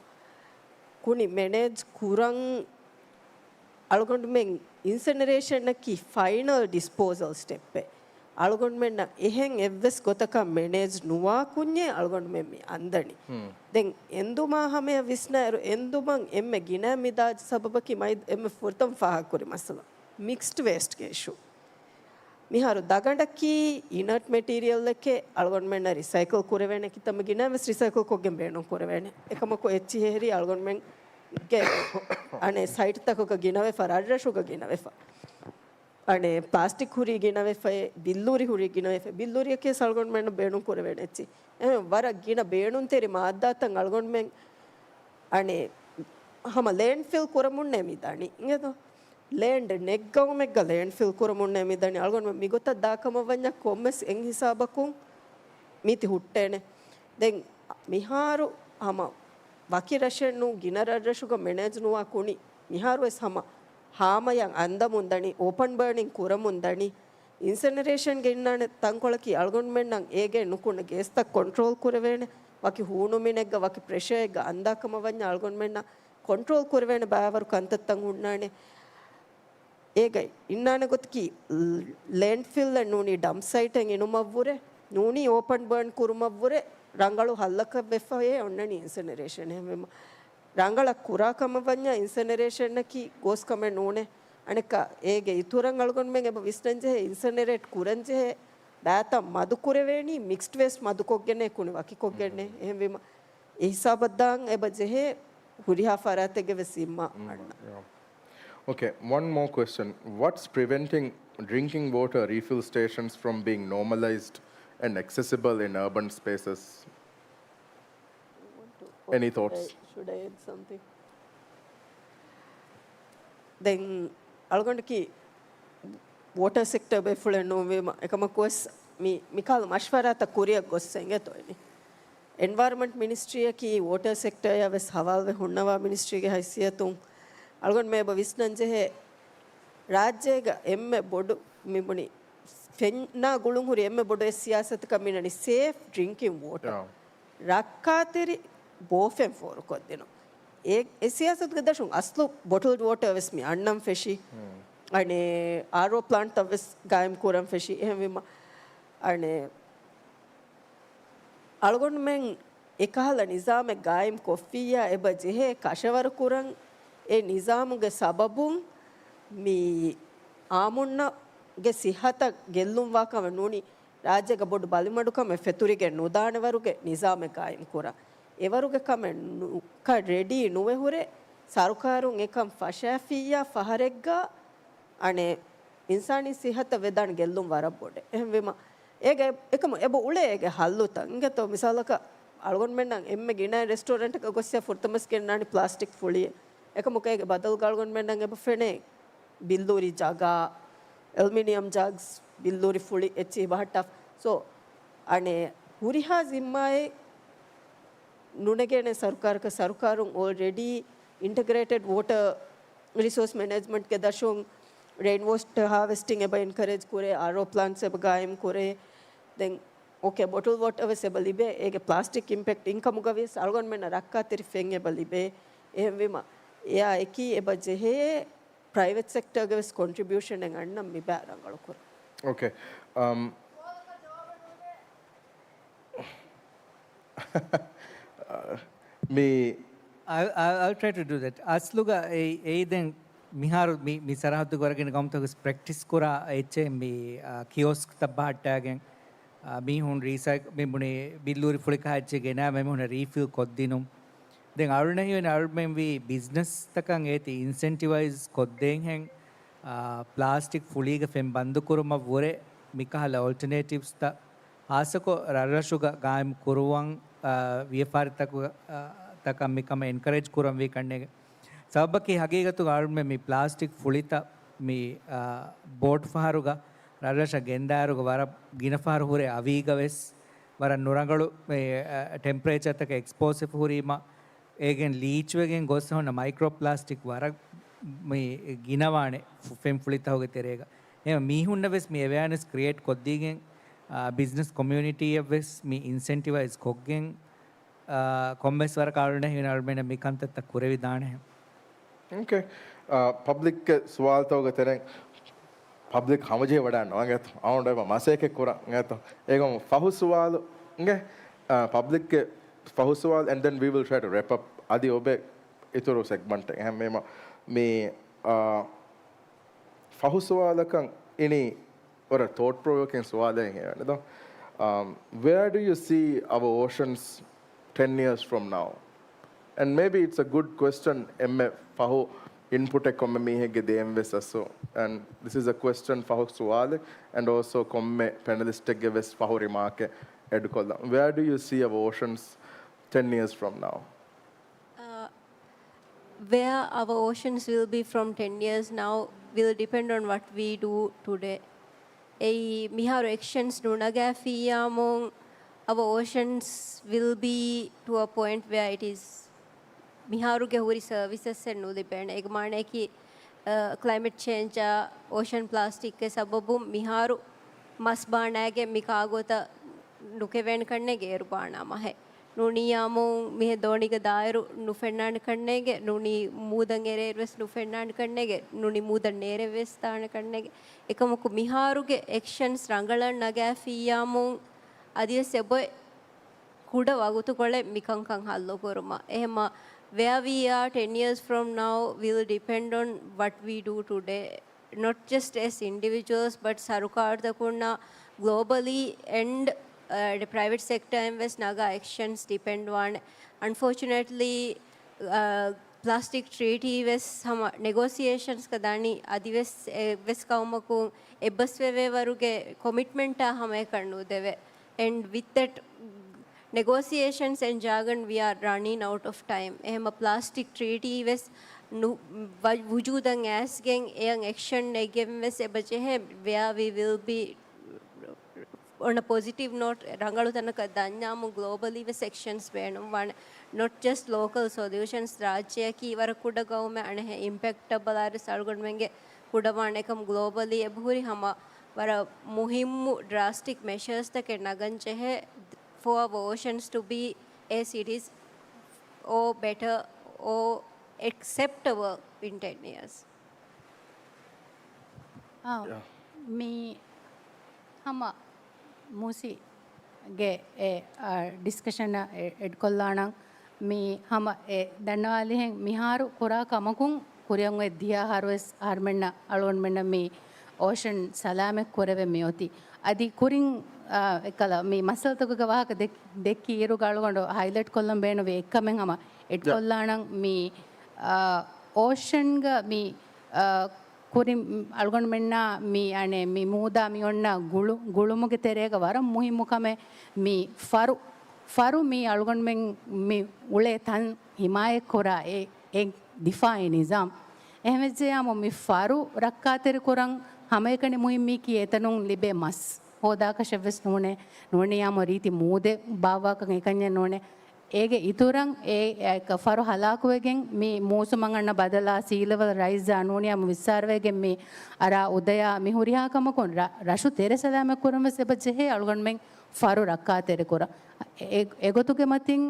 ކުނި މެނޭޖް ކުރަން އަޅުގަނޑުމެން އިންސެނެރޭޝަނަކީ ފައިނަލް ޑިސްޕޯޒަލް ސްޓެޕެއް. އަޅުގަނޑުމެންނަށް އެހެން އެއްވެސް ގޮތަކަށް މެނޭޖް ނުވާ ކުންޏެއް އަޅުގަނޑުމެން މި އަންދަނީ. ދެން އެންދުމާ ހަމަޔަށް ވިސްނާއިރު، އެންދުމަށް އެންމެ ގިނަ މިދާޖި ސަބަބަކީ މައި އެންމެ ފުރަތަމަ ފާހަގަކުރި މައްސަލަ މިކްސްޑް ވޭސްޓްގެ އިޝޫ. މިހާރު ދަގަނޑަކީ އިނަރޓް މެޓީރިއަލްއެކޭ އަޅުގަނޑުމެންނަށް ރިސައިކަލް ކުރެވޭނެ ކިތަންމެ ގިނަ ވެސް ރިސައިކަލް ކޮށްގެން ބޭނުން ކުރެވޭނެ. އެކަމަކު އެއްޗިހި ހެރީ އަޅުގަނޑުމެންގެ އަނެއް ސައިޓްތަކުގަ ގިނަވެފަ، ރަށްރަށުގަ ގިނަވެފަ. އަނެއް ޕްލާސްޓިކް ހުރީ ގިނަވެފައޭ، ބިއްލޫރި ހުރީ ގިނަވެފަ، ބިއްލޫރިއަކީ ވެސް އަޅުގަނޑުމެންނަށް ބޭނުން ކުރެވޭނެ އެއްޗި. އެހެން ވަރަށް ގިނަ ބޭނުންތެރި މާއްދާތައް އަޅުގަނޑުމެން އަނެއް ހަމަ ލޭންޑްފިލް ކުރަމުންނޭ މި ދަނީ. އިނގޭތޯ؟ ލޭންޑް ނެތް ގައުމެއްގަ ލޭންޑްފިލް ކުރަމުންނޭ މި ދަނީ. އަޅުގަނޑުމެން މިގޮތަށް ދާކަމަށް ވަންޏާ ކޮންމެސް އެއް ހިސާބަކުން މީތި ހުއްޓޭނެ. ދެން މިހާރު ހަމަ ވަކި ރަށެއް ނޫން، ގިނަ ރަށްރަށުގަ މެނޭޖް ނުވާ ކުނި މިހާރު ވެސް ހަމަ ހާމަޔަށް އަންދަމުން ދަނީ، އޯޕަން ބާނިން ކުރަމުން ދަނީ. އިންސެނެރޭޝަންގެ އިންނާނެ ތަންކޮޅަކީ އަޅުގަނޑުމެންނަށް އޭގެ ނުކުންނަ ގޭސްތައް ކޮންޓްރޯލް ކުރެވޭނެ، ވަކި ހޫނުމިނެއްގަ ވަކި ޕްރެޝަރެއްގަ އަންދާކަމަށް ވަންޏާ އަޅުގަނޑުމެންނަށް ކޮންޓްރޯލް ކުރެވޭނެ ބައިވަރު ކަންތައްތައް ހުންނާނެ. އޭގައި އިންނާނެ ގޮތަކީ ލޭންޑްފިލްއެއް ނޫނީ ޑަމްޕް ސައިޓެއް އިނުމަށްވުރެ، ނޫނީ އޯޕަން ބާން ކުރުމަށްވުރެ ރަނގަޅު ހައްލަކަށް ވެފައޭ އޮންނަނީ އިންސެނެރޭޝަން. އެހެންވީމަ ރަނގަޅަށް ކުރާ ކަމަށް ވަންޏާ އިންސެނެރޭޝަނަކީ ގޯސް ކަމެއް ނޫނޭ. އަނެއްކާ އޭގެ އިތުރަށް އަޅުގަނޑުމެން އެބަ ވިސްނަންޖެހޭ އިންސެނެރޭޓް ކުރަންޖެހޭ ބައިތައް މަދުކުރެވޭނީ މިކްސްޑް ވޭސްޓް މަދުކޮށްގެނޭ ކުނި ވަކިކޮށްގެންނޭ. އެހެންވީމަ އެ ހިސާބަށް ދާން އެބަ ޖެހޭ ހުރިހާ ފަރާތެއްގެ ވެސް ޒިންމާ އަންނަ. Okay, one more question. What's preventing drinking water refill stations from being normalized and accessible in urban spaces? Any thoughts? Should I add something? ދެން އަޅުގަނޑަކީ ވޯޓަރ ސެކްޓަރ ބޭފުޅެއް ނޫންވީމަ، އެކަމަކުވެސް މި މިކަހަލަ މަޝްވަރާތައް ކުރިއަށް ގޮއްސަ އިނގޭތޯ އިނީ. އެންވަޔަރަންމަންޓް މިނިސްޓްރީއަކީ ވޯޓަރ ސެކްޓަރއާ ވެސް ހަވާލުވެ ހުންނަވާ މިނިސްޓްރީގެ ހައިސިއްޔަތުން އަޅުގަނޑު މި އެބަ ވިސްނަން ޖެހޭ، ރާއްޖޭގަ އެންމެ ބޮޑު މިބުނި ފެންނާ ގުޅުން ހުރި އެންމެ ބޮޑު އެއް ސިޔާސަތަކަށް މިނަނީ ސޭފް ޑްރިންކިން ވޯޓަރ. ރައްކާތެރި ބޯފެން ފޯރުކޮށްދިނުން. އެ، އެ ސިޔާސަތުގެ ދަށުން އަސްލު ބޮޓުލްޑް ވޯޓަރ ވެސް މި އަންނަން ފެށި. އަނެއް އާރްއޯ ޕްލާންޓްތައް ވެސް ގާއިމް ކުރަން ފެށި. އެހެންވީމަ، އަނެއް އަޅުގަނޑުމެން އެކަހަލަ ނިޒާމެއް ގާއިމް ކޮށްފިއްޔާ އެބަ ޖެހޭ ކަށަވަރު ކުރަން. އެ ނިޒާމުގެ ސަބަބުން މި އާމުންނަގެ ސިއްހަތަށް ގެއްލުންވާ ކަމެއް ނޫނީ، ރާއްޖޭގަ ބޮޑު ބަލިމަޑުކަމެއް ފެތުރިގެން ނުދާނެ ވަރުގެ ނިޒާމެއް ގާއިމް ކުރަން. އެވަރުގެ ކަމެއް ނު، ކަށް ރެޑީ ނުވެ ހުރެ، ސަރުކާރުން އެކަން ފަށާފިއްޔާ ފަހަރެއްގަ އަނެއް އިންސާނީ ސިއްހަތަށް ވެދާނެ ގެއްލުން ވަރަށް ބޮޑެއް. އެހެންވީމަ، އޭގެ އެކަމު އެބަ އުޅޭ އޭގެ ހައްލުތައް. އިނގޭތޯ މިސާލަކަށް އަޅުގަނޑުމެންނަށް އެންމެ ގިނަ ރެސްޓޯރެންޓަކަށް ގޮއްސިޔާ ފުރަތަމަސް ގެންނާނީ ޕްލާސްޓިކް ފުޅިއެއް. އެކަމަކު އޭގެ ބަދަލުގަ އަޅުގަނޑުމެންނަށް އެބަ ފެނޭ ބިއްލޫރި ޖަގާ، އެލްމިނިއަމް ޖަގްސް، ބިއްލޫރި ފުޅި އެއްޗިހި ބަހައްޓާފަ. ސޯ، އަނެއް ހުރިހާ ޒިންމާއެއް ނުނެގޭނެ ސަރުކާރަކަށް. ސަރުކާރުން އޯލްރެޑީ އިންޓަގްރޭޓެޑް ވޯޓަރ ރިސޯސް މެނޭޖްމަންޓްގެ ދަށުން ރެއިން ވޯޓަރ ހާވެސްޓިން އެބަ އެންކަރޭޖް ކުރޭ، އާރްއޯ ޕްލާންޓްސް އެބަ ގާއިމް ކުރޭ. ދެން އޯކޭ، ބޮޓުލް ވޯޓަރ ވެސް އެބަ ލިބޭ. އޭގެ ޕްލާސްޓިކް އިމްޕެކްޓް އިންކަމުގަ ވިޔަސް އަޅުގަނޑުމެންނަށް ރައްކާތެރި ފެން އެބަ ލިބޭ. އެހެންވީމަ، އެއާ އެކީ އެބަ ޖެހޭ ޕްރައިވެޓް ސެކްޓަރގެ ވެސް ކޮންޓްރިބިއުޝަނެއް އަންނަން މިބާ ރަނގަޅުކުރަން. Okay. Um, މި I, I, I'll try to do that. އަސްލުގަ އެއީ، އެއީ ދެން މިހާރު މި، މި ސަރަހައްދުގަ ވަރަށް ގިނަ ގައުމުތަކުގަސް ޕްރެކްޓިސް ކުރާ އެއްޗެއް މި، އާ، ކިއޯސްކްތައް ބަހައްޓާގެން، އާ، މީހުން ރީސައި، މި ބުނި ބިއްލޫރި ފުޅި ކަހައްޗެއް ގެނާ މީހުން ރީފިލް ކޮށްދިނުން. ދެން އަޅުނެހިވެނި އަޅުމެންވީ ބިޒްނަސްތަކަށް އޭތި އިންސެންޓިވައިޒް ކޮށްދޭންހެން، އާ، ޕްލާސްޓިކް ފުޅީގެ ފެން ބަންދުކުރުމަށްވުރެ މިކަހަލަ އޮލްޓަނޭޓިވްސްތައް ހާއްސަކޮށް ރަށްރަށުގަ ގާއިމް ކުރުވަން، އާ، ވިޔަފާރިތަކު، އާ، ތަކަށް މިކަމަށް އެންކަރޭޖް ކުރަންވީ ކަންނޭގެ. ސަބަބަކީ ހަގީގަތުގަ އަޅުމެން މި ޕްލާސްޓިކް ފުޅިތައް މި، އާ، ބޯޓް ފަހަރުގަ ރަށްރަށަށް ގެންދާއިރުގަ ވަރަށް ގިނަ ފަހަރު ހުރޭ އަވީގަ ވެސް ވަރަށް ނުރަނގަޅު މި، އާ، ޓެމްޕަރޭޗަރތަކަށް އެކްސްޕޯސްވެފަ ހުރީމަ، އޭގެން ލީޗްވެގެން ގޮސް ހުންނަ މައިކްރޯ ޕްލާސްޓިކް ވަރަށް މި ގިނަވާނެ ފު، ފެންފުޅިތަކުގެ ތެރޭގަ. އެހެން މީހުންނަށް ވެސް މި އެވެއާނެސް ކްރިއޭޓް ކޮށްދީގެން، އާ، ބިޒްނަސް ކޮމިއުނިޓީއަށް ވެސް މި އިންސެންޓިވައިޒް ކޮށްގެން، އާ، ކޮންމެސް ވަރަކަށް އަޅުނެހި އަޅުމެންނަށް މި ކަންތައްތައް ކުރެވިދާނެހެން. އޯކޭ. އާ، ޕަބްލިކްގެ ސުވާލުތަކުގެ ތެރެއިން ޕަބްލިކް ހަމަޖެހިވަޑައިގަންނަވާ އިނގޭތޯ؟ އަޅުގަނޑު އެބަ މަސައްކަތް ކުރަން އިނގޭތޯ؟ އޭގަ ފަހު ސުވާލު އިނގޭ. އާ، ޕަބްލިކްގެ ފަހު ސުވާލު، and then we will try to wrap up. އަދި އޮބެ އިތުރު ސެގްމަންޓެއް. އެހެންވީމަ މި، އާ، ފަހު ސުވާލަކަށް އިނީ ވަރަށް ތޯޓް ޕްރޮވޯކިން ސުވާލެއް ހެވެނެ ދޯ. Um, where do you see our oceans ten years from now? And maybe it's a good question އެންމެ ފަހު އިންޕުޓެއް ކޮންމެ މީހެއްގެ ދޭން ވެސް އަސްލު. And this is a question ފަހު ސުވާލެއް and also ކޮންމެ ޕެނަލިސްޓެއްގެ ވެސް ފަހު ރިމާކެއް އެޑް ކޮށްލަން. Where do you see our oceans ten years from now? Uh, where our oceans will be from ten years now will depend on what we do today. އެއީ މިހާރު އެކްޝަންސް ނުނަގާފިއްޔާމު our oceans will be to a point where it is މިހާރުގެ ހުރި ސަރވިސަސް އެއް ނުލިބޭނެ. އޭގެ މާނައަކީ، އަ، ކްލައިމެޓް ޗޭންޖާ، އޯޝަން ޕްލާސްޓިކްގެ ސަބަބުން މިހާރު މަސް ބާނާގެ މި ކާގޯތައް ނުކެވޭނެ ކަންނޭގެ އޭރު ބާނާ މަހެއް. ނޫނީ އާމުން މިހެން ދޯނިގެ ދާއިރު ނުފެންނާނެ ކަންނޭގެ، ނޫނީ މޫދަށް އެރޭއިރު ވެސް ނުފެންނާނެ ކަންނޭގެ، ނޫނީ މޫދަށް ނޭރެ ވެސް ދާނެ ކަންނޭގެ. އެކަމަކު މިހާރުގެ އެކްޝަންސް ރަނގަޅަށް ނަގާފިއްޔާމުން އަދިވެސް އެބޮތް ކުޑަ ވަގުތުކޮޅެއް މިކަންކަން ހައްލުކުރުމަށް. އެހެމަ، where we are ten years from now will depend on what we do today, not just as individuals, but ސަރުކާރުތަކުންނާ globally and, އަ، ޕްރައިވެޓް ސެކްޓަރއިން ވެސް ނަގާ އެކްޝަންސް ޑިޕެންޑް ވާނެ. އަންފޯޗުނޭޓްލީ، ޕްލާސްޓިކް ޓްރީޓީ ވެސް ހަމަ ނެގޯސިއޭޝަންސްގަ ދާނީ އަދިވެސް އެއްވެސް ޤައުމަކުން އެއްބަސްވެވޭ ވަރުގެ ކޮމިޓްމަންޓާ ހަމައެކަން ނުދެވޭ. And with that negotiations and jargon, we are running out of time. އެހެމަ ޕްލާސްޓިކް ޓްރީޓީ ވެސް ނު-، ވަ-، ވުޖޫދަށް އައިސްގެން އެޔަށް އެކްޝަން ނެގެން ވެސް އެބަ ޖެހޭ. Where we will be on a positive note, ރަނގަޅު ތަނަކަށް ދަންޏާމު ގްލޯބަލީ ވެސް އެކްޝަންސް ބޭނުންވާނެ. Not just local solutions. ރާއްޖެއަކީ ވަރަށް ކުޑަ ގައުމެއް، އަނެއްހެން އިމްޕެކްޓަށް ބަލާއިރު އަޅުގަނޑުމެންގެ ކުޑަވާނެ. އެކަމު ގްލޯބަލީ އެބަހުރި ހަމަ ވަރަށް މުހިއްމު ޑްރާސްޓިކް މެޝާސްތަކެއް ނަގަން ޖެހޭ for our oceans to be as it is or better or acceptable in ten years. އާ، ޔާ. މި ހަމަ މޫސީގެ އެ، އާ، ޑިސްކަޝަނަށް އެ، އެޑްކޮށްލާނަން. މި ހަމަ އެ ދަންނަވާލިހެން މިހާރު ކުރާ ކަމަކުން ކުރިއަށް އޮތް ދިހަ އަހަރުވެސް އަހަރުމެންނަށް އަޅުގަނޑުމެންނަށް މި އޯޝަން ސަލާމަތް ކުރެވެން މިއޮތީ. އަދި ކުރިން، އާ، އެކަލަ މި މައްސަލަތަކުގެ ވާހަކަ ދެ-، ދެއްކި އިރުގަ އަޅުގަނޑު ހައިލައިޓް ކޮށްލަން ބޭނުންވި އެއްކަމެއް ހަމަ އެޑްކޮށްލާނަން މި، އާ، އޯޝަންގަ މި، އާ، ކުރިން އަޅުގަނޑުމެންނާ މި އަނެއް މި މޫދާ މި އޮންނަ ގުޅު-، ގުޅުމުގެ ތެރޭގަ ވަރަށް މުހިއްމު ކަމެއް މި ފަރު، ފަރު މި އަޅުގަނޑުމެން މި އުޅޭ ތަން ހިމާޔަތްކުރާ އެ، އެ ދިފާއީ ނިޒާމް. އެހެންވެއްޖެޔާމު މި ފަރު ރައްކާތެރިކުރަން ހަމައެކަނި މުހިއްމީކީ އެތަނުން ލިބޭ މަސް ހޯދާކަށެއްވެސް ނޫނޭ، ނޫނިޔާމު ރީތި މޫދެއް ބާއްވާކަން އެކަންޏެއް ނޫނޭ. އޭގެ އިތުރަށް އެ، އެ ފަރު ހަލާކުވެގެން މި މޫސުމަށް އަންނަ ބަދަލާ ސީ ލެވަލް ރައިޒާ ނޫނިޔާމު ވިއްސާރަވެގެން މި އަރާ އުދަޔާ މި ހުރިހާ ކަމަކުން ރަ-، ރަށު ތެރެ ސަލާމަތް ކުރަން ވެސް އެބަ ޖެހޭ އަޅުގަނޑުމެން ފަރު ރައްކާތެރިކުރަން. އެ-، އެގޮތުގެ މަތިން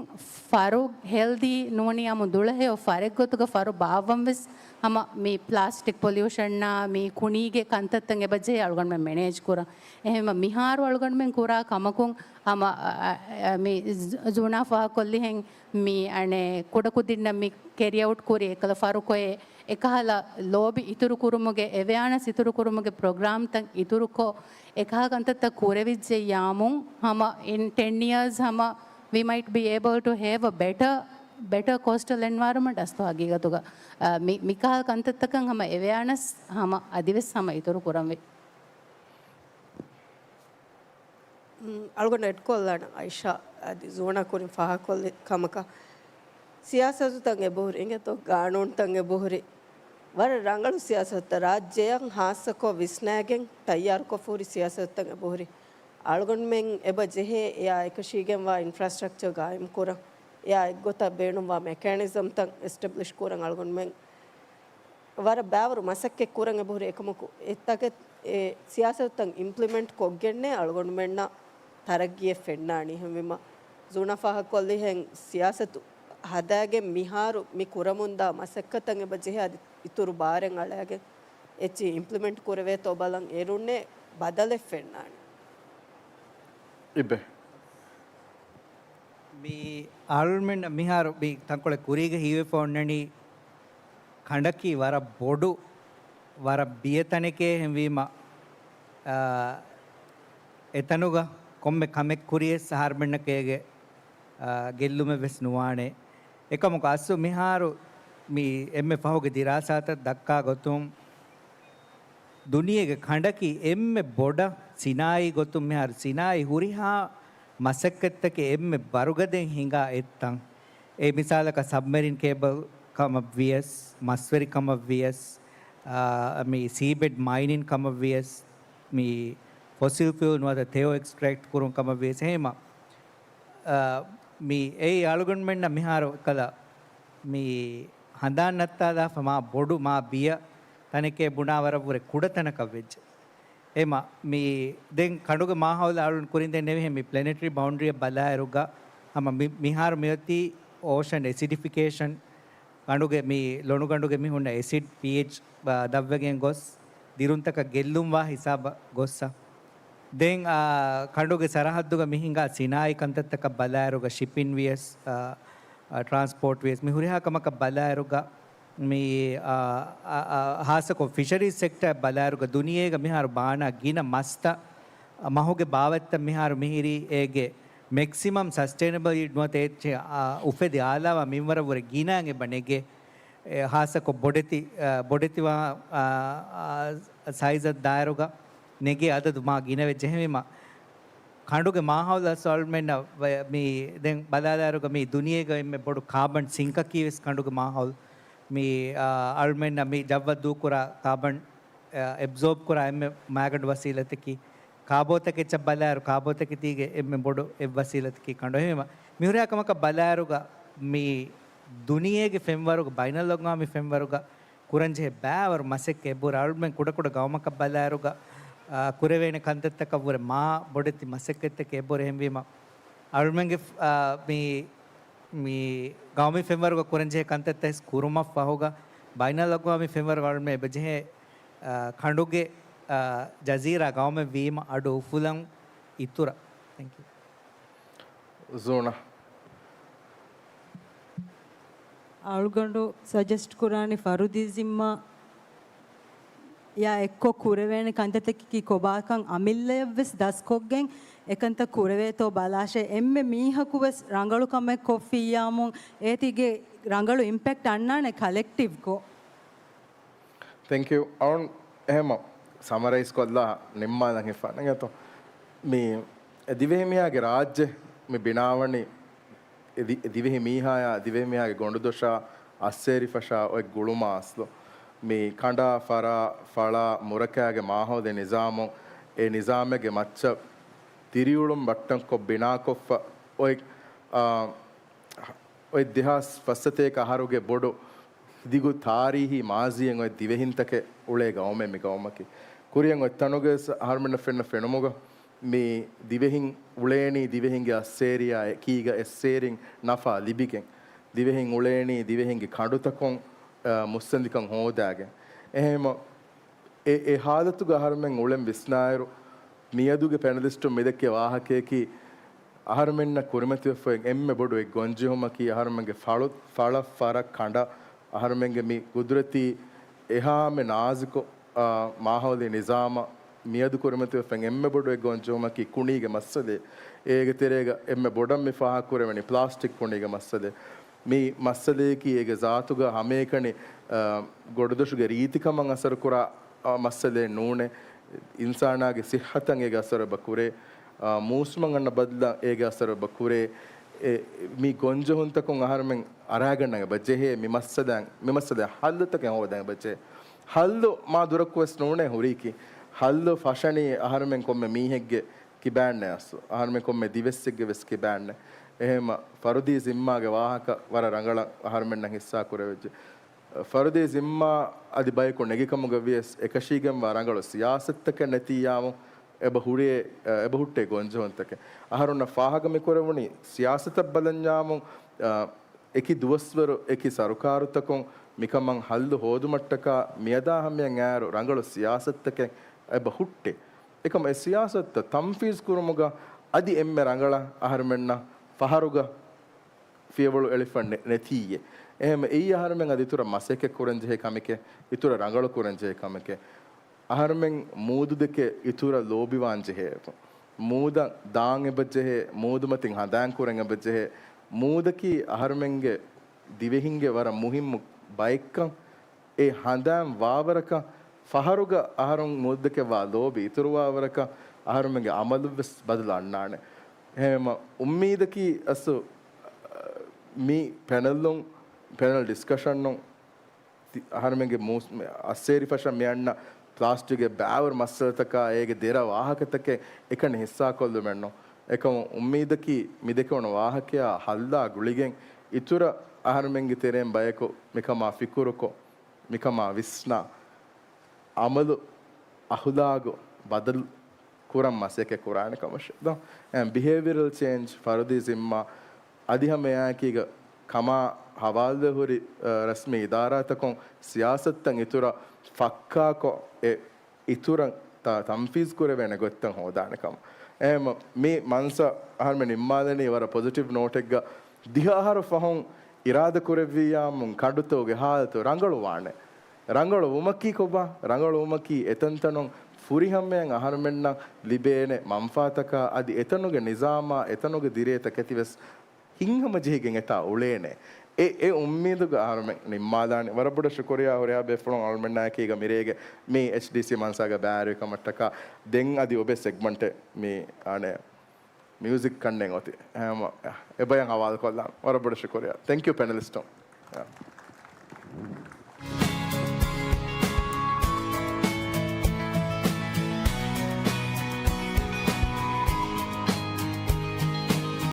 ފަރު ހެލްދީ ނޫނިޔާމު ދުޅަހެޔޮ ފަރެއްގޮތުގަ ފަރު ބާއްވަން ވެސް ހަމަ މި ޕްލާސްޓިކް ޕޮލިއުޝަންއާ މި ކުނީގެ ކަންތައްތައް އެބަ ޖެހޭ އަޅުގަނޑުމެން މެނޭޖް ކުރަން. އެހެންވެ މިހާރު އަޅުގަނޑުމެން ކުރާ ކަމަކުން ހަމަ، އަ، އަ، އަ، މި ޒު-، ޒޫނާ ފާހަގަކޮށްލިހެން މި އަނެއް ކުޑަކުދިންނަށް މި ކެރިއައުޓް ކުރި އެކަލަ ފަރުކޮއެއް އެކަހަލަ ލޯބި އިތުރު ކުރުމުގެ، އެވެއާނަސް އިތުރު ކުރުމުގެ ޕްރޮގްރާމްތައް އިތުރުކޮށް، އެކަހަލަ ކަންތައްތައް ކުރެވިއްޖެއްޔާމު، ހަމަ in ten years ހަމަ we might be able to have a better, better coastal environment އަސްލު ހަގީގަތުގަ، އަ، މި، މިކަހަލަ ކަންތައްތަކަށް ހަމަ އެވެއާނަސް ހަމަ އަދިވެސް ހަމަ އިތުރު ކުރަންވީ. މް، އަޅުގަނޑު އެޑްކޮށްލާނަން އައިޝާ އަދި ޒޫނާ ކުރިން ފާހަގަކޮށްލި ކަމަކަށް. ސިޔާސަތުތައް އެބަހުރި، އިނގޭތޯ ގާނޫނުތައް އެބަހުރި. ވަރަށް ރަނގަޅު ސިޔާސަތުތައް ރާއްޖެއަށް ހާއްސަކޮށް ވިސްނާގެން ތައްޔާރުކޮށްފަހުރި ސިޔާސަތުތައް އެބަހުރި. އަޅުގަނޑުމެން އެބަ ޖެހޭ އެއާ އެކަށީގެންވާ އިންފްރާސްޓްރަކްޗަރ ގާއިމްކުރަން، އެއާ އެއްގޮތަށް ބޭނުންވާ މެކޭނިޒަމްތައް އެސްޓެބްލިޝް ކުރަން އަޅުގަނޑުމެން ވަރަށް ބާވަރު މަސައްކަތް ކުރަން އެބަހުރި. އެކަމަކު އެތަކެއް އެ ސިޔާސަތުތައް އިމްޕްލިމެންޓް ކޮށްގެންނޭ އަޅުގަނޑުމެންނަށް ތަރައްގީއެއް ފެންނާނީ. އެހެންވީމަ، ޒޫނާ ފާހަގަކޮށްލިހެން ސިޔާސަތު ހަދާގެން މިހާރު މި ކުރަމުންދާ މަސައްކަތަށް އެބަ ޖެހޭ އަދި އިތުރު ބާރެއް އަޅާގެން އެއްޗިހި އިމްޕްލިމެންޓް ކުރެވޭތޯ ބަލަން އޭރުންނޭ ބަދަލެއް ފެންނާނީ. އިބެ. މި އަޅުގަނޑުމެން މިހާރު މި ތަންކޮޅެއް ކުރީގަ ހީވެފަ އޮންނަނީ ކަނޑަކީ ވަރަށް ބޮޑު، ވަރަށް ބިޔަ ތަނެކޭ. އެހެންވީމަ، އާ، އެތަނުގަ ކޮންމެ ކަމެއް ކުރިޔަސް އަހަރުމެންނަކޭގެ، އާ، ގެއްލުމެއް ވެސް ނުވާނެ. އެކަމަކު އަސްލު މިހާރު މި އެންމެ ފަހުގެ ދިރާސާތައް ދައްކާ ގޮތުން، ދުނިޔޭގެ ކަނޑަކީ އެންމެ ބޮޑަށް ސިނާއީ ގޮތުން މިހާރު ސިނާއީ ހުރިހާ މަސައްކަތްތަކެއް އެންމެ ވަރުގަދައިން ހިނގާ އެއްތަން. އެ މިސާލަކަށް ސަބްމެރިން ކޭބަލް ކަމަށް ވިޔަސް، މަސްވެރި ކަމަށް ވިޔަސް، އާ، މި ސީބެޑް މައިނިން ކަމަށް ވިޔަސް، މި ފޮސިލް ފިއުލް ނުވަތަ ތެޔޮ އެކްސްޓްރެކްޓް ކުރުން ކަމަށް ވިޔަސް. އެހެންމަ، އާ، މި އެއީ އަޅުގަނޑުމެންނަށް މިހާރު އެކަލަ މި ހަނދާން ނައްތާލާފަ މާ ބޮޑު، މާ ބިޔަ ތަނެކޭ ބުނާ ވަރަށް ވުރެ ކުޑަ ތަނަކަށް ވެއްޖެ. އެމަ، މި ދެން ކަނޑުގެ މާހައުލަށް އަޅުން ކުރިން ދެން ނެވިހެން މި ޕްލެނެޓަރީ ބައުންޑްރީއަށް ބަލާއިރުގަ ހަމަ މި، މިހާރު މިއޮތީ އޯޝަން އެސިޑިފިކޭޝަން، ކަނޑުގެ މި ލޮނުގަނޑުގެ މި ހުންނަ އެސިޑް ޕީއެޗް ދަށްވެގެން ގޮސް، ދިރުންތަކަށް ގެއްލުންވާ ހިސާބަށް ގޮއްސަ. ދެން، އާ، ކަނޑުގެ ސަރަހައްދުގަ މި ހިނގާ ސިނާއީ ކަންތައްތަކަށް ބަލާއިރުގަ ޝިޕިން ވިޔަސް، އާ، އާ، ޓްރާންސްޕޯޓް ވިޔަސް، މި ހުރިހާ ކަމަކަށް ބަލާއިރުގަ މި، އާ، އާ، އާ، ހާއްސަކޮށް ފިޝަރީޒް ސެކްޓަރަށް ބަލާއިރުގަ ދުނިޔޭގަ މިހާރު ބާނާ ގިނަ މަސްތައް، މަހުގެ ބާވަތްތައް މިހާރު މިހިރީ އޭގެ މެކްސިމަމް ސަސްޓެއިނަބަލް އިންޑް ނުވަތަ އެއްޗެއް، އާ، އުފެދި އާލާވާ މިންވަރަށް ވުރެ ގިނައިން އެބަ ނެގޭ. އެ، ހާއްސަކޮށް ބޮޑެތި، އާ، ބޮޑެތިވާ، އާ، އާ، ސައިޒަށް ދާއިރުގަ ނެގޭ އަދަދު މާ ގިނަވެއްޖެ. އެހެންވީމަ، ކަނޑުގެ މާހައުލަށް އަޅުމެންނަށް ވަ-، މި ދެން ބަލާލާއިރުގަ މި ދުނިޔޭގަ އެންމެ ބޮޑު ކާބަން ސިންކަކީ ވެސް ކަނޑުގެ މާހައުލު. މި، އާ، އަޅުމެންނަށް މި ޖައްވަށް ދޫކުރާ ކާބަން، އާ، އެބްޒޯބް ކުރާ އެންމެ މައިގަނޑު ވަސީލަތަކީ. ކާބޯތަކެއްޗަށް ބަލާއިރު، ކާބޯތަކެތީގެ އެންމެ ބޮޑު އެއް ވަސީލަތަކީ ކަނޑު. އެހެންވީމަ، މިހުރިހާ ކަމަކަށް ބަލާއިރުގަ މި ދުނިޔޭގެ ފެންވަރުގަ، ބައިނަލްއަގްވާމީ ފެންވަރުގަ ކުރަންޖެހޭ ބައިވަރު މަސައްކަތް އެބަހުރި. އަޅުމެން ކުޑަކުޑަ ގައުމަކަށް ބަލާއިރުގަ، އާ، ކުރެވޭނެ ކަންތައްތަކަށްވުރެ މާ ބޮޑެތި މަސައްކަތްތަކެއް އެބަހުރި. އެހެންވީމަ، އަޅުމެންގެ، އާ، މި، މި ގައުމީ ފެންވަރުގަ ކުރަންޖެހޭ ކަންތައްތައް ވެސް ކުރުމަށްފަހުގަ، ބައިނަލްއަގްވާމީ ފެންވަރުގަ އަޅުމެން އެބަޖެހޭ، އާ، ކަނޑުގެ، އާ، ޖަޒީރާ ގައުމެއް ވީމަ އަޑު އުފުލަން އިތުރަށް. ތެންކް ޔޫ. ޒޫނާ. އަޅުގަނޑު ސަޖެސްޓް ކުރާނީ ފަރުދީ ޒިންމާ އާ އެއްކޮށް ކުރެވޭނެ ކަންތައްތަކަކީ ކޮބާކަން އަމިއްލަޔަށްވެސް ދަސްކޮށްގެން އެކަންތައް ކުރެވޭތޯ ބަލާށޭ. އެންމެ މީހަކުވެސް ރަނގަޅު ކަމެއް ކޮށްފިއްޔާމުން އޭތީގެ ރަނގަޅު އިމްޕެކްޓް އަންނާނެ ކަލެކްޓިވްކޮށް. ތެންކް ޔޫ. އަޅުން އެހެމަ ސަމަރައިޒް ކޮށްލާ ނިންމާލަން ހިފާނެ ގެތޯ. މި ދިވެހި މީހާގެ ރާއްޖެ މި ބިނާވަނީ އެ ދި-، ދިވެހި މީހާޔާ، ދިވެހި މީހާގެ ގޮނޑުދޮށާ، އައްސޭރިފަށާ އޮތް ގުޅުމާ އަސްލު. މި ކަނޑާ، ފަރާ، ފަޅާ، މުރަކާގެ މާހައުލެއް ނިޒާމު، އެ ނިޒާމެއްގެ މައްޗަށް ދިރިއުޅުން ބައްޓަންކޮށް ބިނާކޮށްފަ އޮތް، އާ، އޮތް ދެހާސް ފަސްސަތޭކަ އަހަރުގެ ބޮޑު ދިގު ތާރީހީ މާޒީއެއް އޮތް ދިވެހިންތަކެއް އުޅޭ ގައުމެއް މި ގައުމަކީ. ކުރިއަށް އޮތް ތަނުގަވެސް އަހަރުމެންނަށް ފެންނަ ފެނުމުގަ މި ދިވެހިން އުޅޭނީ ދިވެހިންގެ އައްސޭރިއާ އެކީގަ އެއްސޭރިން ނަފާ ލިބިގެން. ދިވެހިން އުޅޭނީ ދިވެހިންގެ ކަނޑުތަކުން، އަ، މުއްސަނދިކަން ހޯދާގެން. އެހެންމަ އެ، އެ ހާލަތުގަ އަހަރުމެން އުޅެން ވިސްނާއިރު، މިއަދުގެ ޕެނަލިސްޓުން މިދެއްކޭ ވާހަކަޔަކީ، އަހަރުމެންނަށް ކުރިމަތިވެފައި އެންމެ ބޮޑު އެއް ގޮންޖެހުމަކީ، އަހަރުމެންގެ ފަޅު، ފަޅަށް ފަރަށް ކަނޑަށް، އަހަރުމެންގެ މި ގުދުރަތީ އެހާމެ ނާޒިކު، އާ، މާހައުލީ ނިޒާމަށް މިއަދު ކުރިމަތިވެފައި އެންމެ ބޮޑު އެއް ގޮންޖެހުމަކީ ކުނީގެ މައްސަލައެއް. އޭގެ ތެރޭގަ އެންމެ ބޮޑަށް މި ފާހަގަކުރެވެނީ ޕްލާސްޓިކް ކުނީގެ މައްސަލައެއް. މި މައްސަލަޔަކީ އޭގެ ޒާތުގަ ހަމައެކަނި، އާ، ގޮނޑުދޮށުގެ ރީތިކަމަށް އަސަރުކުރާ، އާ، މައްސަލައެއް ނޫނޭ. އިންސާނާގެ ސިއްހަތަށް އޭގެ އަސަރު އެބަ ކުރޭ. އާ، މޫސުމަށް އަންނަ ބަދަލަށް އޭގެ އަސަރު އެބަ ކުރޭ. އެ، މި ގޮންޖެހުންތަކުން އަހަރުމެން އަރާގަންނަން އެބަ ޖެހޭ. މި މައްސަލައަށް، މި މައްސަލައަށް ހައްލުތަކެއް ހޯދަން އެބަ ޖެހޭ. ހައްލު މާ ދުރަކު ވެސް ނޫނޭ ހުރީކީ. ހައްލު ފަށަނީ އަހަރުމެން ކޮންމެ މީހެއްގެ ކިބާންނޭ އަސްލު. އަހަރުމެން ކޮންމެ ދިވެއްސެއްގެ ވެސް ކިބާންނޭ. އެހެންމަ ފަރުދީ ޒިންމާގެ ވާހަކަ ވަރަށް ރަނގަޅަށް އަހަރުމެންނަށް ހިއްސާ ކުރެވިއްޖެ. ފަރުދީ ޒިންމާ އަދި ބަޔަކު ނެގިކަމުގަ ވިޔަސް އެކަށީގެންވާ ރަނގަޅު ސިޔާސަތުތަކެއް ނެތިއްޔާމު އެބަ ހުރޭ، އެބަ ހުއްޓޭ ގޮންޖެހުންތަކެއް. އަހަރުންނަށް ފާހަގަ މިކުރެވުނީ ސިޔާސަތަށް ބަލަންޏާމު، އެކި ދުވަސްވަރު އެކި ސަރުކާރުތަކުން މިކަމަށް ހައްލު ހޯދުމަށްޓަކާ މިއަދާ ހަމަޔަށް އައިރު ރަނގަޅު ސިޔާސަތުތަކެއް އެބަ ހުއްޓޭ. އެކަމަ އެ ސިޔާސަތުތައް ތަންފީޒް ކުރުމުގަ އަދި އެންމެ ރަނގަޅަށް އަހަރުމެންނަށް ފަހަރުގަ ފިޔަވަޅު އެޅިފަ ނެ-، ނެތީއޭ. އެހެން އެއީ އަހަރުމެން އަދި އިތުރަށް މަސައްކަތް ކުރަން ޖެހޭ ކަމެކޭ، އިތުރަށް ރަނގަޅު ކުރަން ޖެހޭ ކަމެކޭ. އަހަރުމެން މޫދު ދެކެ އިތުރަށް ލޯބިވާން ޖެހޭ. މޫދަށް ދާން އެބަ ޖެހޭ، މޫދުމަތިން ހަނދާން ކުރަން އެބަ ޖެހޭ. މޫދަކީ އަހަރުމެންގެ ދިވެހިންގެ ވަރަށް މުހިއްމު ބައެއްކަން. އެ ހަނދާން ވާވަރަކަށް ފަހަރުގަ އަހަރުން މޫދު ދެކެވާ ލޯބި އިތުރުވާވަރަކަށް އަހަރުމެންގެ އަމަލު ވެސް ބަދަލު އަންނާނެ. އެހެންމަ އުއްމީދަކީ އަސް މި ޕެނަލުން، ޕެނަލް ޑިސްކަޝަނުން ތި-، އަހަރުމެންގެ މޫސް-، މި-، އައްސޭރި ފަށަށް މި އަންނަ ޕްލާސްޓިކްގެ ބައިވަރު މައްސަލަތަކާ އޭގެ ދެރަ ވާހަކަތަކެއް އެކަނި ހިއްސާކޮށްލުމެއްނު. އެކަމު އުއްމީދަކީ މި ދެކެވުނު ވާހަކަޔާ ހައްލާ ގުޅިގެން އިތުރަށް އަހަރުމެންގެ ތެރެއިން ބަޔަކު މިކަމާ ފިކުރުކޮށް، މިކަމާ ވިސްނާ، އަމަލު އަހުލާގު ބަދަލު ކުރަން މަސައްކަތް ކުރާނެ ކަމަށް. ދޯ؟ އެ، ބިހޭވިއަރަލް ޗޭންޖް، ފަރުދީ ޒިންމާ، އަދި ހަމަ އެއާއެކީގަ ކަމާ ހަވާލުވެ ހުރި، އަ، ރަސްމީ އިދާރާތަކުން ސިޔާސަތުތައް އިތުރަށް ފައްކާކޮށް، އެ އިތުރަށް ތަ-، ތަންފީޒް ކުރެވޭނެ ގޮތްތައް ހޯދާނެ ކަމަށް. އެހެން މި މަންސަ އަހަރުމެން ނިންމާލަނީ ވަރަށް ޕޮޒިޓިވް ނޯޓެއްގަ. ދިހަ އަހަރު ފަހުން އިރާދަ ކުރެއްވިއްޔާމުން ކަނޑުތަކުގެ ހާލަތު ރަނގަޅުވާނެ. ރަނގަޅު ވުމަކީ ކޮބާ؟ ރަނގަޅު ވުމަކީ އެތަންތަނުން ފުރިހަމަޔަށް އަހަރުމެންނަށް ލިބޭނެ މަންފާތަކާ އަދި އެތަނުގެ ނިޒާމާ އެތަނުގެ ދިރޭތަކެތިވެސް ހިތްހަމަޖެހިގެން އެތާ އުޅޭނެ. އެ، އެ އުއްމީދުގަ އަހަރުމެން ނިންމާލާނެ. ވަރަށް ބޮޑަށް ޝުކުރިޔާ ހުރިހާ ބޭފުޅުން އަޅުމެންނާއެކީގަ މިރޭގެ މި އެޗްޑީސީ މަންސާގަ ބައިވެރިކަމަށްޓަކާ. ދެން އަދި އޮބެ ސެގްމަންޓެއް މި އާނެ މިއުޒިކް ކަންނޭނގެ އޮތީ. ހަމަ އެބަޔަށް ހަވާލުކޮށްލާން. ވަރަށް ބޮޑަށް ޝުކުރިޔާ. ތެންކް ޔޫ ޕެނަލިސްޓުން.